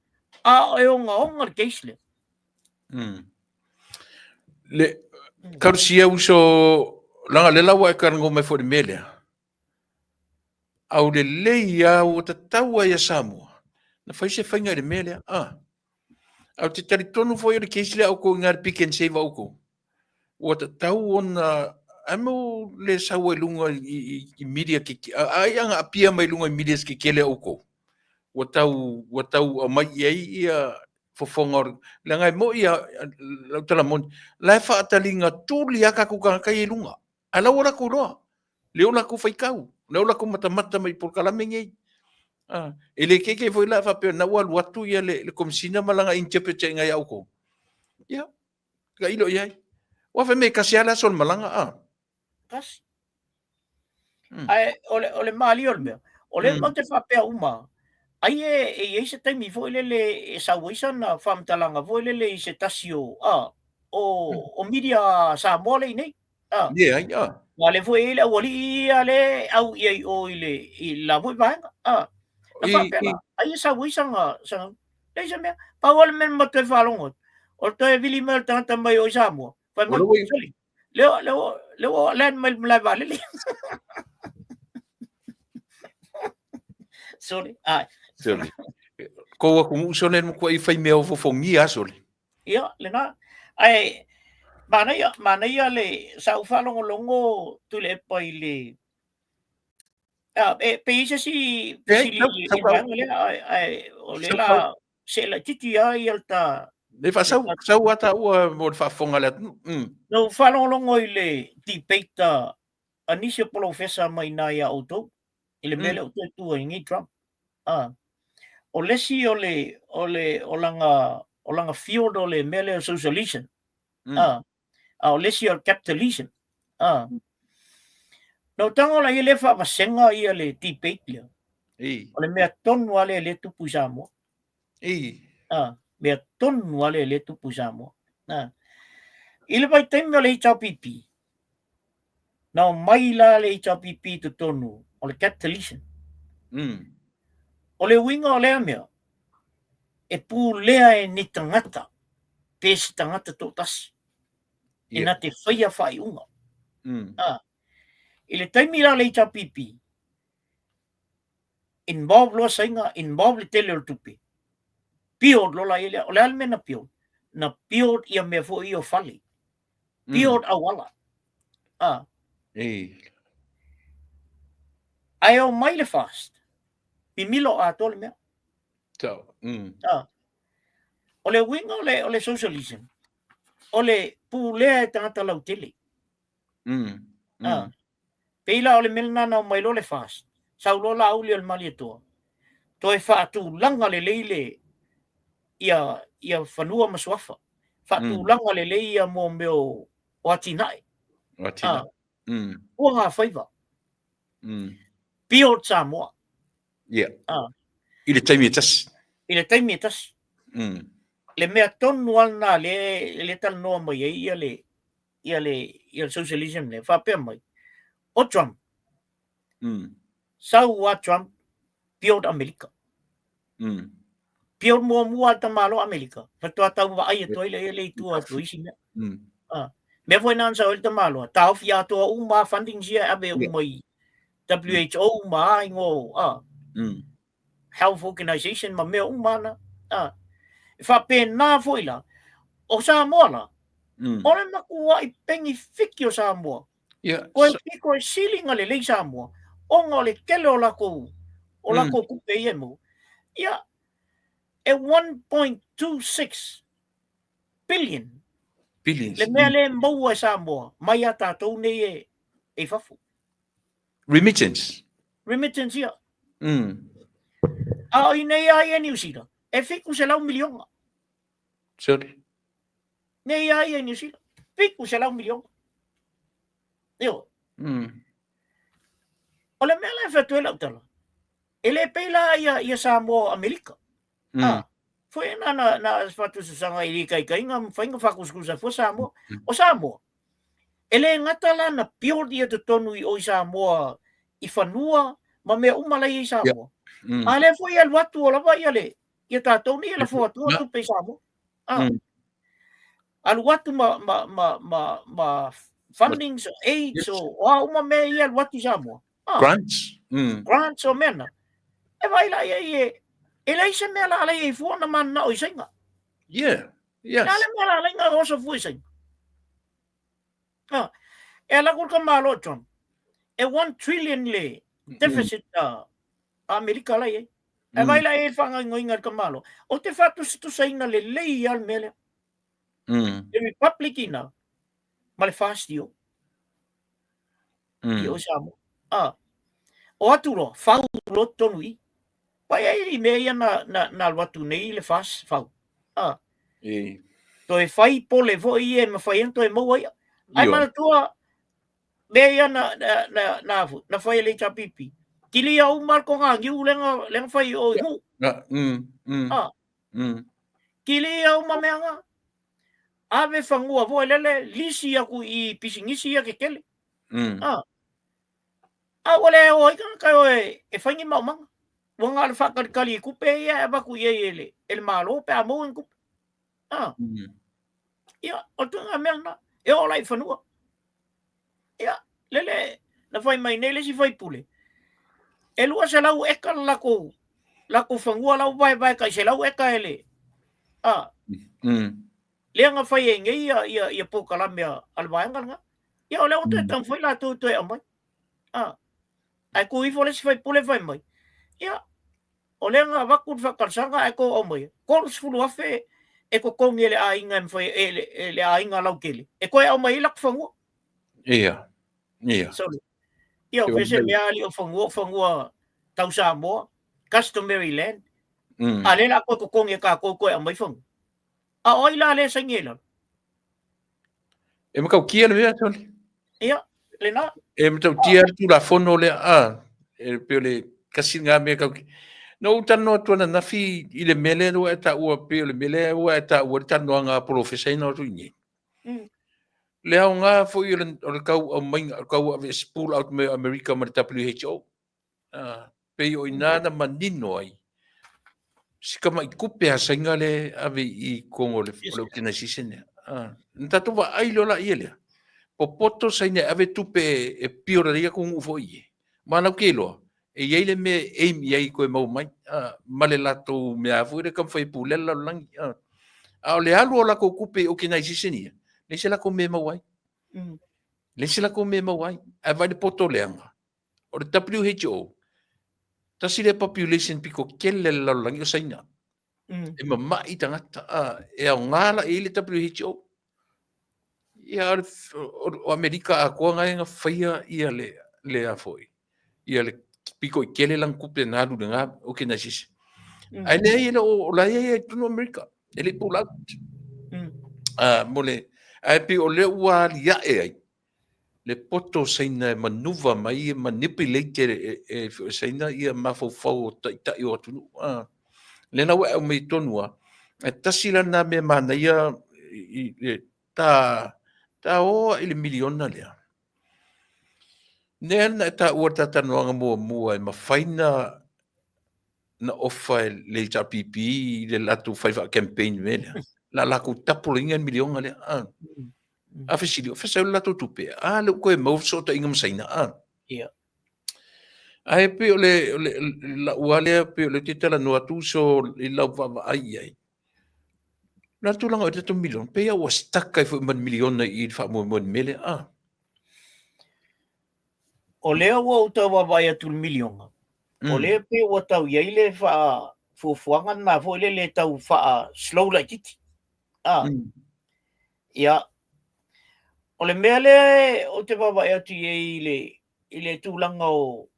a e ogaoga le case lea.
Le karusia uso langa le lawa e karango mai foi le mea lea. Au lelei lava ua tatau ai a Samoa na fai se faiga i le mea lea. Ae ou te talitonu foi o le case lea a outou i ina le Pick and Save a outou, ua tatau ona ai mo le sau ai luga i media ai ana appear mai luga i media kekele a outou. Ua tau ua tau aumai i ai ia fofoga o le leaga e moi a lau tala moni la e faataliga tuli lava tatou tagata ia i luga. Ae la ua latou iloa, lea ua latou faitau, lea ua latou matamata mai i polokalame nei. E le keikei foi la faapea na ua alu atu ia le Komesina ma lana interpreter i ina ia outou. Ia, tailo i ai. Ua fai mai e tasi lava le aso o le malaga, a.
Tasi. Ae o le, o le malie o le mea, o lea matou te faapea uma, ai e i ai se taimi foi lele e sau ai sana faamatalaga foi lele i se tasi o, a, o media Samoa lea i inei.
Leai, a.
Aua o lea foi e i ai le aualii ia lea e au i ai i o i le, i le la foi vaega. Na faapea la, ai e sau ai sana, sana, leai se mea. Pau lava le mea na matou toe faalogo atu, O le toe vili mai o le tagata mai o i Samoa, fai mai, soli, leo, leo, leo o land mai le malae vaalele. Soli, ai.
Soli. Kou aku nuu sole mo kua i whai mea o fofongia soli.
Ia, lena. Ai, manaia, manaia le sa u faalogologo Tuilaepa i le e pe i se isi fesili i le vaega lea, ae o lea la se laitiiti lava ia le ta
Le faasau sau a taua mo le faafofoga a le atunuu.
Na ou faalogologo i le debate a nisi o polofesa mai ina ia outou i le mea lea ua toe tu ai nei Trump. O le isi o le o le o lana o lana field o le mea lea o socialism. A o le isi o le capitalism. Na ou tago la ia lea faavasega ia le debate lea. O le mea tonu lava lea lea e tupu i Samoa. Mea tonu lava lea lea e tupu i Samoa. I le vaitaimi o le HRPP, na omai la le HRPP i totonu o le capitalism. O le uiga o lea mea, e pulea e ni tagata pe se tagata toatasi e na te faia faaiuga. I le taimi la o le HRPP, involve loa Saina, involve le tele o le tupe, build loa la ia lea. O le a le mea na build? Na build ia mea foi ia o fale. Build auala. Ae omai le FAST, mimilo atoa le mea. O le uiga o le, o le socialism, o le pulea e tagata lautele. Pei la o le mea lena na omai loa le FAST, sau loa Laauli o le Malietoa, toe faatulaga lelei le ia, ia fanua ma suafa, faatulaga lelei ia mo mea o atinae.
O atinae.
Ua ngā faiva. Build Samoa.
Yeah. I le taimi e tasi.
I le taimi e tasi. Le mea tonu lava lena lea le talanoa mai ai ia le ia le ia le socialism lea, faapea mai, o Trump, sau a Trump, build Amerika. Build muamua a le tamaloa Amerika, faatoa tau vaai atu ai lea le i tua atu i isi mea. Mea foi na sau ai le tamaloa, taofi atoa uma a fundings ia e ave uma i WHO ma a ingoa, Health Organization ma mea uma ana. E faapena foi la, o Samoa la, o le matuai penefiti o Samoa. Koe pito e sili ona lelei Samoa, ona o le tele o latou, o latou tupe ia e maua. Ia, e 1.26 billion
Billions.
le mea lea e maua e Samoa mai a tatou nei e i fafo.
Remittance.
Remittance ia. A o inei a ia Niu Sila, e 700 miliona.
Sorry.
Nei a ia Niu Sila, 700 miliona. Io. O le mea la e fai atu ai lau tala, e le pei la ia, ia Samoa o Amerika. Foi na na na faatusatusaga i ikaikaiga ma faiga faakusikusa fua Samoa. O Samoa, e le gata la na build ia totonu i o i Samoa i fanua ma mea uma la i ai Samoa. A lea foi e alu atu o lava ia le ia tatou nei e lafo atu tupe i Samoa. Alu atu ma ma ma ma ma fundings, aids, o a uma mea ia alu atu i Samoa.
Grants.
Grants o mea na. E vaai la ia i e, e leai se mea la ala i fua na mananao i Saina.
Yeah. Yes.
Le a le mea la ala i ngā oso fua i Saina. E ala ku ka malo Trump. E 1 trillion le deficit a Amerika la i ai. E vaai la e whangaingoinga ka malo. O te whaatusatusaina le lei a le mea lea. Le Republic ina ma le FAST i o. I o Samoa. O atu loa, fau loa totonu i. Pai ai i mea ia na, na, na alu atu nei le FAST, fau. Toe fai pole foi ia e mawhai ana toe maua ia. Ai manatua, mea ia na, na, na, na, na fai e le HRPP. Kili ia uma le konga niu lenga, lenga fai o i hu. Kili ia uma mea nga. Ave fanua foi lele, lisi aku i pisinisi ia kekele. A ua le o ai tagata e o e fai ni maomaga. Ua na o le faatalikali i tupe ia e avatu i ai e le, e le Malo pe a maua ni tupe. Ia, o le tuiga mea lena, e oo la i fanua. Ia, lele, na fai mai nei le isi faipule, e 200 eka le lakou, lakou fanua la ua vaevae tai 100 eka e le, a, lea na fai ai nei ia, ia, ia polokalame a, a le vaega lena. Ia, o lea ua toe taumafai latou e toe aumai. A, ae tu ifo le isi faipule fai mai, ia, o lea na avatu le faatalosaga ae tou aumaia, 30,000 e totogi e le aiga e mafai e le, e le aiga lautele e toe aumai ai latou fanua.
Ia. Ia.
Sorry. Ia, o se mea ali o fanua, o fanua tau Samoa, customary land. A lea la toe totogi e tatou toe aumai fanua. A o ai la lea saini ai lalo?
E matautia le mea, Tony.
Ia, lena.
E matautia le Tulafono lea, a, e pei o le tasi lena mea tau... Na ou talanoa atu ananafi i le mea lea ua e taua, pei o le mea lea ua e taua le talanoaga a polofesa ina atu i nei. Le aoga foi o le, o le tau aumaiga, o le tau ave pull out mai o Amerika ma le WHO. Pei o i ina na manino ai si tamai tupe a Saina le ave i totonu o le organization lea. Na tatou vaai loa laia lea, popoto Saina e ave tupe e pio lelei atunuu foi ia. Ma lau te iloa, e i ai le mea e aim i ai toe maua mai, ma le latou mea foi lea taumafai e pulea le lalolagi. A o le alu o latou tupe i organization ia, leai se latou mea e maua ai. Leai se latou mea e maua ai. Ae vaai le poto leaga. O le WHO, tasi lea population pito tele le lalolagi o Saina. E mamai tagata, a, e aoga la i le WHO. Ia, o Amerika atoa na e na faia ia le, le a foi, ia le pito i tele lana tupe na alu i lena organization. Ae leai, e le o, o la e i ai i totonu o Amerika, e le i pull out. Mo le, ae pei o lea ua aliae ai, le poto o Saina e manuva mai e manipulate e, e, e Saina ia mafaufau o taitai o atunuu. Ah. Lea la ua e aumai tonu a, e tasi la na mea manaia i, i, ta, ta oa i le miliona lea. Nea na e taua le talanoaga muamua e mafai na na ofa e le HRPP i le latou fai faa-campaign mea lea. La lakou tapolaina le miliona lea. Ah. A fesili, o fea le latou tupe? A, le ua toe maua fesootaiga ma Saina. A.
Ia.
Ae pei o le, o le, lau lava lea, pei o lea ou te talanoa atu so i lau vaavaai i ai. O le a le tulaga o le tatou miliona? Pei lava ua stuck ai foi ma le miliona i le faamoemoe i le mea lea. A.
O lea ua ou tau vaavaai atu i le miliona, o lea pei ua tau i ai le faafuafuaga lena foi lele e tau faa-slow laitiiti. A. Ia, o le mea lea ou te vaavaai atu i ai i le, i le tulaga o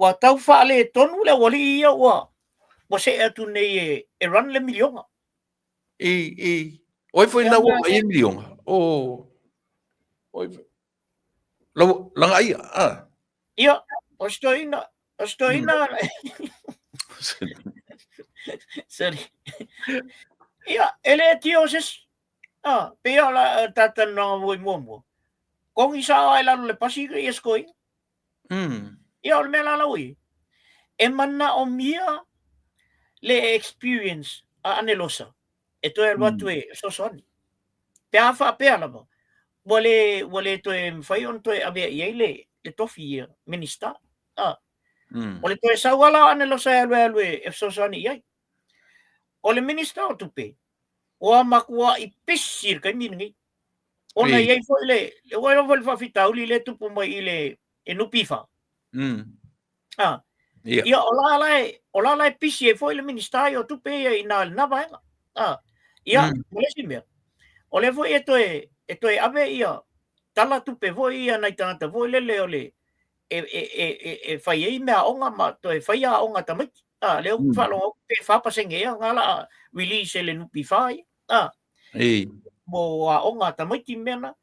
ua tau faaletonu le aualii ia ua ua see atu nei e, e run le miliona.
I, i, oi foi na ua i miliona. O, oi, lau, langa ia, ah.
Ia, o se toeaina, o se toeaina. Sorry. Ia, e le tio se isi. Ah, pei o la talanoaga foi muamua. Kogi sao ai lalo le pasi ia se toeaina. Ia, o le mea la lau i, e manaomia le experience a Anelosa e toe alu atu e fesoasoani. Pe a faapea lava, ua le, ua le toe mafai ona toe avea i ai le, le tofi ia Minista. Ah. O le toe sau lava la o Anelosa e alu e alu e fesoasoani i ai. O le Minista o Tupe, ua matuai pisi i le taimi lenei. Ona i ai foi le, ua iloa foi le faafitauli lea e tupu mai i le NPF. Ah.
Ia.
Ia, o la la e, o la la e pisi ai foi le Minista ia o Tupe ia i nā lena vaega. Ah. Ia, ma le isi mea, o lea foi e toe, e toe ave ia tala tupe foi ia nai tagata foi lele o le, e, e, e, e, e fai ai mea aoga ma toe fai aoga a tamaiti. Ah, lea ou te faalogo atu pe 4% ea nga la a release e le NPF ia. Ah.
Ei.
Mo aoga a tamaiti mea na.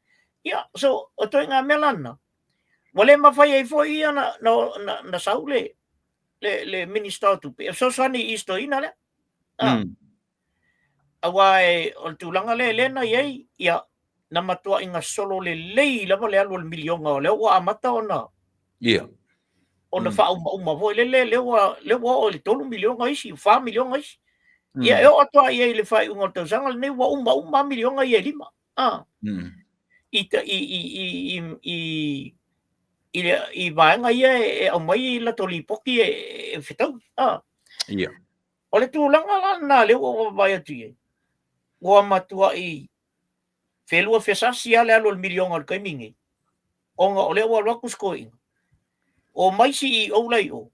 Ia, so, o toe ngā mea la na. Ua le mafai ai foi ia na, na, na, na sau le, le, le Minista o Tupe. E fesoasoani i isi toeaina lea. Ah. Aua e, o le tulaga lea lea na i ai, ia, na matuai gasolo lelei lava le alu o le miliona, o lea ua amata ona ona faaumauma foi lele, lea ua, lea ua oo i le 3 miliona isi, 4 miliona isi. Ia, e oo atu lava ia i le faaiuga o le tausaga lenei ua uma uma lava miliona ia e lima. A. I i i i i i le i vaega ia e aumai i latou lipoti e fetaui. A.
Ia.
O le tulaga la lena lea ua ou vaavaai atu i ai, ua matuai felua fesasi lava le alu o le miliona i le taimi lenei, ona o lea ua alu atu si toeaina, omai CEO la i o,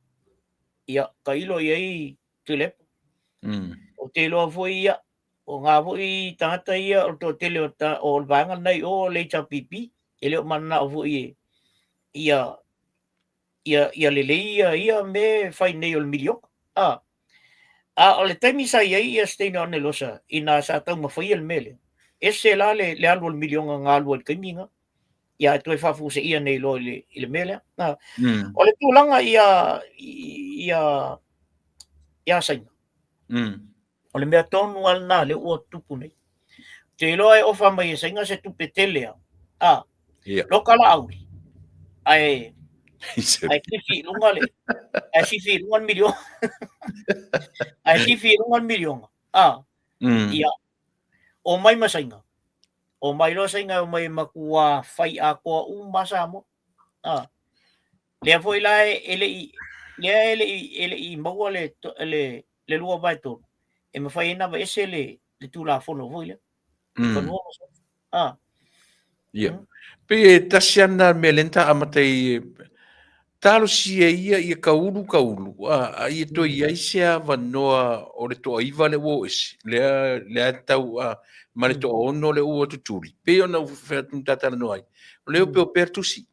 ia, tailo i ai Tuilaepa. Ou te iloa foi, ia, o na foi tagata ia, o le toatele o, ta, o le vaega lena i o, o le HRPP, e le o mananao foi e, ia, ia, ia lelei ia, ia mea e fai nei o le miliona. A, a o le taimi sa i ai ia Steina Onelosa, ina sa taumafaia le mea lea, ese la le, le alu o le miliona na alu ai i le taimi na, ia e toe faafuaseia nei loa i le, i le mea lea. A, o le tulaga ia, ia, ia Saina. O le mea tonu lava lena lea ua tupu nei. Ou te iloa e ofa mai e Saina se tupe tele lava. A,
Ia.
loka Laauli, ae ae sifi i luga le ae sifi i luga le miliona. Ae sifi i luga le miliona. A, ia, omai ma Saina. Omai loa Saina e omai e matua fai atoa uma Samoa. A, lea foi la e le i lea e le i e le i maua le le le 2/3 e mafai ai ona aveese le le Tulafono foi lea. Fanua ma Suafa. A.
Ia. Pei e tasi lava lena mea lea na ta amata ai, talosia ia ia kaulu kaulu, a, a ia toe i ai se avanoa o le toaiva lea ua oo ese, lea, lea tau, a, ma le toaono lea ua tutuli. Pei ona ou fai atu na ta talanoa ai, o lea e opeopea le tusi.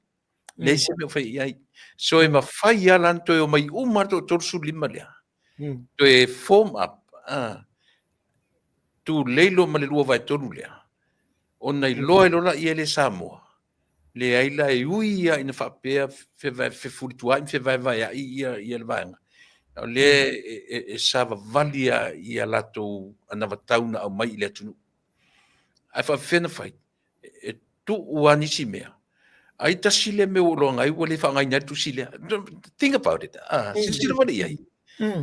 Leai se mea o fai i ai. So e mafai lava la ona toe omai uma lava le toa-35 lea, toe form up, a, tulei loa ma le 2/3 lea, ona iloa ai loa laia e le Samoa, leai la e ui lava ina faapea fefulituaai ma fevaevaeai ia le vaega, o lea e savavali lava i a latou anavatau na aumai i le atunuu. Ae faapefea ona fai? E tuu lava nisi mea, ai tasi lea mea ua ou iloaina ai ua le faaaogaina ai le tusi lea. Think about it. Ah, silasila wale i ai.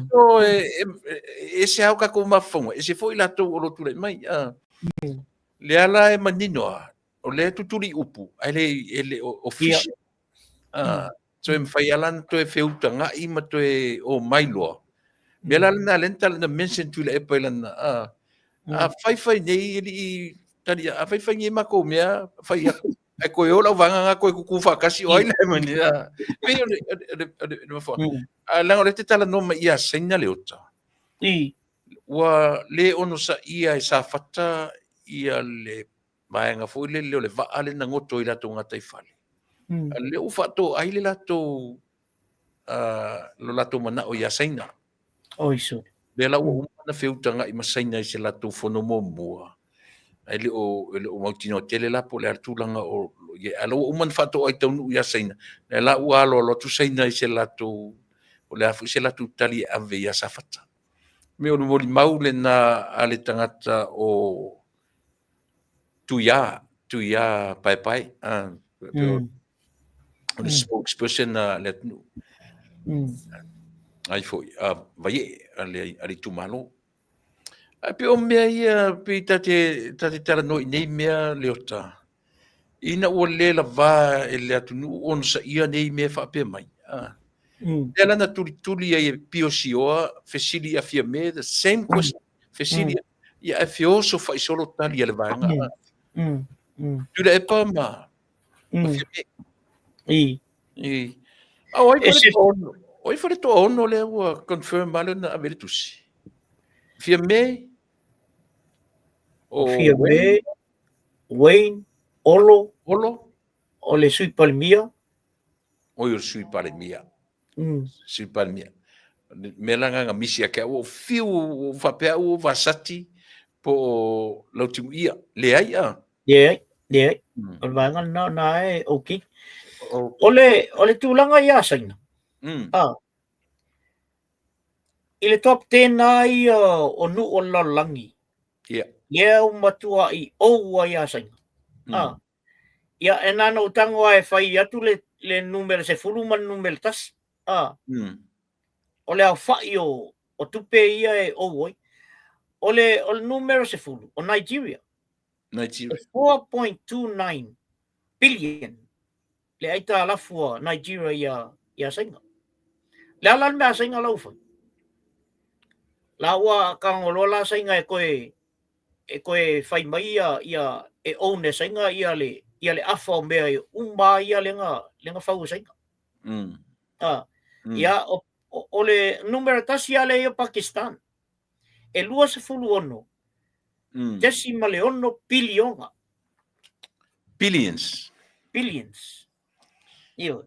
So, e ese lava o tatou mafaufauga, ese foi latou o lo o tulai mai. Ah. Lea la e manino lava, o lea e tutuli i upu, ae le, e le o official. Ah, so e mafai lava la ona toe feutaga'i ma toe omai loa. Mea la lena lea na tala na mention Tuilaepa i lana, ah, a fai fai nei e lii tali, a fai fai nei matou mea, fai atu, ae toe o lau vaega na toe tutu faatasi, o ai la e mani, ah. Pei o le, o le, o le, o le mafuaaga. Ah, leaga o lea e te talanoa mai ia Saina Leota. Ua le onosaia e Safata ia le vaega foi lele o le vaa lea na goto i latou gataifale. A lea ua faatoai le latou, lo latou manao ia Saina.
Oi sole.
Lea la ua uma ona feutaga'i ma Saina i se latou fono muamua, ae le o, e le o mautinoa tele la po o le a le tulaga o lo o i ai. Ae la ua uma ona faatoai taunuu ia Saina, lea la ua aloalo atu Saina i se latou, o le a foi se latou tali e ave ia Safata. Me o le molimau lena a le tagata o Tuia, Tuia Paepae, o le spokesperson a le atunuu. Ai foi, a Vaiee, a le, a le itumalo. Ae pei o mea ia, pei ta te, ta te talanoa i nei mea, Leota, ina ua le lavā e le atunuu onosaia nei mea faapea mai. Lea la na tulituli ai e Pio Sioa, fesili ia Fiame, the same question, fesili ia, ae feoso faisolo tali a le vaega. Tuilaepa ma, ma Fiame.
I.
I. A o ai foi le toaono, o ai foi le toaono lea ua confirm lava lea na ave le tusi? Fiame,
o Fiame, Wayne, Olo,
Olo,
o le Sui Palemia.
Oi, o le Sui Palemia. Sui Palemia. Mea la nga misi ia ke au, o fiu, o faapea au o Vasati, po o Lautimuia. Leai a?
Leai, leai. O le vaega lena na e okay. O le, o le tulaga ia Saina. A, i le top 10 lava ia o nuu o le lalolagi. Lea ua matuai ou ai ia Saina. A, ia, e na ona ou tago lava e fai atu le, le numera 10 ma le numera 1. A, o le aofai o, o tupe ia e ou ai. O le, o le numera 10, o Nigeria.
Nigeria.
E 4.29 billion le aitalafu a Nigeria ia, ia Saina. Le ala le mea Saina lau fai. La ua kangoloa la Saina e koe e koe fai mai ia, ia e own e Saina ia le ia le afa o mea e uma ia lenga lenga fau e Saina. Ah, ia o, o, o le numera tasi ale ia Pakistan. E 26 desi ma le 6 piliona.
Billions.
Billions. Io.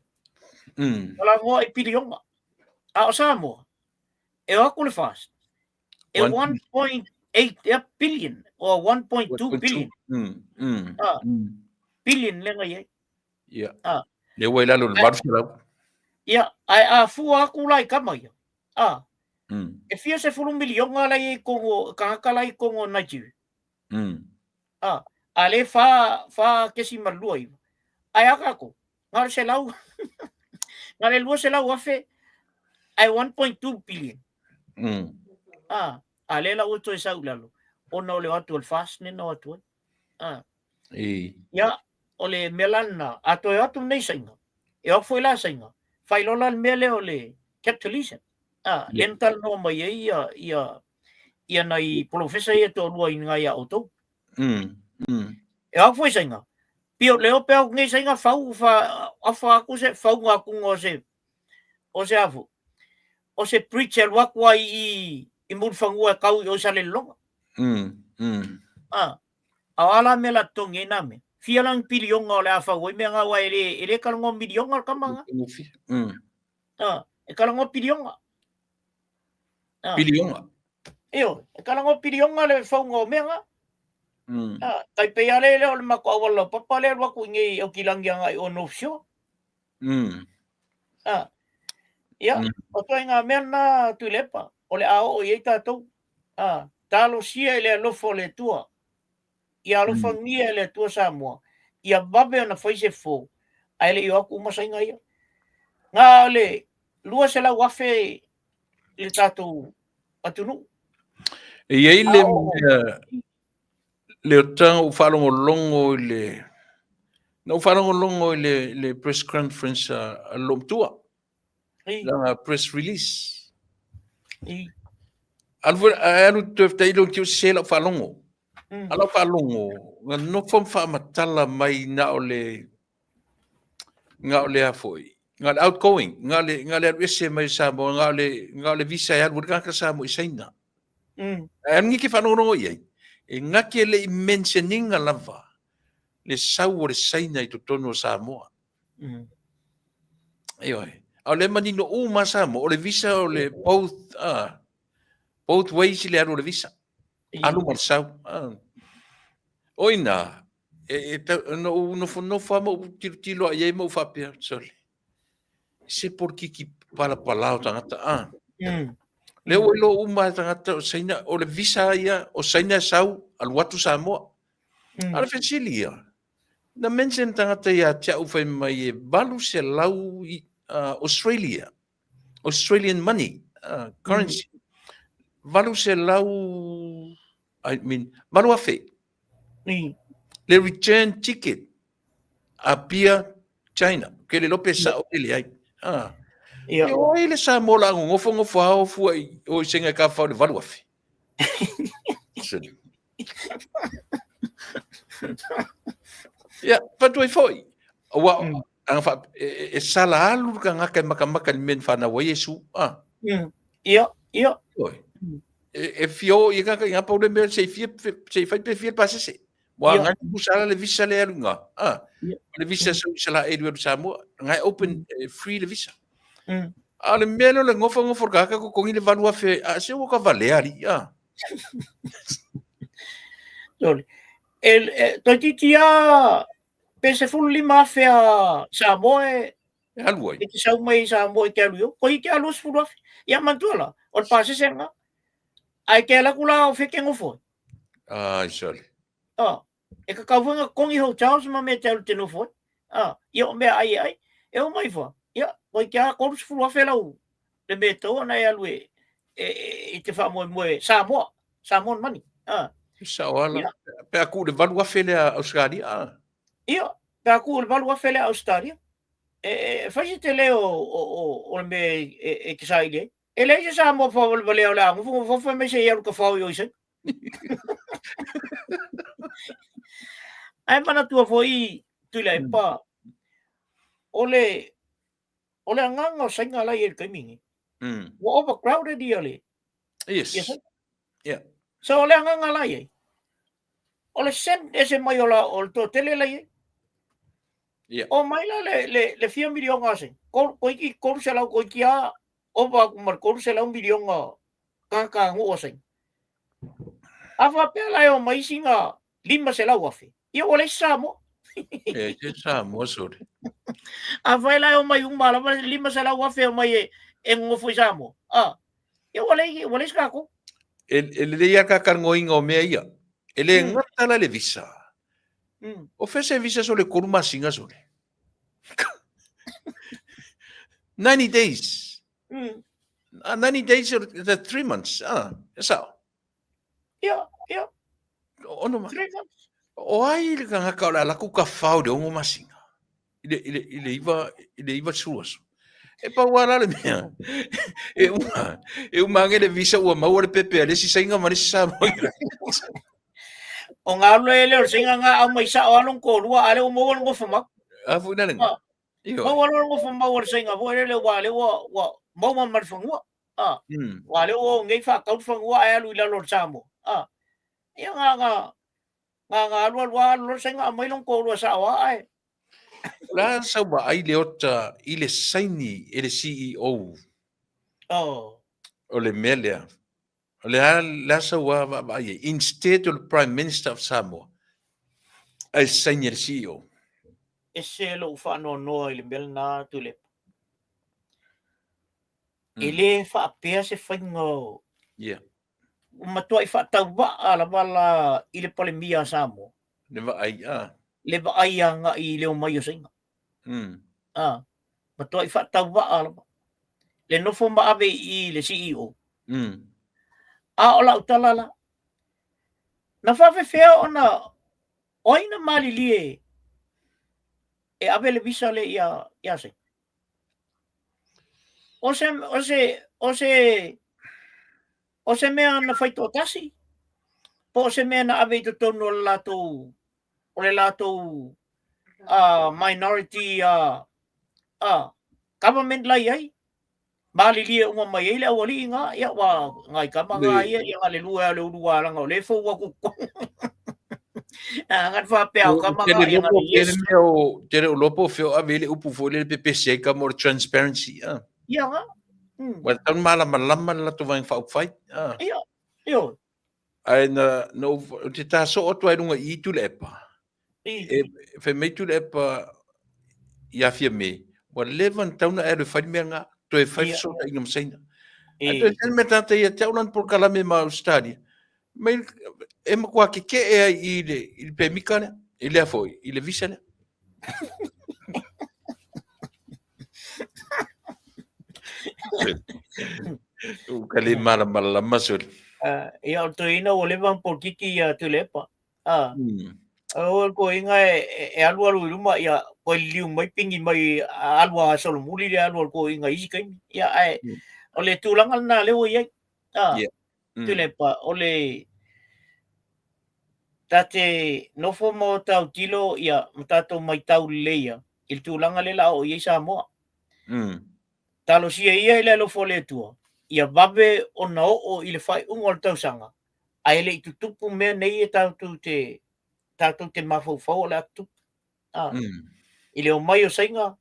O la moa i piliona. A o Samoa, e o aku le fast. E 1.8 billion o 1.2 billion. Ah, billion lenga i ai.
Ia.
Ah.
Le ua i lalo le 800.
Ia, ai a fua aku la i kama ia. Ah. E fia 10 miliona la i Kongo, kangaka la i Kongo Nigeria. Ah, a le fa fa kesi malua i. Ai aka ko. Ngā le selau. Ngā le 200,000 ai 1.2 billion. Ah, a le la uto e sau lalo. Ona o le atu o le fast ne no atu ai. Ah.
E.
Ia, o le mea la lena, a toe atu nei saina, e o foi la saina, fai lola le mea lea o le capitalism. Ah, le na talanoa mai ai ia, ia, ia nai polofesa ia toalua i ngai a outou. E o foi saina, pio leo pe au nei saina fau, fa, afa aku se fau ngā kunga o se, o se afu, o se bridge e alu atu ai i, i Mulifanua e kau i o sa le longa. Ah, a o ala mea la totogi ai nā mea. Fia lang pilionga o le a fau ai mea ngā wai e le, e le kalangoa milionga le kama ngā. Ah, e kalangoa pilionga. Ah.
Pilionga.
Io, e kalangoa pilionga le faunga o mea ngā. Ah, tai pei ale le o le mako awala papa le alu aku i ngei au ki langi anga i o North Shore. Ah. Ia, o toi ngā mea nā Tuilepa, o le a o i ei tātou. Ah, talosia i le alofa o le Atua. Ia alofangia e le Atua Samoa. Ia vave ona fai se fou. Ae le i o aku masainga ia. Ngā le 200,000 le tātou atunuu.
E iai le mea le o tanga u whaalongolongo i le na u whaalongolongo i le, le press conference a, a Lomtua. Langa press release. Alu alu te te ilo ki se la whaalongo. Ala whaalongo nga nofo whaamatala mai na o le nga o le afoi. Nga le outgoing, nga le nga le alu ese mai Samoa, nga le visa e alu ka Samoa i Saina. Ai ngi ke whaalongolongo i ai. E ngake le i mentioninga lava le sau o le Saina i totonu o Samoa. E oe. A o le manino u ma Samoa, o le visa o le both, both ways i le alu o le visa. Alu ma le sau. O ina, e, e, no, u nofo nofo ama u tilo tilo a iai ma u whapea, sorry. Se por kiki pala pala o tangata, ah. Le o ilo uma tangata o Saina, o le visa ia, o Saina sau, alu atu Samoa. A le fesili ia, na mention tangata ia te au whai mai e 800 i, Australia, Australian money, currency. 800, I mean, 8,000. Le return ticket a pia China. Ke le lope sa o le ai. Ah.
Ia.
E o ai le Samoa la ngofo ngofo hao fua i o i senga ka fa o le 8,000. Seli. Ia, patu ai foi. Ua, anga fa, e, e sala alu ka ngaka e makamaka ni men whana wa Yesu. Ah.
Ia, ia.
Oi. E, e fio i kaka i ngā paule mea se fia, se fai pe fia pasese. Wa
Ia.
ngā kusa le visa le alu ngā. Ah.
Ia.
Le visa sau sala e lu Samoa. Ngai open free le visa. A le mea leo le ngofo ngofo ka ka ko ngi le 8,000 a se ua ka vale ali. Ah.
Sorry. E, e, toi titi a pe se 15,000 a Samoa e
E alu ai.
E te sau mai i Samoa i te alu i o. Ko i te alu 10,000. Ia mantua la, o le pasese ngā. Ai te ala kula o wheke ngofo.
Ai, sorry.
Ah, e ka kauwhanga kongi hotels ma me te alu te nofo. Ah, ia o mea ai ai. E o mai wha. Ia, ko i te a 30,000 lau. Le me tau ana e alu e, e, e, i te whamoe moe Samoa. Samoan money. Ah.
Sao ala. Ia. Pe a ku le 8,000 lea Australia. Ah.
Ia, pe a ku le 8,000 lea Australia. E, e fai se tele o, o, o, o le mea e, e, e te saili ai. E leai se Samoa faavalevalea o le a nofonofo fai mai se i alu kafao i o i Saina. Ae manatua foi Tuilaepa, o le o le agaga o Saina la i ai i le taimi lenei. Ua overcrowded ia le
Yes. ia Saina. Yeah.
So o le agaga la i ai, o le send ese mai o la o le toatele la i ai.
Yeah.
O mai la le le le fia miliona a Saina. Ko koiki 300 koiki a ova atu ma le 300 miliona tagata nuu o Saina. A faapea la e o mai sina 500,000, ia ua leai se Samoa.
E te Samoa, sorry.
A fai la e o mai uma lava 500,000 o mai e, e nonofo i Samoa. A, ia ua leai, ua leai se tatou.
E, e lelei a kakanoinga o mea ia. E le gata la le visa. O fea se visa sole 3 masina sole. 90 days. 90 days, the 3 months. Ah, e sao.
Ia, ia.
Ono ma. 3 months. O ai le kangaka o le ala ku ka whao le ongo masina. I le, i le, i le iwa, i le iwa sua so. E pa ua la le mea. E uma, e uma ange le visa ua maua le pepe a le si sainga ma le si Samoa.
O ngā lue le o le sainga ngā au mai sao along ko lua a le o maua le ngofa mau.
A fu na lenga.
Io. Maua le ngofa mau le sainga foi le ua le ua ua maua ma le fanua. A. Ua le ua ngei wha kau fanua ai alu i lalo le Samoa. A. Ia ngā ngā ngā ngā alu alu alu le sainga mai long ko lua sao a ai.
La sau ba ai le ota i le saini e le CEO.
Oh.
O le mea lea. O le a le asa ua vaavaai ai, instead o le Prime Minister of Samoa, ae saini e le CEO.
Ese lou faanoanoa i le mea lena Tuilaepa. E le faapea se faiga o...
Yeah.
Ua matuai faatauvaa lava la i le Palemia a Samoa.
Le vaai, a.
Le vaai agai i le omai o Saina. A, matuai faatauvaa lava. Le nofo ma ave i le CEO. A o lau tala la, na faafefea ona o ai na malilie e ave le visa le ia ia Saina? O se, o se, o se, o se mea na faitoatasi, po o se mea na ave i totonu o le latou o le latou minority government la i ai, malilie uma mai ai le aualii nga, ia ua ngai kama nga ia, ia nga le lua o le ulu alanga o le fou aku a ngat faapea o kama nga, ia nga le yes.
Tele o lopo feo ave le upu foi le pepesi ai kama o le transparency.
Ia nga.
Ua tau malamalama le latou vaega faaupufai.
Ia, ia.
Ae na, na ou, ou te tā soo atu ai runga i Tuilaepa. E, fai mai Tuilaepa i a Fiame, ua leva na tau na e alu e fai le mea nga, toe fai fesootaiga ma Saina. Ae toe fai le mea tata ia te au lana polokalame ma Australia. Mai, e matua keke'e ai i le, i le pemika lea, i lea foi, i le visa lea. Ua le malamalama sole.
Ia o le toeaina ua leva ona polokiki ia Tuilaepa. O le toeaina e alualu i luma ia toe liliu mai pigi mai alu a solomuli le alu a le toeaina i isi taimi. Ia ae o le tulaga lena lea ua i ai. Tuilaepa o le ta te nofo ma o tatou tilo ia ma tatou maitau lelei ia i le tulaga lea o le a oo i ai Samoa. Talosia ia i le alofa o le Atua, ia vave ona oo i le faaiuga o le tausaga, ae le i tutupu mea nei e tatou te, tatou te mafaufau o le a tutupu. A, I le omai o Saina,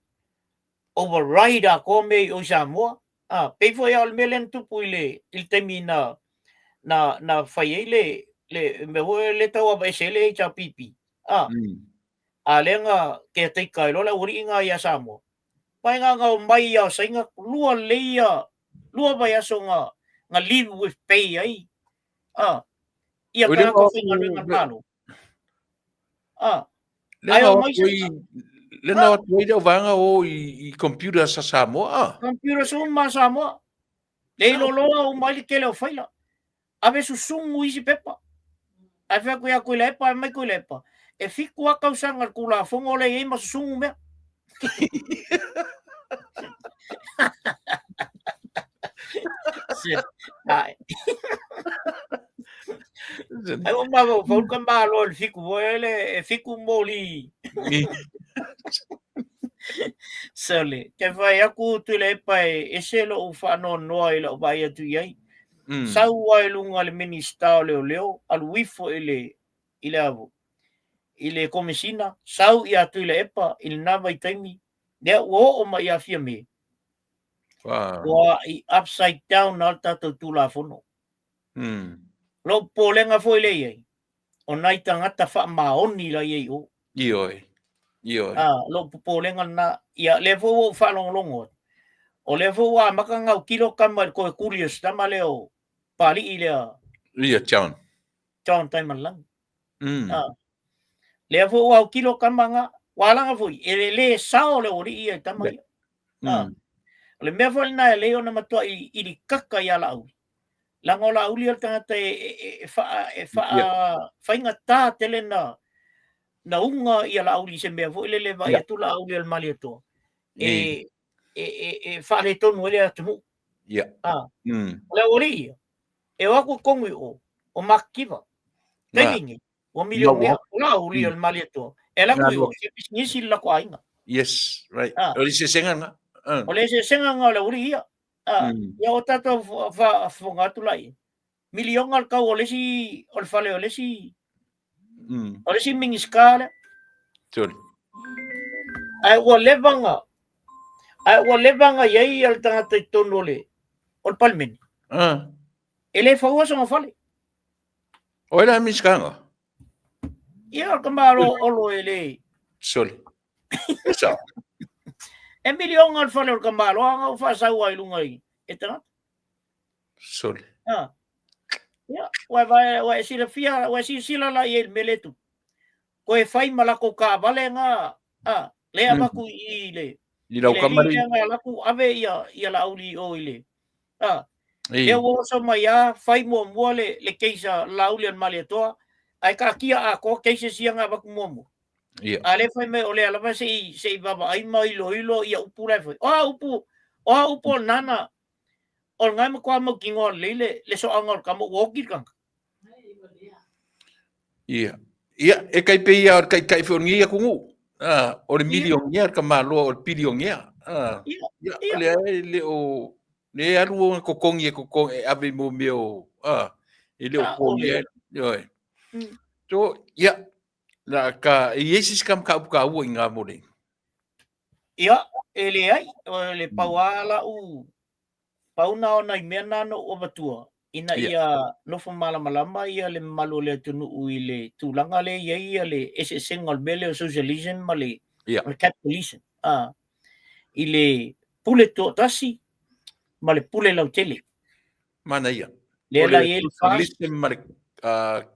override atoa mea i o i Samoa. A, pei foi lava o le mea lea na tupu i le, i le taimi na, na, na fai ai le, le mea foi lea tau aveese ai le HRPP. A, a lea na caretaker ai loa le aualii na ia Samoa. Mai nga nga omai ia o Saina, lua lelei ia, lua vaiaso nga, nga leave with pay ai. A, ia tagata faigaluega a le Malo. A,
Le na o atu ai, le na o atu ai le auvaega o i computers a Samoa, a?
Computers uma a Samoa. Le iloloa uma ai le tele o faila. Ave susugu isi pepa. Ae fai atu ia Tuilaepa, ae mai Tuilaepa, e fitu lava tausaga le Tulafono lea e i ai ma susugu mea. Ai. Ai ua mafaufau le tamaloa i le fitu foi lele, e fitu moli. Sole, ke fai atu Tuilaepa e ese lou faanoanoa i lau vaai atu i ai. Sau lava i luga le Minisita o Leoleo, alu ifo i le, i le a foi, i le Komesina, sau ia Tuilaepa i lena vaitaimi, lea ua oo mai ia Fiame, ua i upside down lava le tatou Tulafono. Lou popolega foi lea i ai, o nai tagata faamaoni la i ai i o.
Ioe. Ioe.
Ah, lou popolega lena. Ia, lea foi ua ou faalogologo atu, o lea foi ua amata ona autilo tama i le toe tuli o si tama lea o Papalii lea.
Ia, John.
John Taimalelagi. Ah, lea foi ua autilo tama na, ua alaga foi, e le sao le aualii ia i tama ia. Ah, o le mea foi lena e lelei ona matuai ilikaka ia Laauli, leaga o Laauli o le tagata e faa-faigata tele na uga ia Laauli i se mea foi lele e vaai atu Laauli o le Malietoa e faaletonu ai le atunuu. Ah, o le aualii ia, e o atu i totonu i o, o Matitiva. Taimi nei, ua milionea, o Laauli o le Malietoa, e alu atu i o, e fai pisinisi le latou aiga.
Yes, right. O le eseesega lena.
O le eseesega lena o le aualii ia. Ah, ia o tatou faafofoga atu la i miliona le tau o le isi o le fale o le isi o le isi Minisita lea.
Sorry.
Ae ua leva na ae ua leva na i ai le tagata i totonu o le o le Palemene. E le faua sona fale.
O ai la Minisita na?
Ia o le tamaloa Olo e le.
Sorry. E sao.
E miliona le fale o le tamaloa na ua faasau ai i luga i e tagata.
Sorry.
Ha. Ia, ua vai ua e silafia, ua e silasila la i ai i le mea lea e tupu. Toe fai ma latou taavale na, a, lea avatu i le
I lau
i le
kamari.
alii lea na alu atu ave ia ia Laauli i o i le a. Lea ua oso mai a fai muamua le le case a Laauli a le Malietoa, ae taatia atoa cases ia na avatu muamua.
Ia.
A lea fai mai o lea lava se i se i vaavaai ma iloilo ia upu la e fai. O a upu, o a upu o lena na o lena e matua mautinoa lelei le le soaga o le tama ua oti le tagata.
Ia. Ia, e kai pei ia o le taitai foi o lenei atunuu. Ah, o le milionea le tamaloa o le bilionea. Ah,
Ia,
ia,
ia.
o lea e le o le alu ona totogi e totogi e ave i mo mea o ah, e le o
Ah, o
pogia.
le-
Ioe. So, ia, la ka e i ai se isi ka mataupu taua i ngā mo le.
Ia, e leai, o le pau lava lau, pau na o nai mea na na ou avatua, ina ia nofo malamalama ia le mamalu o le atunuu i le tulaga lea e i ai ia le eseesega o le mea lea o socialism ma le, ma le capitalism, a, i le pule toatasi ma le pule lautele.
Manaia.
Lea
O
la
le
i ai le fast.
socialism ma le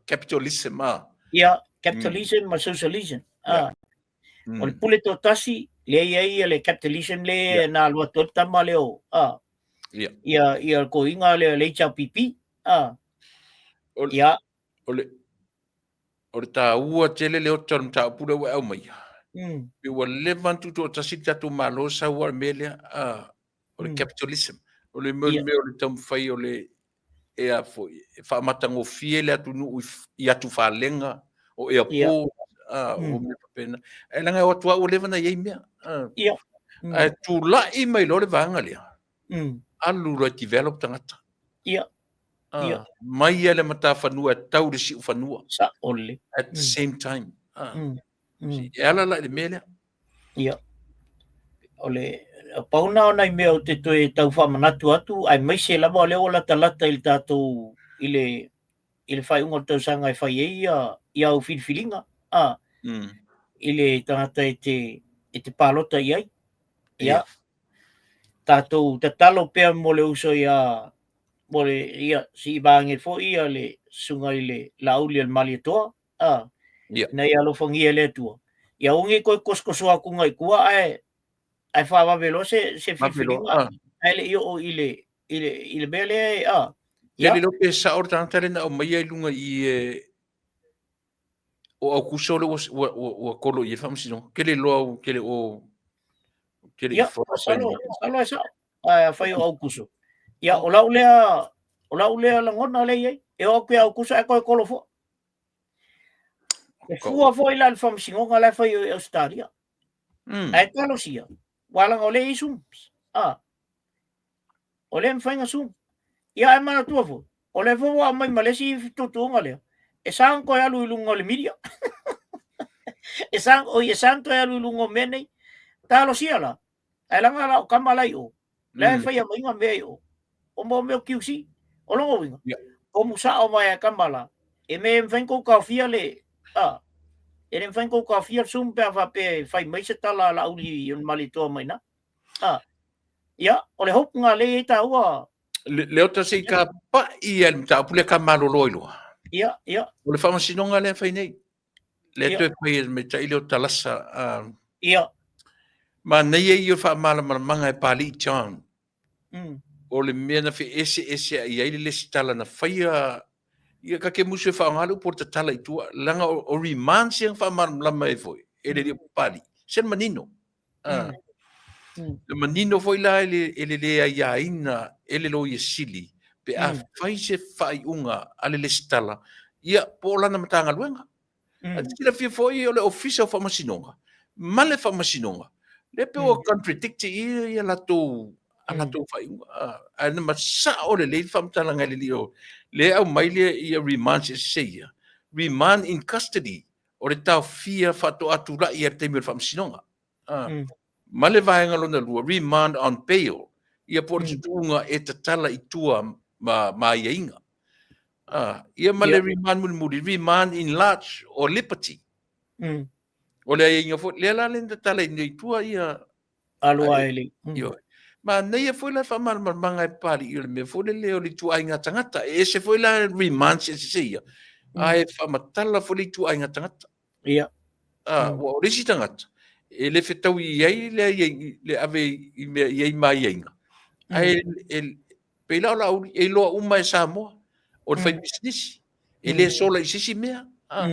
capitalism, a.
Ia, capitalism ma socialism. A. O le pule toatasi, lea i ai ia le capitalism lea na alu atu ai le tama lea o, a. Ia, ia le toeaina lea le HRPP, a.
O,
Ia.
O le, o le taua tele lea o le mataupu lea ua e aumaia. Pe ua leva ona tutoatasi le tatou Malo sau lava le mea lea, a, o le capitalism. O le mea o le taumafai o le e a foi, e faamatagofie le atunuu i atufalega o airport, a, o mea faapena. Ae leaga e o atu lava ua leva ona i ai mea. A, ae tulai mai loa le vaega lea, alu loa e develop tagata. A, mai ia le matafanua e tau i le siufanua.
Sao lelei.
At the same time. A, e ala la i le mea lea.
Ia. O le pau na o nai mea ou te toe tau faamanatu atu, aemaise lava o lea ua latalata i le tatou i le i le faaiuga o le tausaga e fai ai ia ia au filifiliga, a, i le tagata e te e te palota i ai. Ia. Tatou tatalo pea mo le uso ia mo le ia se i vaage foi ia le susuga i le Laauli o le Malietoa, a, ina ia alofagia e le Atua. Ia aua ne i toe tosotosoa atu i tua ae ae faavave loa se se filifiliga ae le i oo i le i le i le mea lea e a
Ia le iloa pe sao le tagata lea na aumaia i luga i i e o Aukuso lea ua, ua, ua kolo i ai le faamasinoga. Ke le iloa au, ke le o, ke le
i masalo, masalo e sao. Ae afai o Aukuso. Ia, o lau lea, o lau lea lagona lea i ai. E oo atu ia Aukuso ae toe kolo foi. E fua foi la i le faamasinoga la e fai i Ausetalia. Ae talosia, ua leaga o lea e i ai Zooms. Ah. O lea e mafai ona Zoom. Ia ae manatua foi, o lea foi ua aumai ma le isi tuutuuga lea, e sa ona toe alu i luga o le media. E sa, oi, e sa ona toe alu i luga o mea nei. Talosia la, ae leaga la o tama la i o, la e faia maiga mea i o, o mo mea o QC. O lona uiga, komu sao mai a tama la, e mea e mafai ona tou taofia le, a, e le mafai ona tou taofia le Zoom pe a faapea e fai mai se tala a Laauli o le Malietoa mai i ina. A, ia, o le hope nga lea e i ai taua.
Leota se i ka pai a le mataupu lea ka malolo ai loa.
Ia, ia.
O le faamasinoga lea e fai nei. Lea toe fai e le maitai lea o Talasa.
Ia.
Manaia ia o le faamalamalamaga e Palii John. O le mea na feeseeseai ai le lesitala na faia ia ka ke musu e faaaoga le upu o le tatala i tua, leaga o remand sia na faamalamalama ai foi e le alii o Papalii, se le manino. Le manino foi la e le le aiaina e le Loia Sili pe a fai se faaiuga a le lesitala, ia po o lana Matagaluega. Ae te silafia foi o le Ofisa o Faamasinoga ma le Faamasinoga, lea pei ua contradict ia latou a latou faaiuga. Ae na ma sao lelei le faamatalaga e le alii o lea e aumai le ia remand se ia, remand in custody, o le taofia faatoa tulai i le taimi o le faamasinoga. Ma le vaega lona lua, remand on bail, ia po o le tutuuga e tatala i tua ma aiaiga. Ia ma le remand mulimuli, remand in large or liberty. O le aiaiga foi, lea la le na tatala i tua ia
Alo ae le.
Ioe. Manaia foi la le faamalamalamaga e Papalii o le mea foi lele o le ituaiga tagata. E ese foi la remand se ese ia, ae faamatala foi le ituaiga tagata.
Ia.
Ua o le isi tagata, e le fetaui i ai le, le ave i mea i ai ma aiaiga. Ae e, pei la o Laauli, e iloa uma e Samoa, o le faipisinisi, e le sola i se isi mea. A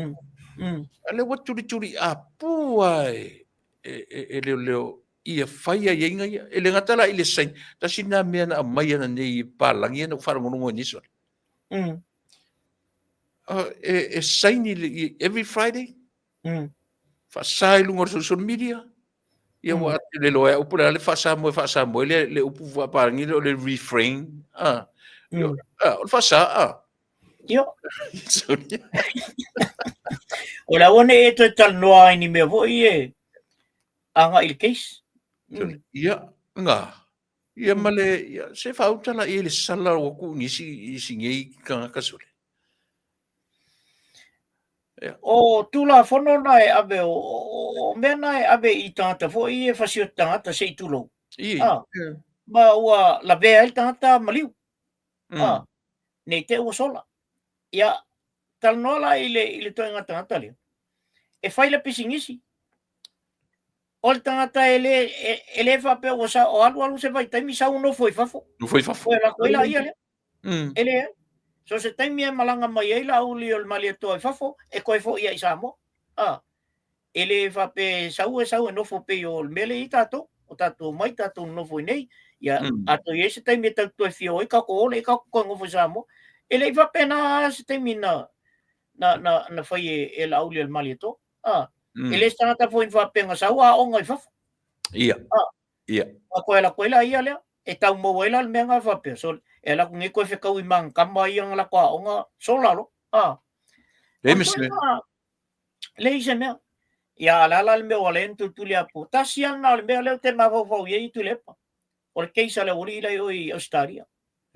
lea ua tulituli apu lava e, e leoleo ia fai aiaiga ia. E le gata la i le saini, tasi lena mea na aumai ananei i papalagi ia na ou faalogologo ai nisi. E saini every Friday, faasa i luga o le social media, ia ua le iloa e au po o le a le faasamoe faasamoe le, le upu faapalagi lea o le refrain. O le faasa.
Io. O le aua ne i e toe talanoa ai ni mea foi e agai i le case.
Ia, nga. Ia ma le, ia, se faauta la i le sala ua ku nisi isi nei kangaka sole.
Ia. O Tulafono na e ave, o mea na e ave i tagata foi e fasioti tagata se i tulou.
I.
Ah, ma ua lavea ai le tagata maliu. Ah, nei te ua sola. Ia, talanoa la i le, i le toenga tagata lea. E fai le pisinisi. O le tagata e le, e, e le faapea ua sa, o alu alu se vaitaimi sau nofo i fafo.
Nofo i fafo.
Oe lako ai la ia lea. E le, so se taimi e malaga mai ai Laauli o le Malietoa i fafo, e toe foi ai i Samoa. Ah, e le faapea e sau e sau e nofo pei o le mea lea i ai tatou, o tatou omai tatou nonofo i nei, ia a toe i ai se taimi e tatou toe fia o ai tatou o lea tatou toe nofo i Samoa. E le i faapena lava se taimi na na na na fai e, e Laauli o le Malietoa. Ah, e le se tagata foi na faapea na sau aoga i fafo.
Ia.
Ah.
Ia.
A koe ala koe la ia lea, e tau maua ai la le mea nga faapea. So, e ala ku nge koe whekau i mga kama ia nga lako aoga, so lalo. Ah.
Le me se.
Leai se mea. Ia, a le a la le mea ua leai ni tulituli apu. Tasi lava lena o le mea lea ou te mafaufau i ai Tuilaepa. O le case a le aualii la i o i Ausetalia.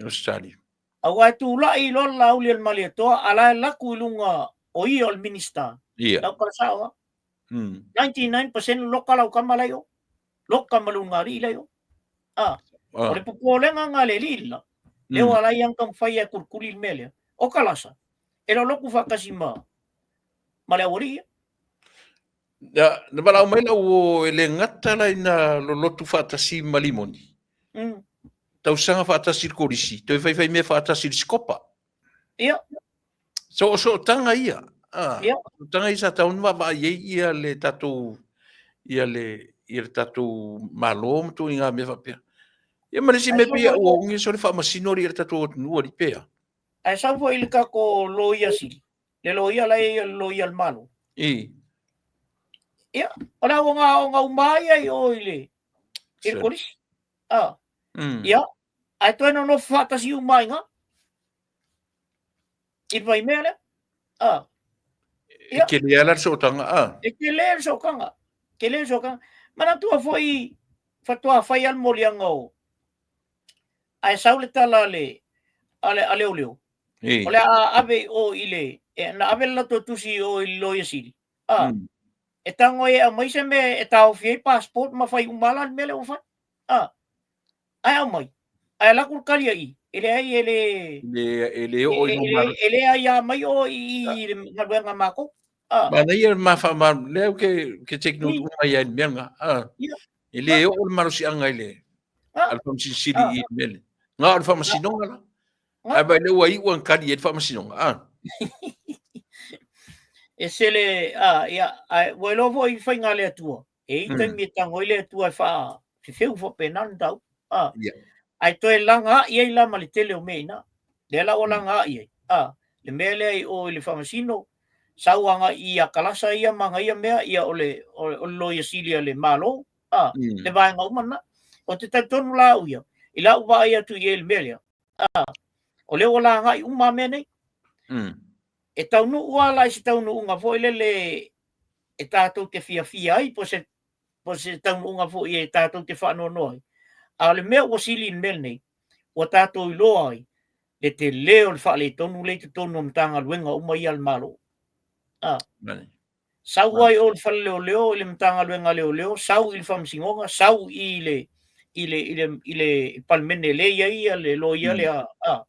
Ausetalia.
Aua e tulai loa le Laauli a le Malietoa, a la e laku i luga o ia o le Minista.
Ia.
Lau tala sao lava. 99% loka lau tama la i o. Loka ma luna alii la i o. Ah. O le popolega nga le alii la. Lea ua ala ai ana taumafai e kulikuli le mea lea. O Kalasa, e lolotu faatasi ma ma le aualii ia.
Na, na valaau mai lau e le gata la ina lolotu faatasi ma Limoni. tausaga faatasi i le kolisi, toe faifai mea faatasi i le sikopa.
Ia.
So, sootaga ia. Ah,
Ia.
Sootaga ia sa tatau ona vaavaai ai ia le tatou ia le ia le tatou Malo ma ituaiga mea faapea. Ia ma le isi
Ae
mea
sau
pei
foi
ua oge sole faamasino alii a le tatou atunuu alii pea.
Ae sau foi i le tatou loia sili, le loia la e i ai o le loia a le Malo.
I.
Ia, o le auga aoga uma ia i o i le i le
Sure.
kolisi. Ah. Ia, ae toe nonofo faatasi uma ai i ina. I le vaimea lea. Ah.
E tele lava la le sootaga, ah.
E tele le sootaga. Tele le sootaga. Manatua foi faatoa fai lava le moliaga o ae sau le tala a le a le a leoleo.
Ei.
O le a ave i o i le e, na ave le latou tusi i o i le loia sili. Ah. E tago ai e aumai se mea e taofi ai passport ma fai uma la le mea lea ua fai. Ah. Ae aumai. Ae alu atu le tali a i, e leai e le
Le, e le oo i luma.
E le aia mai o i i le galuega a matou. Ah.
Manaia le ma wha, lea ke, ke take note uma ia i le mea nga. Ah. E le oo le malosiaga i le,
Ah.
a le Faamasino Sili i le mea lea. Nga o le Faamasinoga la.
Ah.
Ae vaai lea ua iu a kali e le Faamasinoga. Ah.
E sele, ah, ia, ae ua iloa foi i faiga a le Atua. E i ai taimi e tago ai le Atua e faafefeu faapena le mataupu. Ah. Ae toe laga ai ai la ma le tele o mea i ina. Lea la ua laga ai ai. Ah, le mea lea i o i le Faamasino, sau agai i kalasa ia ma aga ia mea, ia o le, o le Loia Sili a le Malo, ah, le vaega uma lena. Ou te talitonu la au ia, i lau vaai atu i ai i le mea lea, ah, o lea ua lagai uma mea nei. E taunuu lava la i se taunuuga foi lele e tatou te fiafia ai, po o se, po o se taunuuga foi e tatou te faanoanoa ai. A o le mea ua sili i le mea lenei, ua tatou iloa ai le tele o le faaletonu lea i totonu o Matagaluega uma ia a le Malo. Ah. Sau ai o le fale leoleo i le Matagaluega a Leoleo, sau i le Faamasinoga, sau i le i le i le i le Palemene lea e i ai ia le loia lea, a,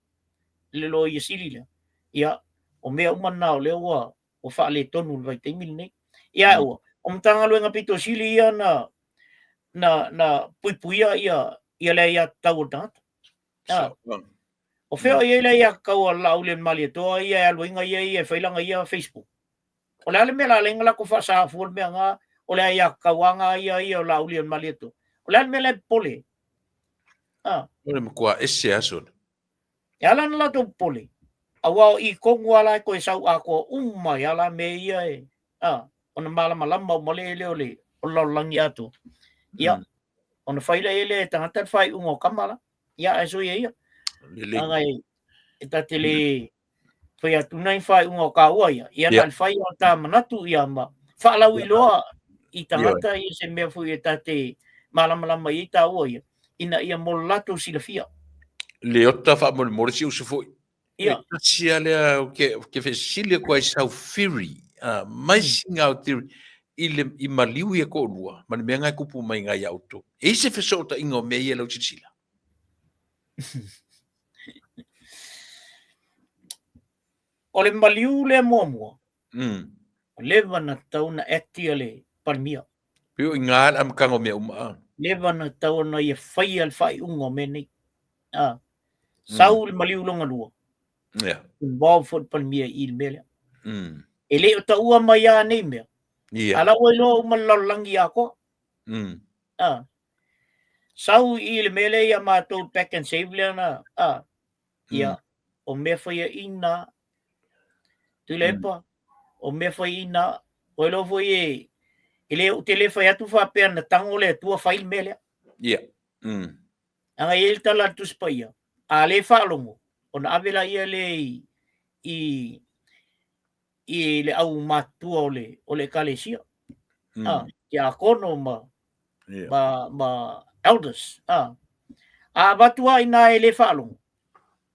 le loia sili lea. Ia, o mea uma na o lea ua ua faaletonu i le vaitaimi lenei. Ia ae aua, o Matagaluega pito sili ia na na na puipuia ia ia le aiatatau o le tagata. A, o fea o i ai le aiatatau a Laaulialemalietoa ia e alu ai ia ia e fai lana ia Facebook? O le a le mea la ala ai ona latou faasaā fua le mea na o le aiatatau a na ia ia o Laaulialemalietoa? O le a le mea la e popole ai? A.
O le matua ese lava sona.
E ala ona latou popole, aua o i tonu lava la e toe sau atoa uma ai lava la mea ia e, a, ona malamalama uma le lea o le o le lalolagi atoa. Ia, ona fai lea lea e tagata le faaiuga o tama la. Ia, ae soia ia.
Lelei.
Leaga e, e ta te le fai atu nai faaiuga o tāua ia. Ia, na o le fai o ta manatu ia ma faalauiloa i tagata ia se mea foi e ta te malamalama i ai tāua ia, ina ia mo le latou silafia.
Leota faamolemole si uso foi.
Ia.
E tasi lava lea ou ke, ke fesili atu ai sau theory, mai sina au theory, i le i maliu ia toalua, ma le mea na e tupu mai na ia outou. E i ai se fesootaiga o mea ia i lau silasila?
O le maliu lea muamua, ua leva ona tatau ona act ia le Palemia.
Pei o i ina le amataga o mea uma a.
Leva ona tatau ona ia faia le faaiuga o mea nei. A. Sau le maliu lona lua.
Yeah.
Involve foi le Palemia i le mea lea. E le o taua mai lava nei mea.
Yeah.
A la ua iloa uma le lalolagi atoa. A. Sau i le mea lea ia matou Pak'nSave lea na, a. Ia, o mea faiaina, Tuilaepa, o mea faiaina, ua iloa foi e, e le, ou te le fai atu faapea na tago le Atua fai le mea lea.
Ia.
Leaga e i ai le tala a le Tusi Paia, a le faalogo, ona ave laia lea i, i, i le aumatutua o le, o le ekalesia. A, tiakono ma, ma, ma elders. A, a avatu lava inā e le faalogo,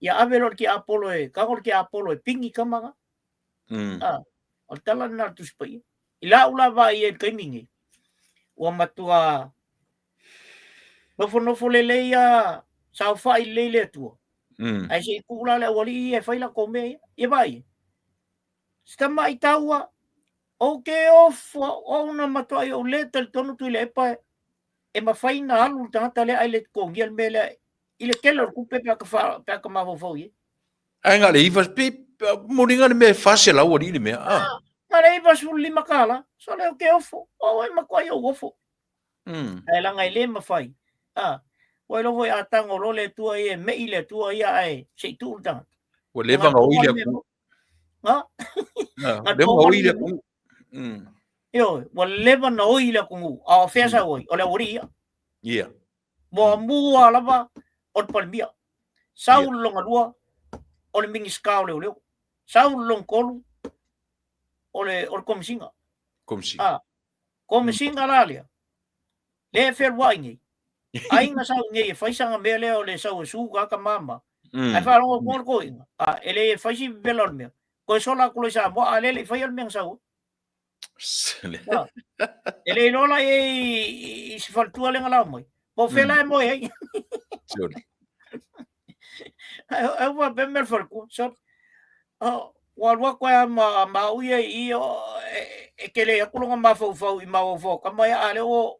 ia ave loa le tiapolo e, tago le tiapolo e pigi tama na. A, o le tala lena a le Tusi Paia. I lau la vaai i ai i le taimi lenei, ua matua nofonofo lelei lava, saofai lelei le Atua. Ae se i tuu la le aualii ia e fai latou mea ia. Ia vaai i ai. Se tamai taua, ou te ofo au na matuai ou le talitonu Tuilaepa e mafai ona alu le tagata lea ae le totogia le mea lea I le tele o le tupe pe a ka, pe a ka mafaufau i ai.
Ae na o le iva, pe, moliga le mea e 400 alii le mea, ah.
Na o le $95, so le o ke ofo, o e matuai ou ofo. Ae laga e le mafai, ah, ua iloa foi a tago loa le Atua ia e me'i le Atua ia ae se i tuu le tagata.
Ua leva na oi le atunuu.
Ha?
Ua leva na oi le atunuu.
Ioe, ua leva na oi le atunuu, a o fea sau ai? O le aualii ia.
Ia.
Muamua lava o le Palemia. Sau le lona lua o le Minisita o Leoleo. Sau le lona tolu o le o le Komesina.
Komesina.
Ah, Komesina la lea. Lea e fealuai nei. Aiga sau nei e fai sana mea lea o le sau e su tagata mama. Ae faalogo atu le toeaina. Ah, e le fai si vela o le mea. Toe sola atu loa i Samoa, a lea e le i faia le mea na sau ai. E le iloa la i se faletua lea na lao mai. Po o fea la e moe ai.
Sorry.
Ai ua faapea mea le faletua. Sorry. Ua alu atu ai ma ma au ia i i e tele atu lona mafaufau i mafaufau o tama ia, a lea ua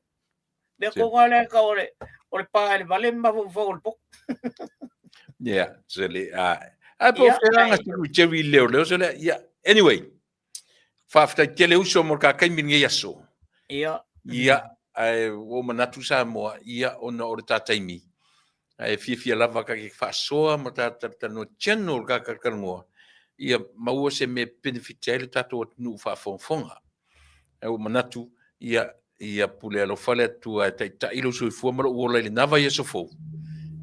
mea tonu lava lea tau o le o le pa e le vale le mafaufau o le poto.
Yeah, sole. Ai po o fea la na Jerry leo leo sole. Yeah. Anyway, Faafetai tele uso mo le ta taimi i lenei aso.
Ia.
Ia, ae ua ou manatu Samoa, ia, ona o le ta taimi, ae fiafia lava ka ke faasoa ma ta talatalanoa general ka talatalanoa, ia maua se mea e benefit ai le tatou atunuu faafogafoga. Ae ua manatu, ia, Ia pule alofa le Atua e taitai lou soifua ma lou ola i lena vaiaso fou,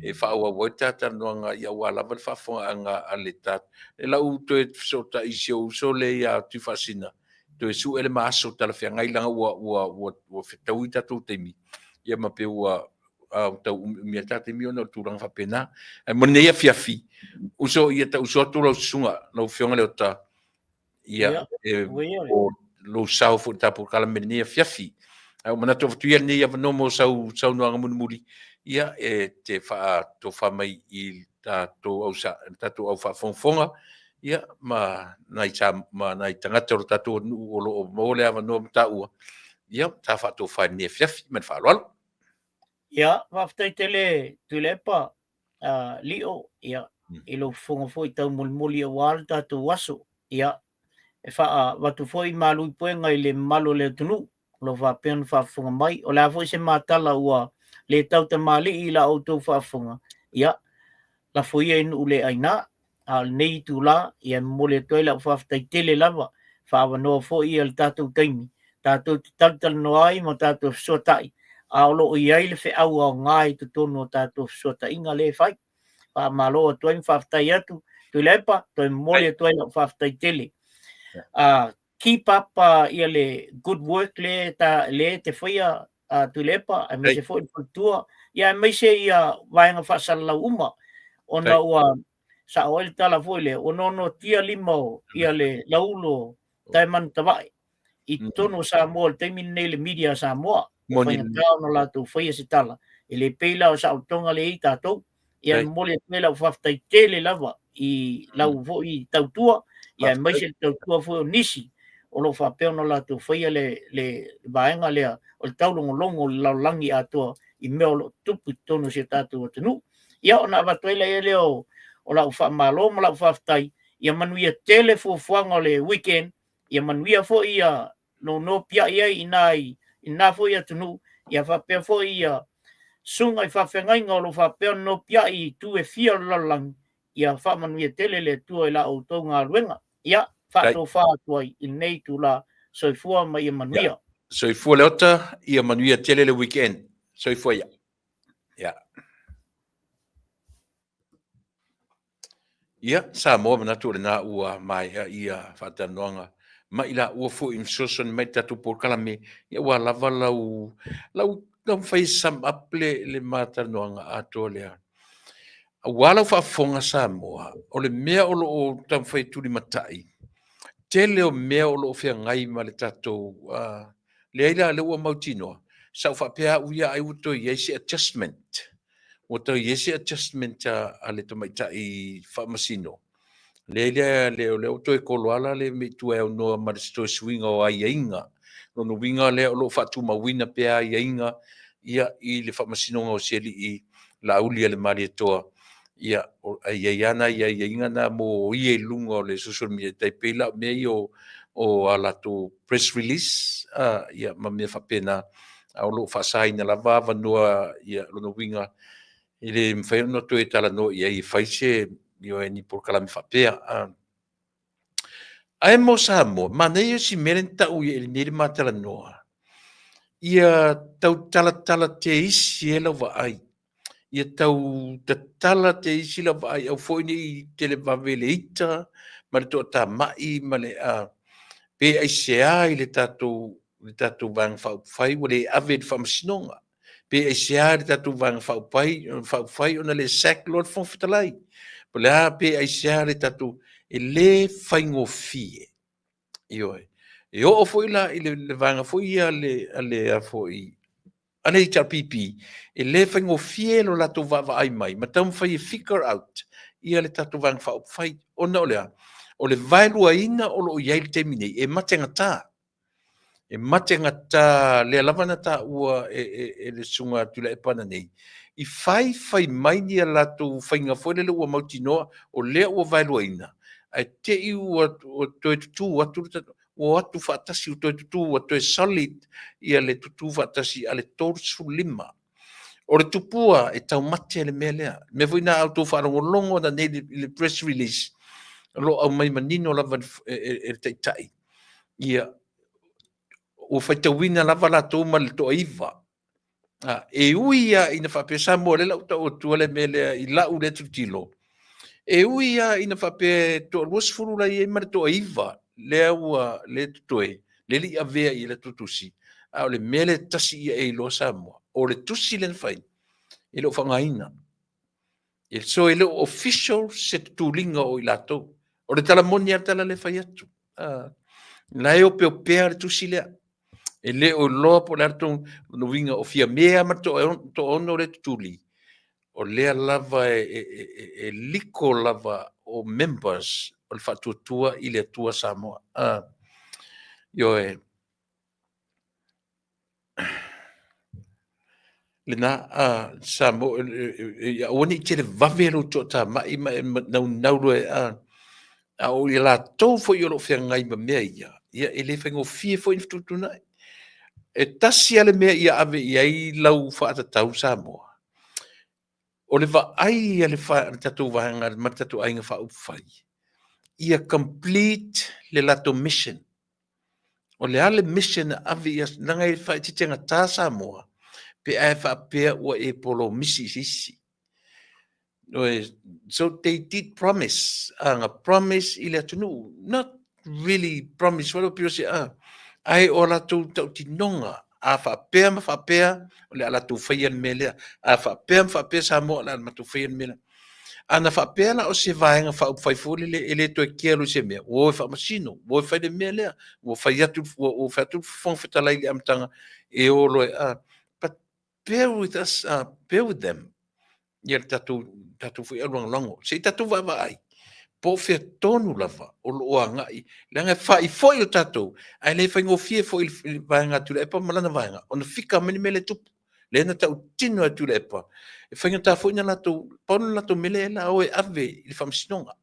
e faaauau ai le ta talanoaga ia aua lava le faafofogaaga a le ta le lau toe fesootai i si ou uso lea ia Tuifaasina, toe sue le ma aso talafeagai leaga ua ua ua ua fetaui tatou taimi, ia ma pei ua tau umiumi ai ta taimi ona o tulaga faapena. Ae mo lenei afiafi, uso ia tauso atu lau susuga, lau Afioga Leota, ia, e, o lou sao foi i le tatou polokalame i lenei afiafi. Ae ua manatu avatu ia lenei avanoa mo sau saunoaga mulimuli, ia, e te faatofa mai i tatou au, tatou au faafogafoga, ia, ma nai, sa, ma nai tagata o le tatou atunuu o lo o maua le avanoa ma taua, ia, ta faatofa i lenei afiafi ma le faaaloalo.
Ia, faafetai tele Tuilaepa, Lio, ia, i lou fofoga foi taumolimoli aua le tatou aso. Ia, e faaavatu foi malu i puega i le mamalu o le atunuu o lo o faapea ona faafofoga mai. O le a foi se matala ua le tautamalii i la outou faafofoga, ia, lafo ia i nuu le aina. A o lenei itula, ia e momoli atu ai lau faafetai tele lava, faaavanoa foi ia le tatou taimi, tatou te talatalanoa ai ma tatou fesoatai, a o lo o i ai le feau aoga i totonu o tatou fesoataiga lea e fai. Faamalo atu ai ma faafetai atu Tuilaepa, toe momoli atu ai lau faafetai tele. Keep up ia le good work le ta le te faia Tuilaepa, aemaise foi le faletua, ia aemaise ia vaega faasalalau uma, ona ua sao ai le tala foi lea, ua noanoatia lima o ia le laulo o Taemanu Tavae i totonu o Samoa i le taimi lenei le media a Samoa. Ua faigata ona latou faia se tala, e le pei la o saolotoga lea e i ai tatou. Ia e momoli atu ai lau faafetai tele lava i lau foi tautua, ia aemaise le tautua foi o nisi o lo o faapea ona latou faia le, le vaega lea o le taulogologo o le lalolagi atoa i mea o lo o tutupu i totonu o si o tatou atunuu. Ia ona avatu ai lea o, o lau faamalo ma lau faafetai, ia manuia tele fuafuaga o le weekend, ia manuia foi ia nonopiai ai i ina i lena foi atunuu, ia faapea foi ia susuga i faafeagaiga o lo o faapea ona nopiai i itu e fia o le lalolagi, ia faamanuia tele le Atua i la outou galuega. Ia, faatofa atu ai i lenei itula, soifua ma ia manuia.
Soifua Leota, ia manuia tele le weekend. Soifua ia. Ia. Ia, Samoa manatu o lena ua maea ia faatalanoaga ma i laua foi i fesoasoani mai i le tatou polokalame, ia ua lava lau, lau taumafai e sum up le, le ma talanoaga atoa lea. Aua lau faafofoga Samoa, o le mea o lo o taumafai e tulimatai, tele o mea o lo o feagai ma le tatou, leai la, lea ua mautinoa, sa ou faapea au ia ai ua toe i ai se adjustment, ua toe i ai se adjustment a le tamaitai faamasino. Leai lea, lea, lea ua toe kolo lava la le mea i tua e aunoa ma le toe suiga o aiaiga. Lona uiga lea o lo o faatumauina pea aiaiga ia i le faamasinoga o si alii Laauli a le Malietoa, ia, e i ai lava nai aiaiga na mo ia i luga o le social media, tai pei la o mea ia o a latou press release, ia, ma mea faapena, a o lo o faasaina lava avanoa, ia, lona uiga, e le mafai ona toe talanoa i ai e fai se, ioe, ni polokalame faapea. Ae mo Samoa, manaia si mea lea na tau i lenei le matalanoa, ia tau talatala te isi e lau vaai, ia tau tatala te isi lau vaai, au foi nei i televave le ita ma le toatamai ma le a, pe aisea i le tatou Vaega Faaupufai ua le ave i le Faamasinoga, pe aisea le tatou Vaega Faaupufai ona le sack loa le Fofoga Fetalai, po o le a, pe aisea le tatou, e le faigofie. Ioe. E oo foi la i le vaega foi ia a le a foi a le HRPP, e le faigofie lo latou vaavaai mai ma taumafai e figure out ia le tatou Vaega Faaupufai, ona o le a? O le vaeluaina o lo o i ai i le taimi nei, e mategata. E mategata lea lava na taua e le Susuga Tuilaepa ananei, i fai fai mai ni a latou faiga foi lele ua mautinoa o lea ua vaeluaina, ae te i ua toe tutū atu le tatou, ua o atu faatasi, ua toe tutū, ua toe solid ia le tutū faatasi a le 35. O le tupua e taumate le mea lea. O le mea foi lena a outou faalogologo ananei i le press release, o lo o aumai manino lava e le Taitai, ia, ua faitauina lava latou ma le toaiva. E ui lava ina faapea Samoa, lea la ua tau atua le mea lea i lau lea tilotilo, e ui lava ina faapea e toa 20 la i ai ma le toaiva lea ua le totoe, le le i avea i le tusi, a o le mea lea e tasi ia e iloa Samoa, o le tusi lea na fai, e le o faaaogaina. So e le o official se tutuliga o i latou. O le tala moni lava le tala lea e fai atu. La e opeopea le tusi lea. E le o iloa po o le a le tonu uiga o Fiame ma le toaono lea e tutuli, o lea lava e liko lava o members o le Faatuatua i le Atua Samoa. Ioe. Lena, Samoa, ia aua ne i televave lou toatamai ma e naunau loa e, a o i latou foi o lo o feagai ma mea ia, ia e le faigofie foi ona fetuutuunai. E tasi lava le mea ia ave i ai lau faatatau Samoa, o le vaai a le tatou vaega ma le tatou Aiga Faaupufai, ia complete le latou mission. O le a le mission na ave i leaga e faaeteetegata Samoa pe a e faapea ua e polomisi i se isi. So they did promise, na promise i le atunuu, not really promise, foi pei o se a, ae o latou tautinoga, a faapea ma faapea, o le a latou faia le mea lea, a faapea ma faapea Samoa, o le a matou faia le mea lea. A na faapea la o se Vaega Faaupufai foi lele e le toe kea loa i se mea, ua o e faamasino, ua o e fai le mea lea, ua fai atu, ua fai atu le Fofoga Fetalai i le amataga e o loa e, but bear with us, bear with them, ia le tatou foi aulagolago, se i tatou vaavaai, po o fea tonu lava o lo o agai, leaga e fai foi o tatou, ae le faigofie foi i le vaega a Tuilaepa ma lana vaega, ona fika mai le mea lea e tupu. Lea na tautino e Tuilaepa, e faigata foi na latou, pau le latou mea lea la o e ave i le Faamasinoga.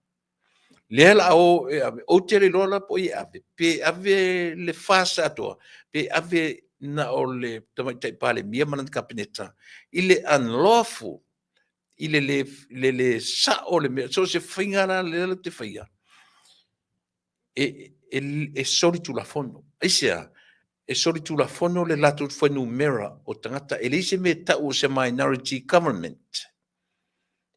Lea la o e ave, ou te le iloa la po o ai e ave, pe ave le FAST atoa, pe ave na o le Tamaitai Palemia ma lana Kapeneta i le unlawful, i le le sao le mea, so o se faiga la lea latou te faia, e solitulafono. Aisea? E solitulafono le latou fuainumera o tagata, e leai se mea e tau o se minority government.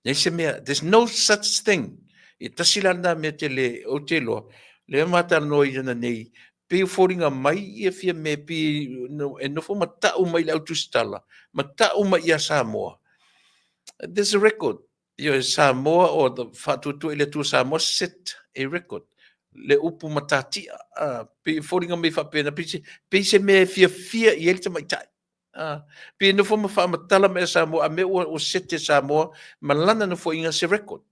Leai se mea, there's no such thing. E tasi la lena mea tele ou te iloa, lea ma talanoa i ananei, pei o foliga mai ia Fiame pei e nofo ma tau mai i le au tusitala, ma tau mai ia Samoa. There's a record. Ioe, Samoa or the Faatuatua i le Atua Samoa set a record. Le upu matatia, pei e foliga mai faapena, pei se mea e fiafia i ai le tamaitai. Pei e nofo ma faamatala mai a Samoa, a mea ua sete Samoa ma lana nofoaiga se record,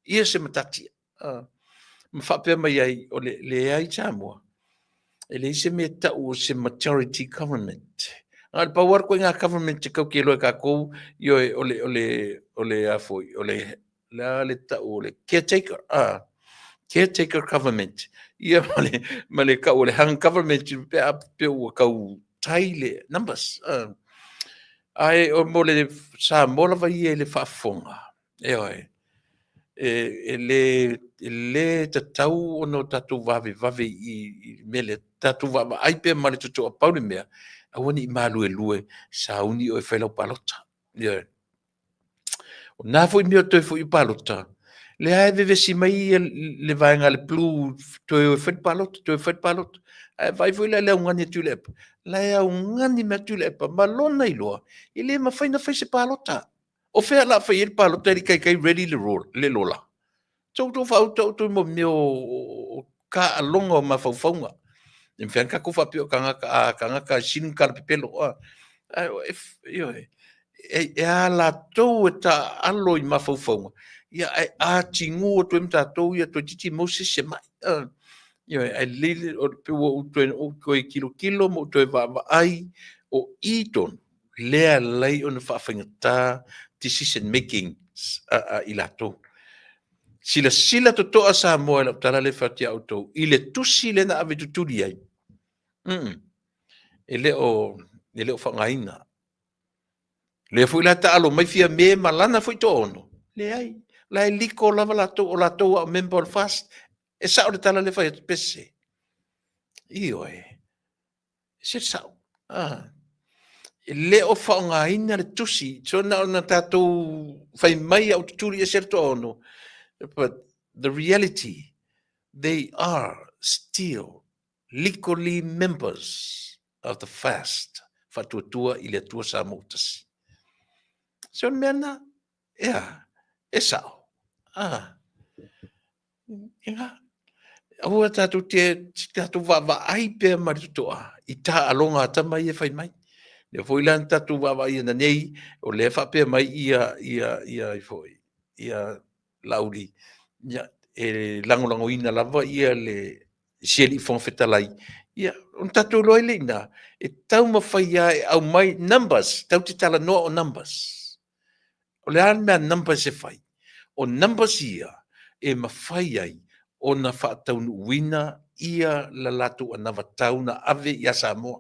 ia se matatia. Ma faapea mai ai, o le leai Samoa, e leai se mea e tau o se majority government. Na o le pau lava le ituaiga government e kau ke iloa e tatou, ioe, o le, o le, o le a foi, o le, le a le tau o le caretaker, a, caretaker government, ia ma le, ma le tau o le hung government pe a pe ua tau tai le numbers. A, ae o mo le Samoa lava ia i le faafofoga, ioe, e, e le, e le tatau ona o tatou vavevave i, i le mea lea, tatou vaavaai pea ma le totoa. Pau le mea, aua ne i maluelue, sauni oe e fai lau palota. Ioe. O na foi mea o toe foi i palota, lea e vevesi mai le vaega a le Blue toe o e fai le palota, toe fai le palota. Ae vaai foi la i le augani a Tuilaepa, la e augani mai lava Tuilaepa ma lona iloa, e le mafai ona fai se palota. O fea o le a fai ai le palota e le i taitai ready le lola? Tou tou faauta outou i mea o taaloga o mafaufauga. E mafai ona tatou faapea o tagata, a tagata e sili ona talapepelo. Ioe, e a latou e taaalo i mafaufauga, ia ae atinu atu ai ma tatou ia toeitiiti maua se isi mai. Ioe, ae lelei pei ua ou toe tilotilo ma ou toe vaavaai, o i tonu lea e ala ai ona faafaigata decision making a i latou. Silasila totoa Samoa i lau tala lea e fai atu ia outou i le tusi lea na ave tutuli ai. E le o e le o faaaogaina. Lea foi la taalo mai Fiame ma lana foi toaono. Leai, la e liko lava latou, o latou lava o member o le FAST. E sao le tala lea e fai atu, pese. Ioe. Se sao. Ah. E le o faaaogaina le tusi. So na ona tatou fai mai au tutuli ese le toaono. But the reality, they are still legally members of the FAST, Faatuatua i le Atua Samoa ua Tasi. Se o le mea lena, ea, e sao. Ah. Ega, aua tatou te, tatou vaavaai pea ma le totoa i taaloga a tama ia e fai mai. Lea foi la na tatou vaavaai ina nei, o lea e faapea mai ia, ia, ia, foi, ia Laauli, ia, e lagolagoina lava ia le si alii Fofoga Fetalai, ia, ona tatou iloa ai lea i ina, e taumafai lava e aumai numbers, tatou te talanoa o numbers. O le a le mea numbers e fai? O numbers ia e mafai ai ona faataunuuina ia la latou anavatau na ave ia Samoa.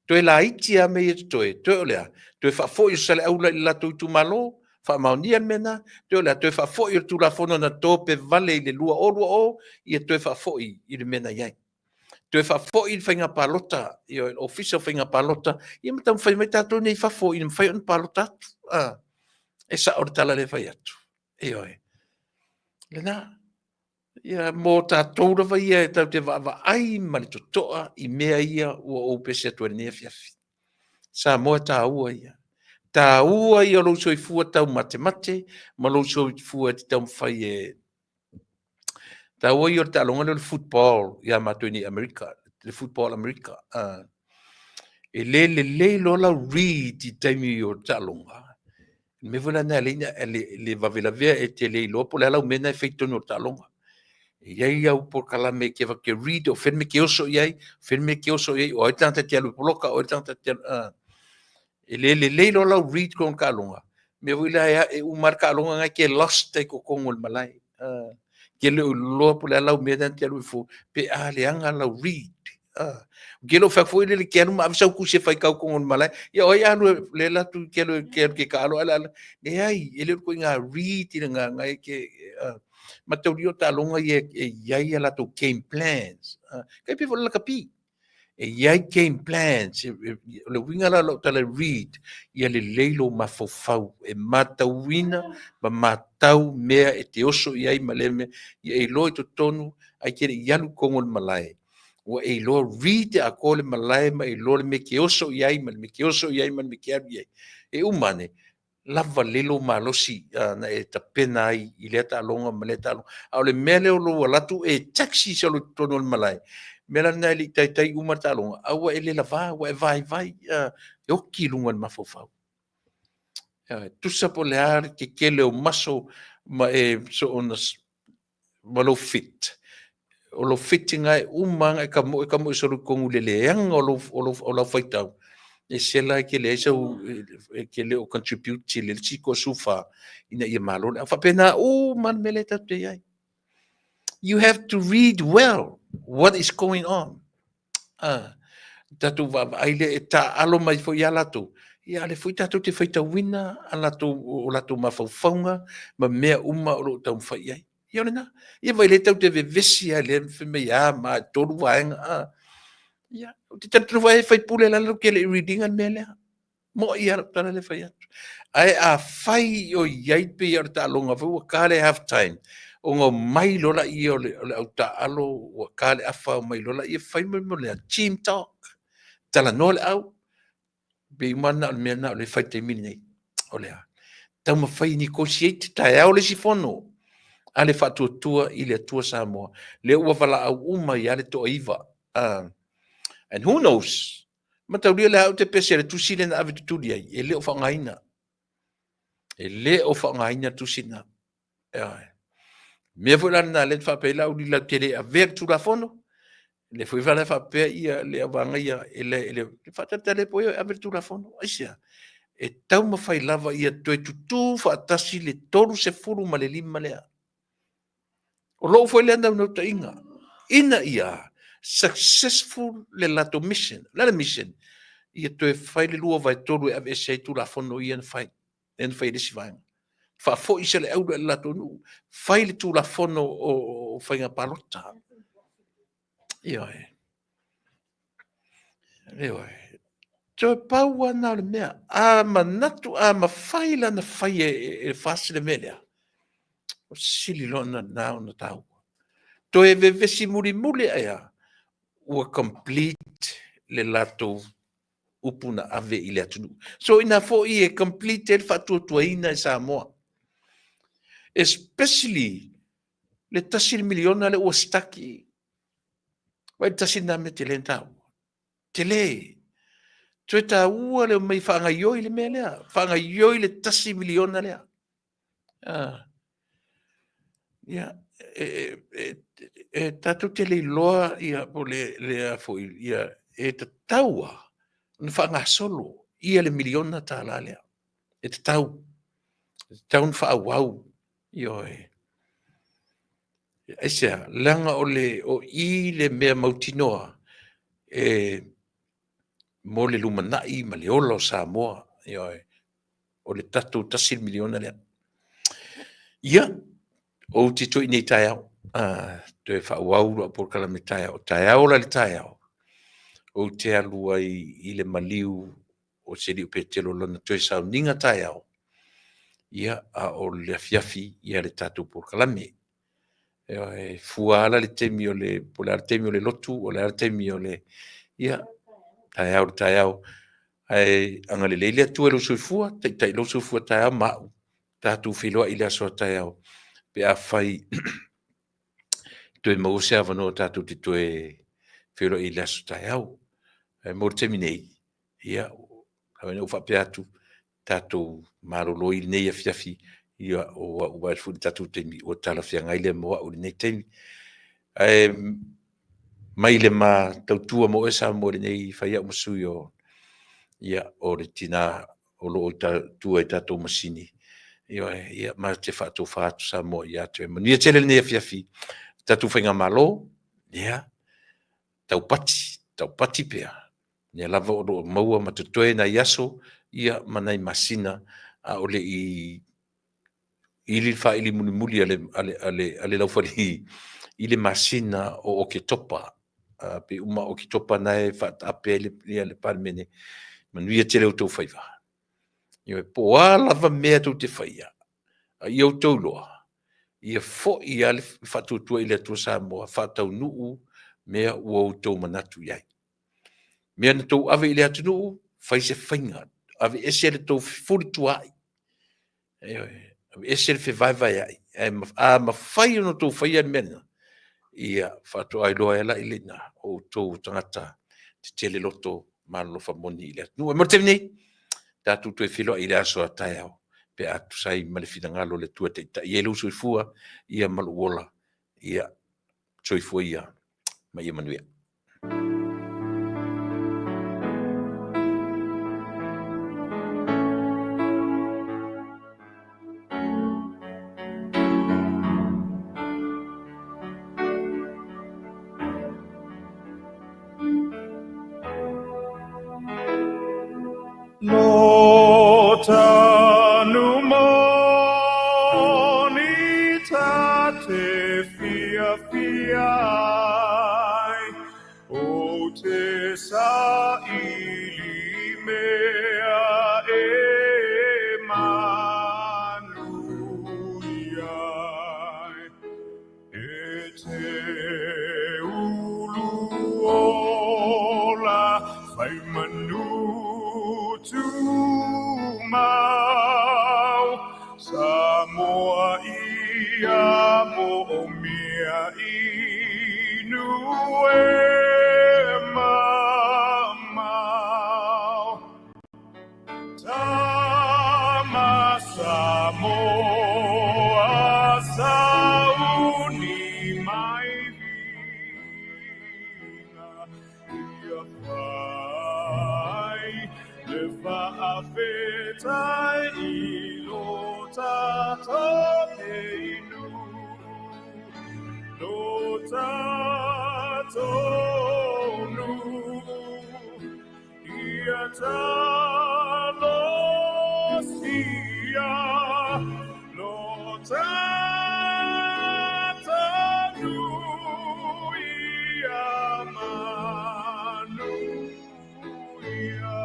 Toe laiti lava mea ia totoe, toe o le a? Toe faafoi o Saleaula i le latou itumalo, faamaonia le mea lena, toe o le a? Toe faafoi o le Tulafono na tope vale i le 2020, ia toe faafoi i le mea na i ai. Toe faafoi le faiga palota, ioe, le Ofisa o Faiga Palota, ia ma taumafai mai tatou nei i fafo ina mafai ona palota atu. A, e sao le tala lea e fai atu. Ioe. Lena. Ia, mo tatou lava ia e tatou te vaavaai ma le totoa i mea ia ua ou pese atu ai i lenei afiafi. Samoa e taua ia. Taua ia o lou soifua taumatemate ma lou soifua e te taumafai e Taua ia o le taaloga lea o le football ia matou i Amerika, le football Amerika. E le lelei loa lau read i taimi o le taaloga. Le mea foi la lena e ala ai le vavelavea e te le iloa po o le a lau mea lena e fai i totonu o le taaloga. E i ai au polokalame e te avatu e read o fea le mea e te oso i ai, o fea le mea e te oso i ai, o ai le tagata e te alu e poloka, o ai le tagata e te alu... E le lelei loa lau read totonu o le taaloga, mea foi lea e uma lava le taaloga lena e te lost ai totonu o le malae. Ke le o iloa po o le a lau mea lena e te alu e fua, pe a leaga lau read. Ou te le o fai atu foi lele e te alu ma ave sau tusi e faitau totonu o le malae. Ia o ai a alu e le alu atu ke alu ke alu ke taalo ae le a leai, e le o le ituaiga read lena na e ke mataulia o taaloga ia e i ai a latou game plans. Tai pei foi o le lakapi. E i ai game plans, o le uiga la o lau tala read, ia lelei lou mafaufau e matauina ma matau mea e te oso i ai ma lea mea, ia e iloa i totonu ae te le i alu i totonu o le malae. Ua e iloa read atoa le malae ma e iloa le mea e te oso i ai ma le mea e te oso i ai ma le mea e te alu i ai. E uma ane, lava lelei lou malosi na e tapena ai i lea taaloga ma lea taaloga. A o le mea lea o lou alu atu e taxi solo i totonu o le malae, mea la lena e le i taitai uma le taaloga, a ua e le lava, ua e vaivai, e oti i luga o le mafaufau. Tusa po o le a le tetele o maso ma e soona ma lou fit, o lou fitting lava e uma lava ona e tamoe tamoe solo i totonu i le leaga o lou, o lou, o lau faitau. E sela e te leai sau, e te le o contribute i le isi 14 ina ia malo le au. Faapena uma le mea lea tatou te i ai. You have to read well what is going on. Ah, tatou vaavaai lea e taaalo mai foi ia latou, ia a lea foi tatou te faitauina a latou, o latou mafaufauga ma mea uma o lo o taumafai i ai. Ia o lena. Ia vaai lea tatou te vevesi lava lea fai mai a ma e tolu vaega. Ah. Ia, ou te talitonu foi e faipule la latou te le i read ina le mea lea. Mo'i lava lau tala lea fai atu. Ae afai o i ai pei o le taaloga foi ua ta le half time, ona omai loa laia o le, o le au taaalo ua ta le afa omai loa laia fai mo le mea team talk. Talanoa le au, pei uma na o le mea na o le fai taimi lenei. O le a? Taumafai e negotiate taeao le isi fono a le faatuatua i le Atua Samoa. Lea ua valaau uma ia le toaiva. And who knows? Mataulia le au te pese le tusi lea na ave tutuli ai, e le o faaaogaina. E le o faaaogaina le tusi lena. Ioe. Mea foi la lena lea na faapea ai Laauli latou te le avea le Tulafono, lea foi la faapea ia le auvaega ia e le, e le, faatalitali ai po o e ave le Tulafono. Aisea? E taumafai lava ia toe tutū faatasi le 35 lea. O lou foi lea naunautaiga, ina ia successful le latou mission. O le a le mission? Ia toe fai le 2/3 e aveese ai Tulafono ia na fai, lea na fai e le isi vaega. Faafoi se le aula i le latou nuu, fai le Tulafono o faiga palota. Ioe. Ioe. Toe pau lava na o le mea. A manatu, a mafai la ona fai e, e, e FAST le mea lea, o sili loa ona na ona taua. Toe vevesi mulimuli ae a, ua complete le latou upu na ave i le atunuu. So ina foi e complete ai le faatuatuaina e Samoa. Especially le $1 miliona lea ua stuck i i. Vaai le tasi lena mea tele na taua. Tele. Toe taua le omai faagaioi le mea lea. Faagaioi le $1 miliona lea. Ah. Ia, e, e, e, tatou te le iloa ia, po le, le a foi, ia, e tatau lava ona faagasolo ia le miliona tala lea. E tatau. E tatau ona faaauau. Ioe. Aisea? Leaga o le, o i le mea mautinoa e mo le lumanai ma le ola o Samoa, ioe, o le tatou $1 miliona lea. Ia, ou te toe i nei taeao, toe faaauau lou polokalame taeao. O taeao la i le taeao, ou te alu ai i le maliu o si alii o Petelo lana toe sauniga taeao, ia, a o le afiafi ia le tatou polokalame. E fua ala le taimi o le, po o le a le taimi o le lotu, o le a le taimi o le, ia, taeao le taeao. Ae agalelei le Atua i lou soifua, taitai lou soifua taeao ma au, tatou feiloai i le aso a taeao, pe afai toe maua se avanoa tatou te toe feiloai i le aso taeao. Ae mo le taimi nei, ia, ua ou faapea atu, tatou malolo i lenei afiafi, ia, o au vaai foi i le tatou taimi, ua talafeagai lea mo au i lenei taimi. Ae mai le ma tautua mo oe Samoa i lenei fai au ma sui o, ia, o le tina o lo o tua i tatou masini. Ioe, ia, ma te faatofa atu Samoa ia te oe. Manuia tele lenei afiafi, tatou faigamalo, ia, taupati, taupati pea, lea lava o lo o maua ma totoe nai aso, ia, ma nai masina, a o le i ili le faili mulimuli a le, a le, a le, a le laufali i le masina o Oketopa. Pe uma Oketopa na e faataape ai le, ia, le Palemene. Manuia tele outou faiva. Ioe, po o a lava mea tou te faia, a ia outou iloa, ia foi lava le faatuatua i le Atua Samoa, faataunuu mea ua outou manatu i ai. Mea na tou ave i le atunuu, fai se faiga, aveese le tou fefulituaai, ioe, aveese le fevaevaeai, ae a mafai ona outou faia le mea lena, ia faatoa iloa ai la i lena o outou o tagata tetele loto ma alofa moni i le atunuu. E mo le taimi nei, tatou toe feiloai i le aso a taeao pe a tusa ai ma le finagalo o le Atua e taitai ai lou soifua ia ma lou ola. Ia soifua ia ma ia manuia.
tanu moni ta te fia fia ai, o te sa ili mea e manu iai. E te ulu ola whai manu tūmau, Samoa ia mo o mea inu e mamau. Tama Samoa sauni mai viga ia whai le whaafetai i lo tātou inu. Lo tātou nu ia talosia lo tātou ia manu ia.